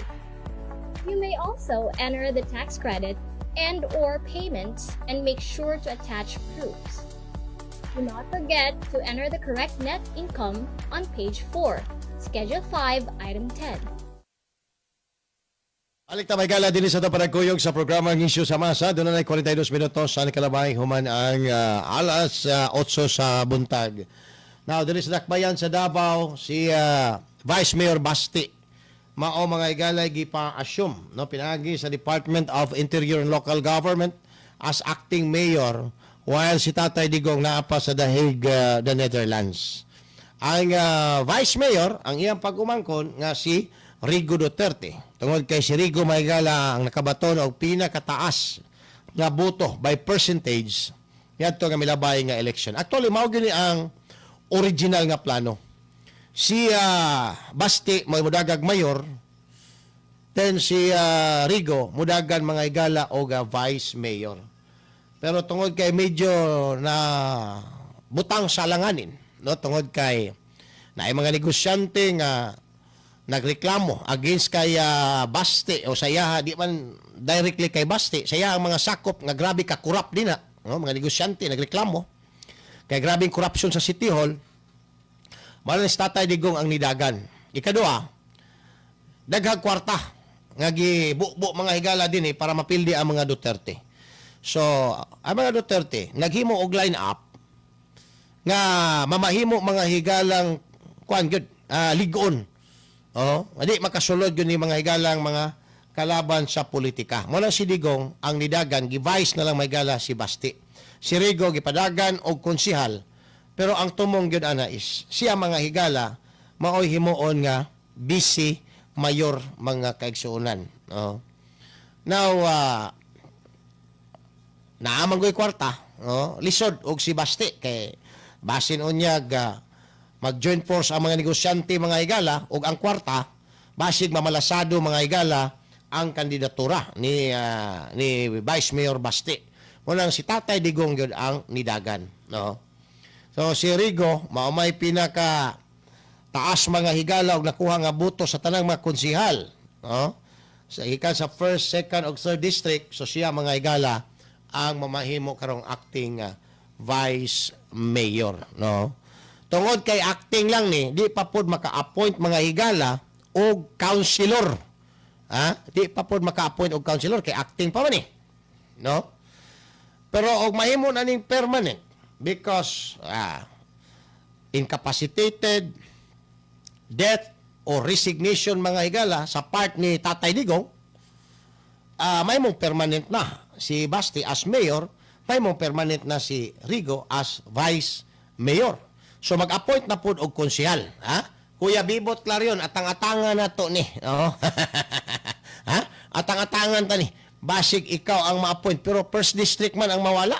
You may also enter the tax credit and or payments and make sure to attach proofs. Do not forget to enter the correct net income on page 4, Schedule 5, Item 10. Balik ta, mga higala, dinhi sa panagkuyog sa programa ng Isyu sa Masa. Doon na 42 minutos sa nakalabay human ang alas 8 sa buntag. Now, diri sa Dakbayan sa Davao, si Vice Mayor Basti mao, mga higala, gipa-assume, no, pinagi sa Department of Interior and Local Government as acting mayor while si Tatay Digong naa pa sa The Hague, the Netherlands. Ang Vice Mayor, ang iyang pag-umangkon nga si Rigo Duterte. Tungod kay si Rigo, mga higala, ang nakabaton og pinakataas nga boto by percentage yadto nga milabay nga election. Actually, mao gyud ni ang original nga plano. Si Basti mo mudagag mayor, then si Rigo mudagan, mga higala, og vice mayor. Pero tungod kay medyo na butang sa alanganin, no, tungod kay naay mga negosyante nga nagreklamo against kay Basti o sa iyaha, di man directly kay Basti, sa ang mga sakop nga grabe ka corrupt din na, no, mga negosyante nagreklamo kay grabing corruption sa City Hall. Mao si Tatay Digong ang nidagan. Ikaduha, daghang kwarta nga gibubo, mga higala, din eh, para mapildi ang mga Duterte. So, ang mga Duterte naghimo og line up nga mamahimo, mga higalang, kuan gyud, ligon. Oh, di makasulod gyud ni, mga higalang, mga kalaban sa politika. Mo na si Digong ang nidagan, gi-vice na lang, mga higala, si Basti. Si Rigo gipadagan og konsihal, pero ang tumong gyud ana is siya, mga higala, maoy himuon nga vice mayor, mga kaigsuonan. Oh. Now, naa man goy kwarta, oh, lisod og si Basti kay basin unyag mag-join force ang mga negosyante, mga higala, ug ang kwarta, basig mamalasado, mga higala, ang kandidatura ni Vice Mayor Basti. Mao nang si Tatay Digong gyud ang nidagan, no? So si Rigo mao may pinaka taas, mga higala, og nakuha nga boto sa tanang mga konsihal, no? Sa gikan sa first, second ug third district, so siya, mga higala, ang mamahimo karong acting vice mayor, no? Tungod kay acting lang ni, di pa pod maka-appoint, mga higala, og councilor. Ha? Di pa pod maka-appoint og councilor kay acting pa man eh. No? Pero og mahimo na ning permanent because incapacitated, death or resignation, mga higala, sa part ni Tatay Digong, May mong permanent na si Basti as mayor, may mong permanent na si Rigo as vice mayor. So mag-appoint na pud og konsehal, ha? Kuya Bibot Clarion, atang-atangan na to ni. Oo. Ha? Atang-atangan ta ni. Basig ikaw ang ma-appoint, pero first district man ang mawala.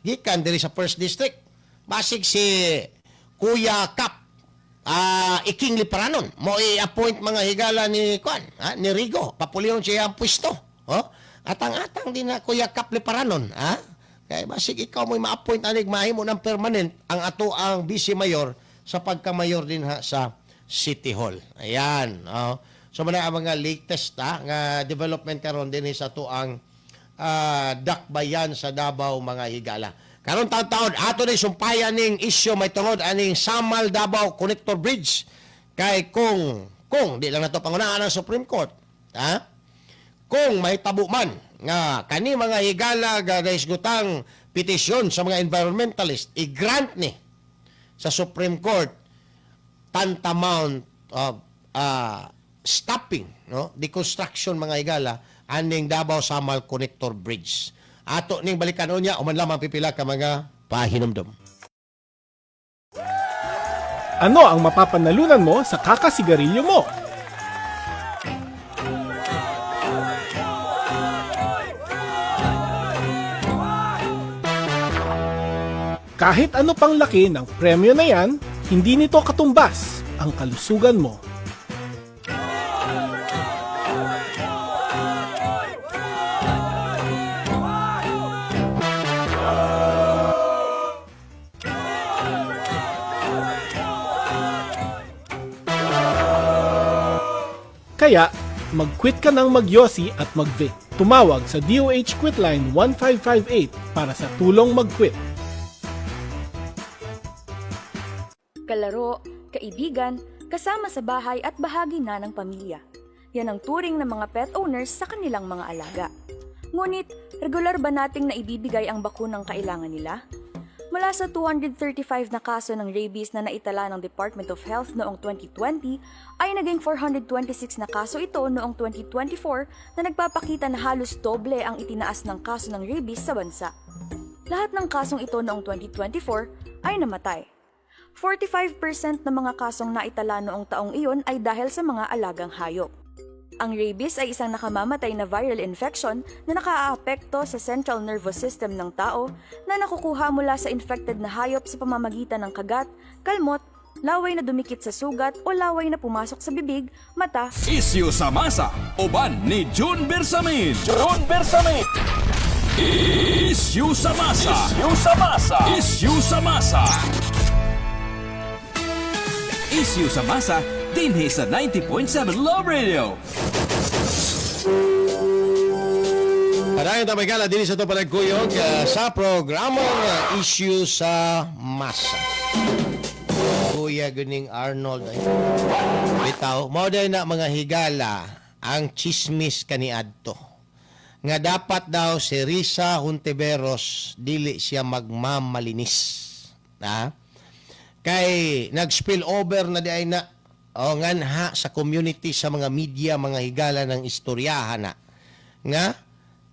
Gikan diri sa first district. Basig si Kuya Kap Iking Lipranon mo i-appoint, mga higala, ni Kwan, ha, ni Rigo. Papulion siya ang pwesto. Oh? Atang-atang din na Kuya Kap Lipranon, ha? Kay basig ikaw mo ma-appoint anig mahimo ng permanent ang ato ang vice mayor sa pagka-mayor din ha sa City Hall. Ayan. Oh. So man ang mga latest ha, nga development karon din sa ato ang dakbayan sa Davao, mga higala. Karon taon-taon ato ni sumpayan ning isyu may tungod aning Samal Davao Connector Bridge, kay kung di lang nato pangunahan ng Supreme Court, ha, kung may tabo man nga kani, mga higala, ga naisgutang petisyon sa mga environmentalist i-grant ni sa Supreme Court, tantamount of stopping, no, the construction, mga higala, aning Davao Samal Connector Bridge. Ato ning balikan unya human lamang pipila ka mga pahinumdom. Ano ang mapapanalunan mo sa kakasigarilyo mo? Kahit ano pang laki ng premyo na yan, hindi nito katumbas ang kalusugan mo. Kaya, mag-quit ka ng magyosi at mag-vape. Tumawag sa DOH Quitline 1558 para sa tulong mag-quit. Kalaro, kaibigan, kasama sa bahay at bahagi na ng pamilya. Yan ang turing ng mga pet owners sa kanilang mga alaga. Ngunit, regular ba nating naibibigay ang bakunang kailangan nila? Mula sa 235 na kaso ng rabies na naitala ng Department of Health noong 2020, ay naging 426 na kaso ito noong 2024 na nagpapakita na halos doble ang itinaas ng kaso ng rabies sa bansa. Lahat ng kasong ito noong 2024 ay namatay. 45% ng mga kasong naitala noong taong iyon ay dahil sa mga alagang hayop. Ang rabies ay isang nakamamatay na viral infection na nakaaapekto sa central nervous system ng tao na nakukuha mula sa infected na hayop sa pamamagitan ng kagat, kalmot, laway na dumikit sa sugat o laway na pumasok sa bibig, mata Isyu sa masa, uban ni June Bersamin. June Bersamin. Isyu sa masa. Isyu sa masa. Isyu sa masa. Isyu sa masa, dinhi sa 90.7 Love Radio. Padayon ta, mga dinhi sa ato panagkuyog sa programang Issue sa Masa. Kuya guning Arnold ay. Bitaw, mao day na, mga higala, ang chismis kaniadto. Nga dapat daw si Risa Hontiveros dili siya magmamalinis. Ha? Kay nag-spill over na di ay na o nganha sa community, sa mga media, mga higala, ng istoryahan na nga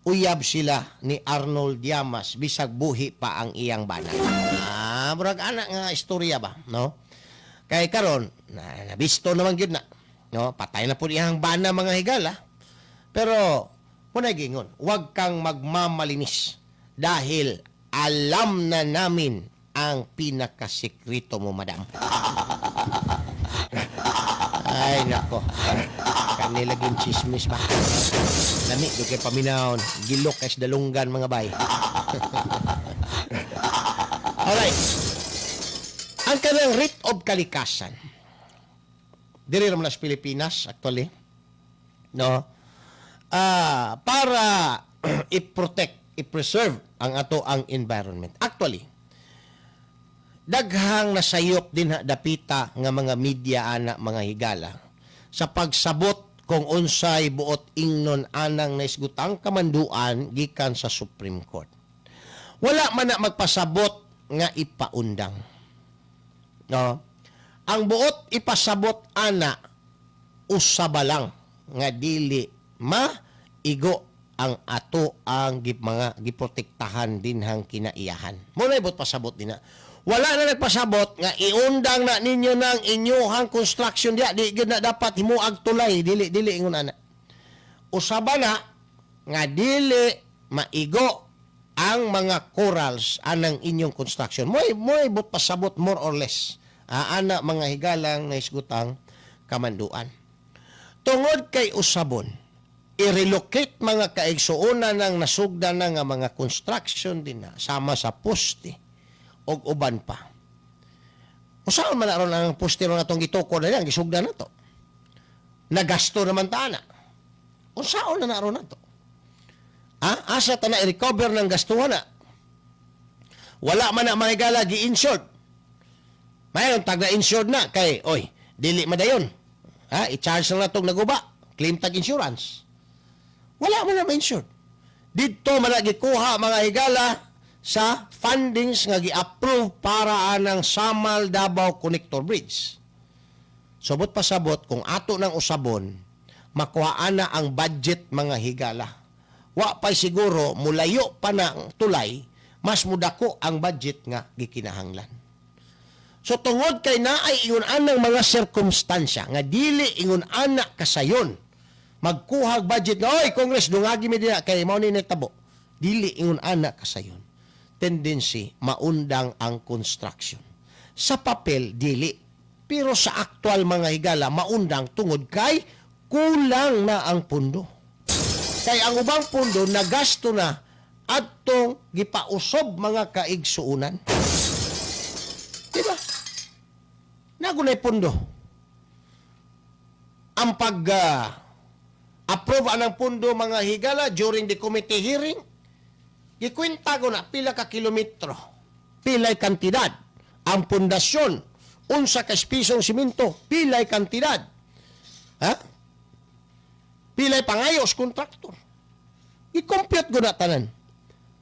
uyab sila ni Arnold Llamas bisag buhi pa ang iyang bana. Ah, murag ana nga istorya ba, no? Kay karon na nabisto naman gyud na. No, patay na pud iyang bana, mga higala. Pero muna gingon, huwag kang magmamalinis dahil alam na namin ang pinakasikreto mo, madam. Ay, nako. Kanila yung chismis ba? Lami, doon kay paminawon. Gilok kay dalunggan, mga bay. Alright. Ang kanang writ of kalikasan. Diri raman na sa Pilipinas, actually. No? Para i-protect, i-preserve ang ato ang environment. Actually, daghang nasayop din ha, dapita nga mga media ana, mga higala, sa pagsabot kung unsay buot ingnon anang naisgutang kamanduan gikan sa Supreme Court. Wala man na magpasabot nga ipaundang. No? Ang buot ipasabot ana, usaba lang nga dili maigo. ang ato ang mga giprotektahan dinhang kinaiyahan. Mao na ibot pasabot dinha. Wala na nagpasabot nga iundang na ninyo ng inyuhang construction diya, di gyud na dapat himuag tulay, dili dili ingon ana. Usaba na nga dili maigo ang mga corals anang inyong construction. Mo'y but pasabot more or less. Ana mga higalang nahisgutang kamanduan. Tungod kay usabon, i-relocate mga kaigsuonan ng nasugdan na nga mga construction din na, sama sa poste og uban pa. Usaon man aron ang poste ron atong gitukod na yan, gisugdan na to. Nagasto naman ta na. Unsaon na naron na to? Ah, asa ta na i-recover ng gastuhan na? Wala man na mga higala gi-insured. Mayon tag na insured na kay oy, dili madayon. Ha, i-charge na natong naguba, claim tag insurance. Wala man na ma-insured. Didto man na gikuha mga higala sa fundings nga gi-approve para anang Samal Davao Connector Bridge. Sobot pasabot kung ato ng usabon, makuhaan na ang budget mga higala. Wa pa'y siguro mulayo pa na ang tulay, mas mudako ang budget nga gikinahanglan. So tungod kay naay ingon anang mga sirkumstansya nga dili ingon ana kasayon magkuha og budget nga oy Congress, dungagi mi diha kay mao ni nitabo. Dili ingon ana kasayon. Tendency maundang ang construction. Sa papel dili, pero sa aktual mga higala maundang tungod kay kulang na ang pundo. Kay ang ubang pundo nagasto na adtong gipausob mga kaigsuonan. Diba? Nagunay pundo. Ang pag approve anang pundo mga higala during the committee hearing, gikwenta ko na pila ka kilometro, pilay kantidad, ang pundasyon, unsa ka pisong simento, pilay kantidad. Ha? Pilay pangayos kontraktor. I-compute ko na tanan.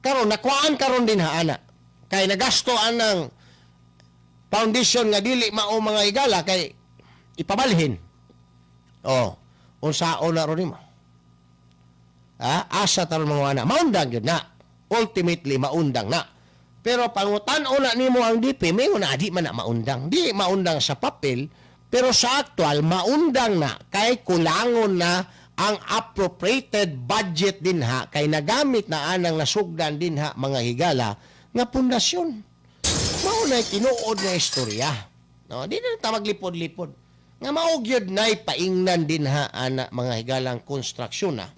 Karon nakuhaan karon din ha ana. Kay nagasto anang foundation nga dili mao mga higala kay ipabalhin. Oh, unsaon na ron nimo? Ha? Asa taron mga ana? Maundang gyud na. Ultimately maundang na. Pero pangutan-on na nimo ang DP, mingon na di man na maundang. Di maundang sa papel, pero sa actual maundang na kay kulangon na ang appropriated budget dinha kay nagamit na anang nasugdan dinha mga higala nga pundasyon. Mao na tinuod nga istorya. No, di na ta maglipod-lipod. Nga mao gyud nay paingnan dinha ana mga higalang konstruksyon na.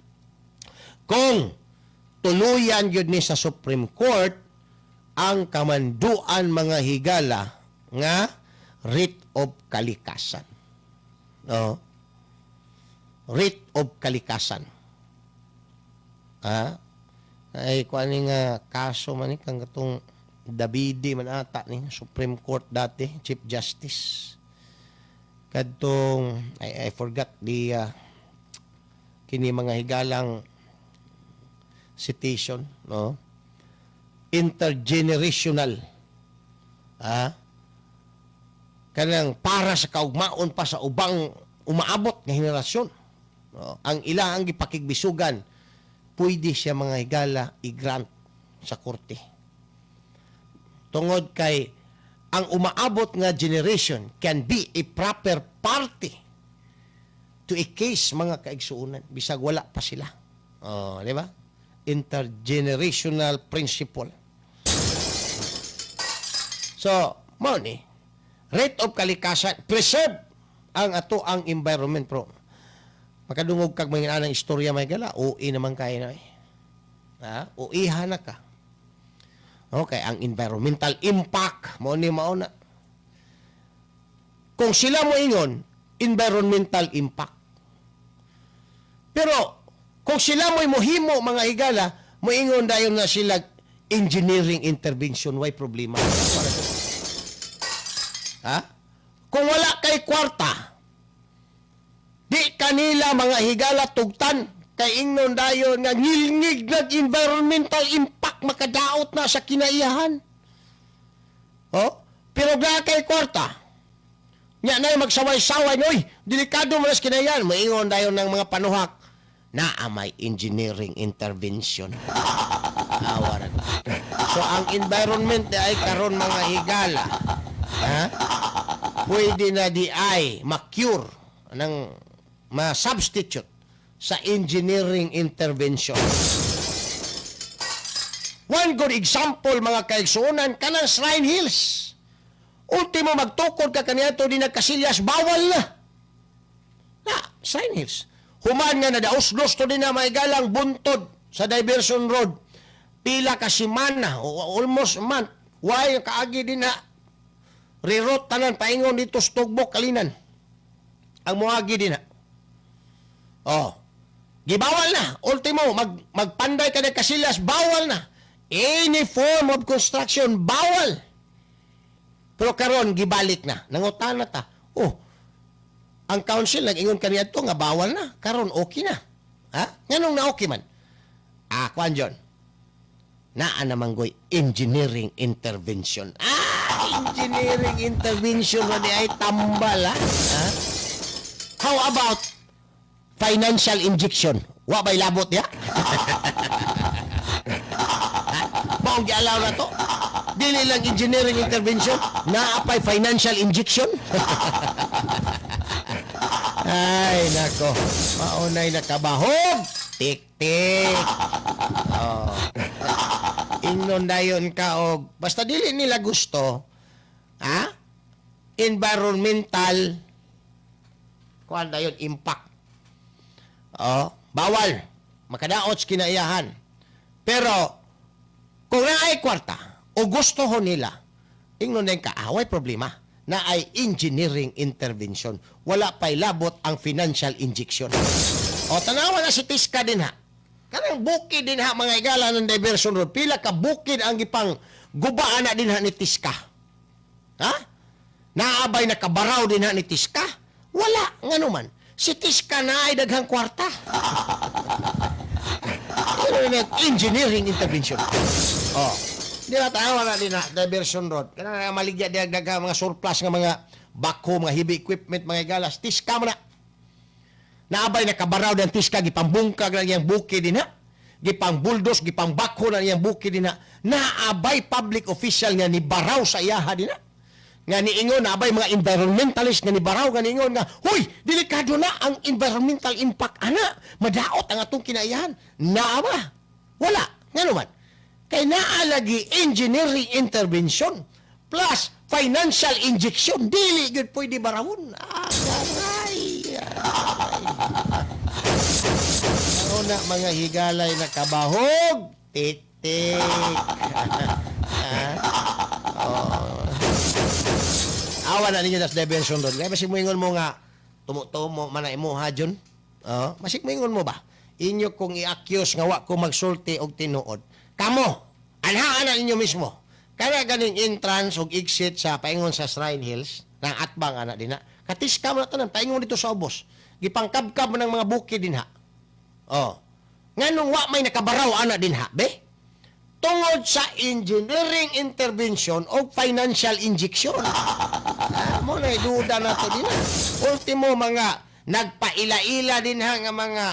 Kung tuluyan gyud ni sa Supreme Court ang kamanduan mga higala nga writ of kalikasan. No? Writ of kalikasan. Ha? Ay kuan ni nga kaso man ni kang katong Davide man ata ni Supreme Court dati, Chief Justice. Kadtong I forgot the kini mga higalang citation, no? Intergenerational. Ah? Kanang para sa kaugmaon pa sa ubang umaabot nga henerasyon. No? Ang ila ang gipakigbisugan, pwede siya mga higala i-grant sa korte. Tungod kay ang umaabot nga generation can be a proper party to a case mga kaigsuonan bisag wala pa sila. Oh, di ba? Intergenerational principle. So, mao ni writ of kalikasan, preserve ang ato ang environment, pro. Makadungog kag mga anang istorya may gala, ui naman kay na eh. Ha? Uiha na ka. Okay, ang environmental impact mo ni mao na. Kung sila mo ingon, environmental impact. Pero kung sila mo'y mohimo mga higala, moingon dayon na sila engineering intervention, way problema. Ha? Kung wala kay kwarta, di kanila mga higala tugtan kay ingnon dayon nga ngilngig nag environmental impact, makadaot na sa kinaiyahan. Oh, pero na kay kwarta, nya na magsaway-saway, oy, delikado man sa kinaiyahan, moingon dayon ng mga panuhak. Naa may engineering intervention. Awa ra. So ang environment di ay karon, mga higala, ha? Pwede na di ay ma-cure ng ma-substitute sa engineering intervention. One good example, mga kaigsuonan, kanang Shrine Hills. Ultimo magtukod ka kaniadto di nagkasilyas, bawal na. Na, Shrine Hills. Human nga nadaos-dos to din na may galang buntod sa Diversion Road. Pila ka semana, o almost a month. Why kaagi din na reroute tanan paingon dito sa Tugbok, Kalinan. Ang muagi din na. Oh. Gibawal na. Ultimo, magpanday ka ng kasilyas, bawal na. Any form of construction, bawal. Pero karon gibalik na. Nangutana ta. Oh, ang council nag-ingon kaniadto nga bawal na. Karon okay na. Ha? Nganong na okay man? Ah, kwan John. Naa naman goy engineering intervention. Ah, engineering intervention na di ay tambal, ha? Ha? How about financial injection? Wa ba'y labot ya? Ha? Maong gialaw na to? Dili lang engineering intervention, naa pay financial injection. Ay, nako. Maunay nakabahog. Tik-tik. Oh. Ingnon dayon ka og basta dili nila gusto, ha? Environmental kuan dayon impact. Oh, bawal. Makadaot sa kinaiyahan. Pero kung naay kwarta o gusto ho nila, ingnon din ka, ah, way problema na ay engineering intervention. Wala pa'y labot ang financial injection. O, tanawa na si Tisca din ha. Kanang bukid din ha, mga igala ng diversion road. Pila ka bukid ang gipang gubaan na din ha ni Tisca. Ha? Naabay nakabaraw din ha ni Tisca? Wala, nga naman. Si Tisca na ay daghang kwarta. Pero na engineering intervention. Oh. Di ba tawa na din na diversion road. Kana nga maligya di daghang mga surplus nga mga backhoe, mga heavy equipment, mga galas. Tisca man na. Naabay nakabaraw ng Tisca, gipambungkag na iyang bukid din ha. Gipang bulldoze, gipang backhoe na iyang bukid din ha. Naabay public official nga ni baraw sa iyaha din ha. Nga niingon, naabay mga environmentalist nga ni baraw, nga niingon nga, "Huy, delikado na ang environmental impact, ana. Madaot ang atong kinaiyahan." Naa ba? Wala. Nga naman. Kay naalagi engineering intervention plus financial injection. Dili gyud pwede barawon. Ah, aray. Aray. Una mga higalay na kabahog. Tik-tik. Ah? Oh. Awa na ninyo das diversion doon. Kaya basig moingon mo nga tumo-tumo man na imuha dyan. Oh, basig moingon mo ba? Inyo kong i-accuse nga wa ko magsulti og tinuod. Kamo, anhaan na ninyo mismo. Kaya ganing entrance og exit sa paingon sa Shrine Hills, nang atbang ana din na. Katis ka mo na tanan, paingon dito sa ubos. Gipangkabkab mo ng mga bukid din ha. Oh. Nganong wa may nakabaraw ana din ha, be? Tungod sa engineering intervention o financial injection. Ah, mo na duda na to din ha. Ultimo mga nagpaila-ila din ha nga mga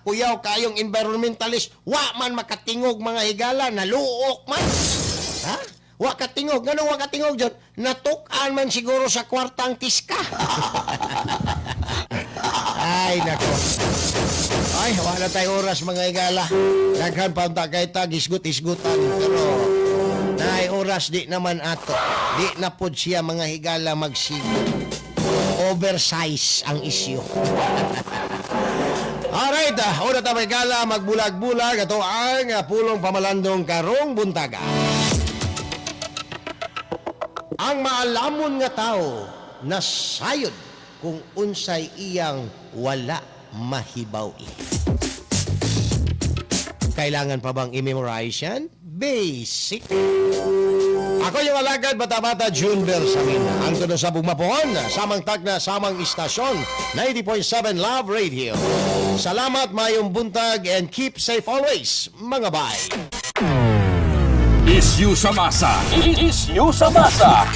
kuyaw kayong environmentalist, wa man makatingog, mga higala, naluok man. Ha? Wa katingog, nganong wa katingog dyan? Natuk-an man siguro sa kwartang Tisca. Ay, nako. Ay, wala tayo oras, mga higala. Daghan pa unta kay ta gisgut-isgutan pero naay oras di naman ato. Di na pod siya, mga higala, magsigo. Oversize ang isyu. Alright, una ta, mga higala, magbulag-bulag. Ito ang pulong pamalandong karong buntaga. Ang maalamon nga tao nasayod kung unsay iyang wala mahibaw-i. Kailangan pa bang i-memorize yan? Basic. Ako yung alagad, bata-bata, June Bersamin. Ang tuno sa Bugmapoon, samang tagna, samang istasyon, 90.7 Love Radio. Salamat, mayong buntag, and keep safe always, mga bay. Issue sa masa. Issue sa masa.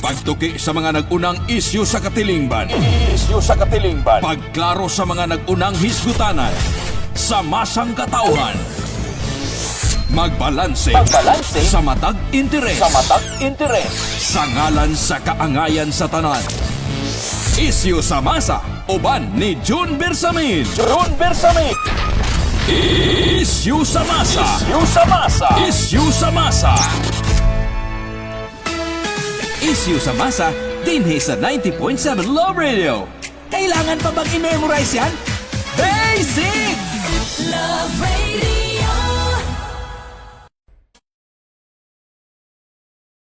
Pagtuki sa mga nag-unang isyu sa katilingban. Isyu sa katilingban. Pagklaro sa mga nag-unang hisgutanan. Sa masang katauhan. Magbalanse. Magbalanse. Sa matag interes. Sa matag interes. Sa ngalan sa kaangayan sa tanan. Isyu sa masa. Uban ni June Bersamin. June Bersamin. Isyu sa masa. Isyu sa masa. Isyu sa masa. Isyu sa masa, dinhi sa 90.7 Love Radio. Kailangan pa bang i-memorize yan? Basic! Love Radio.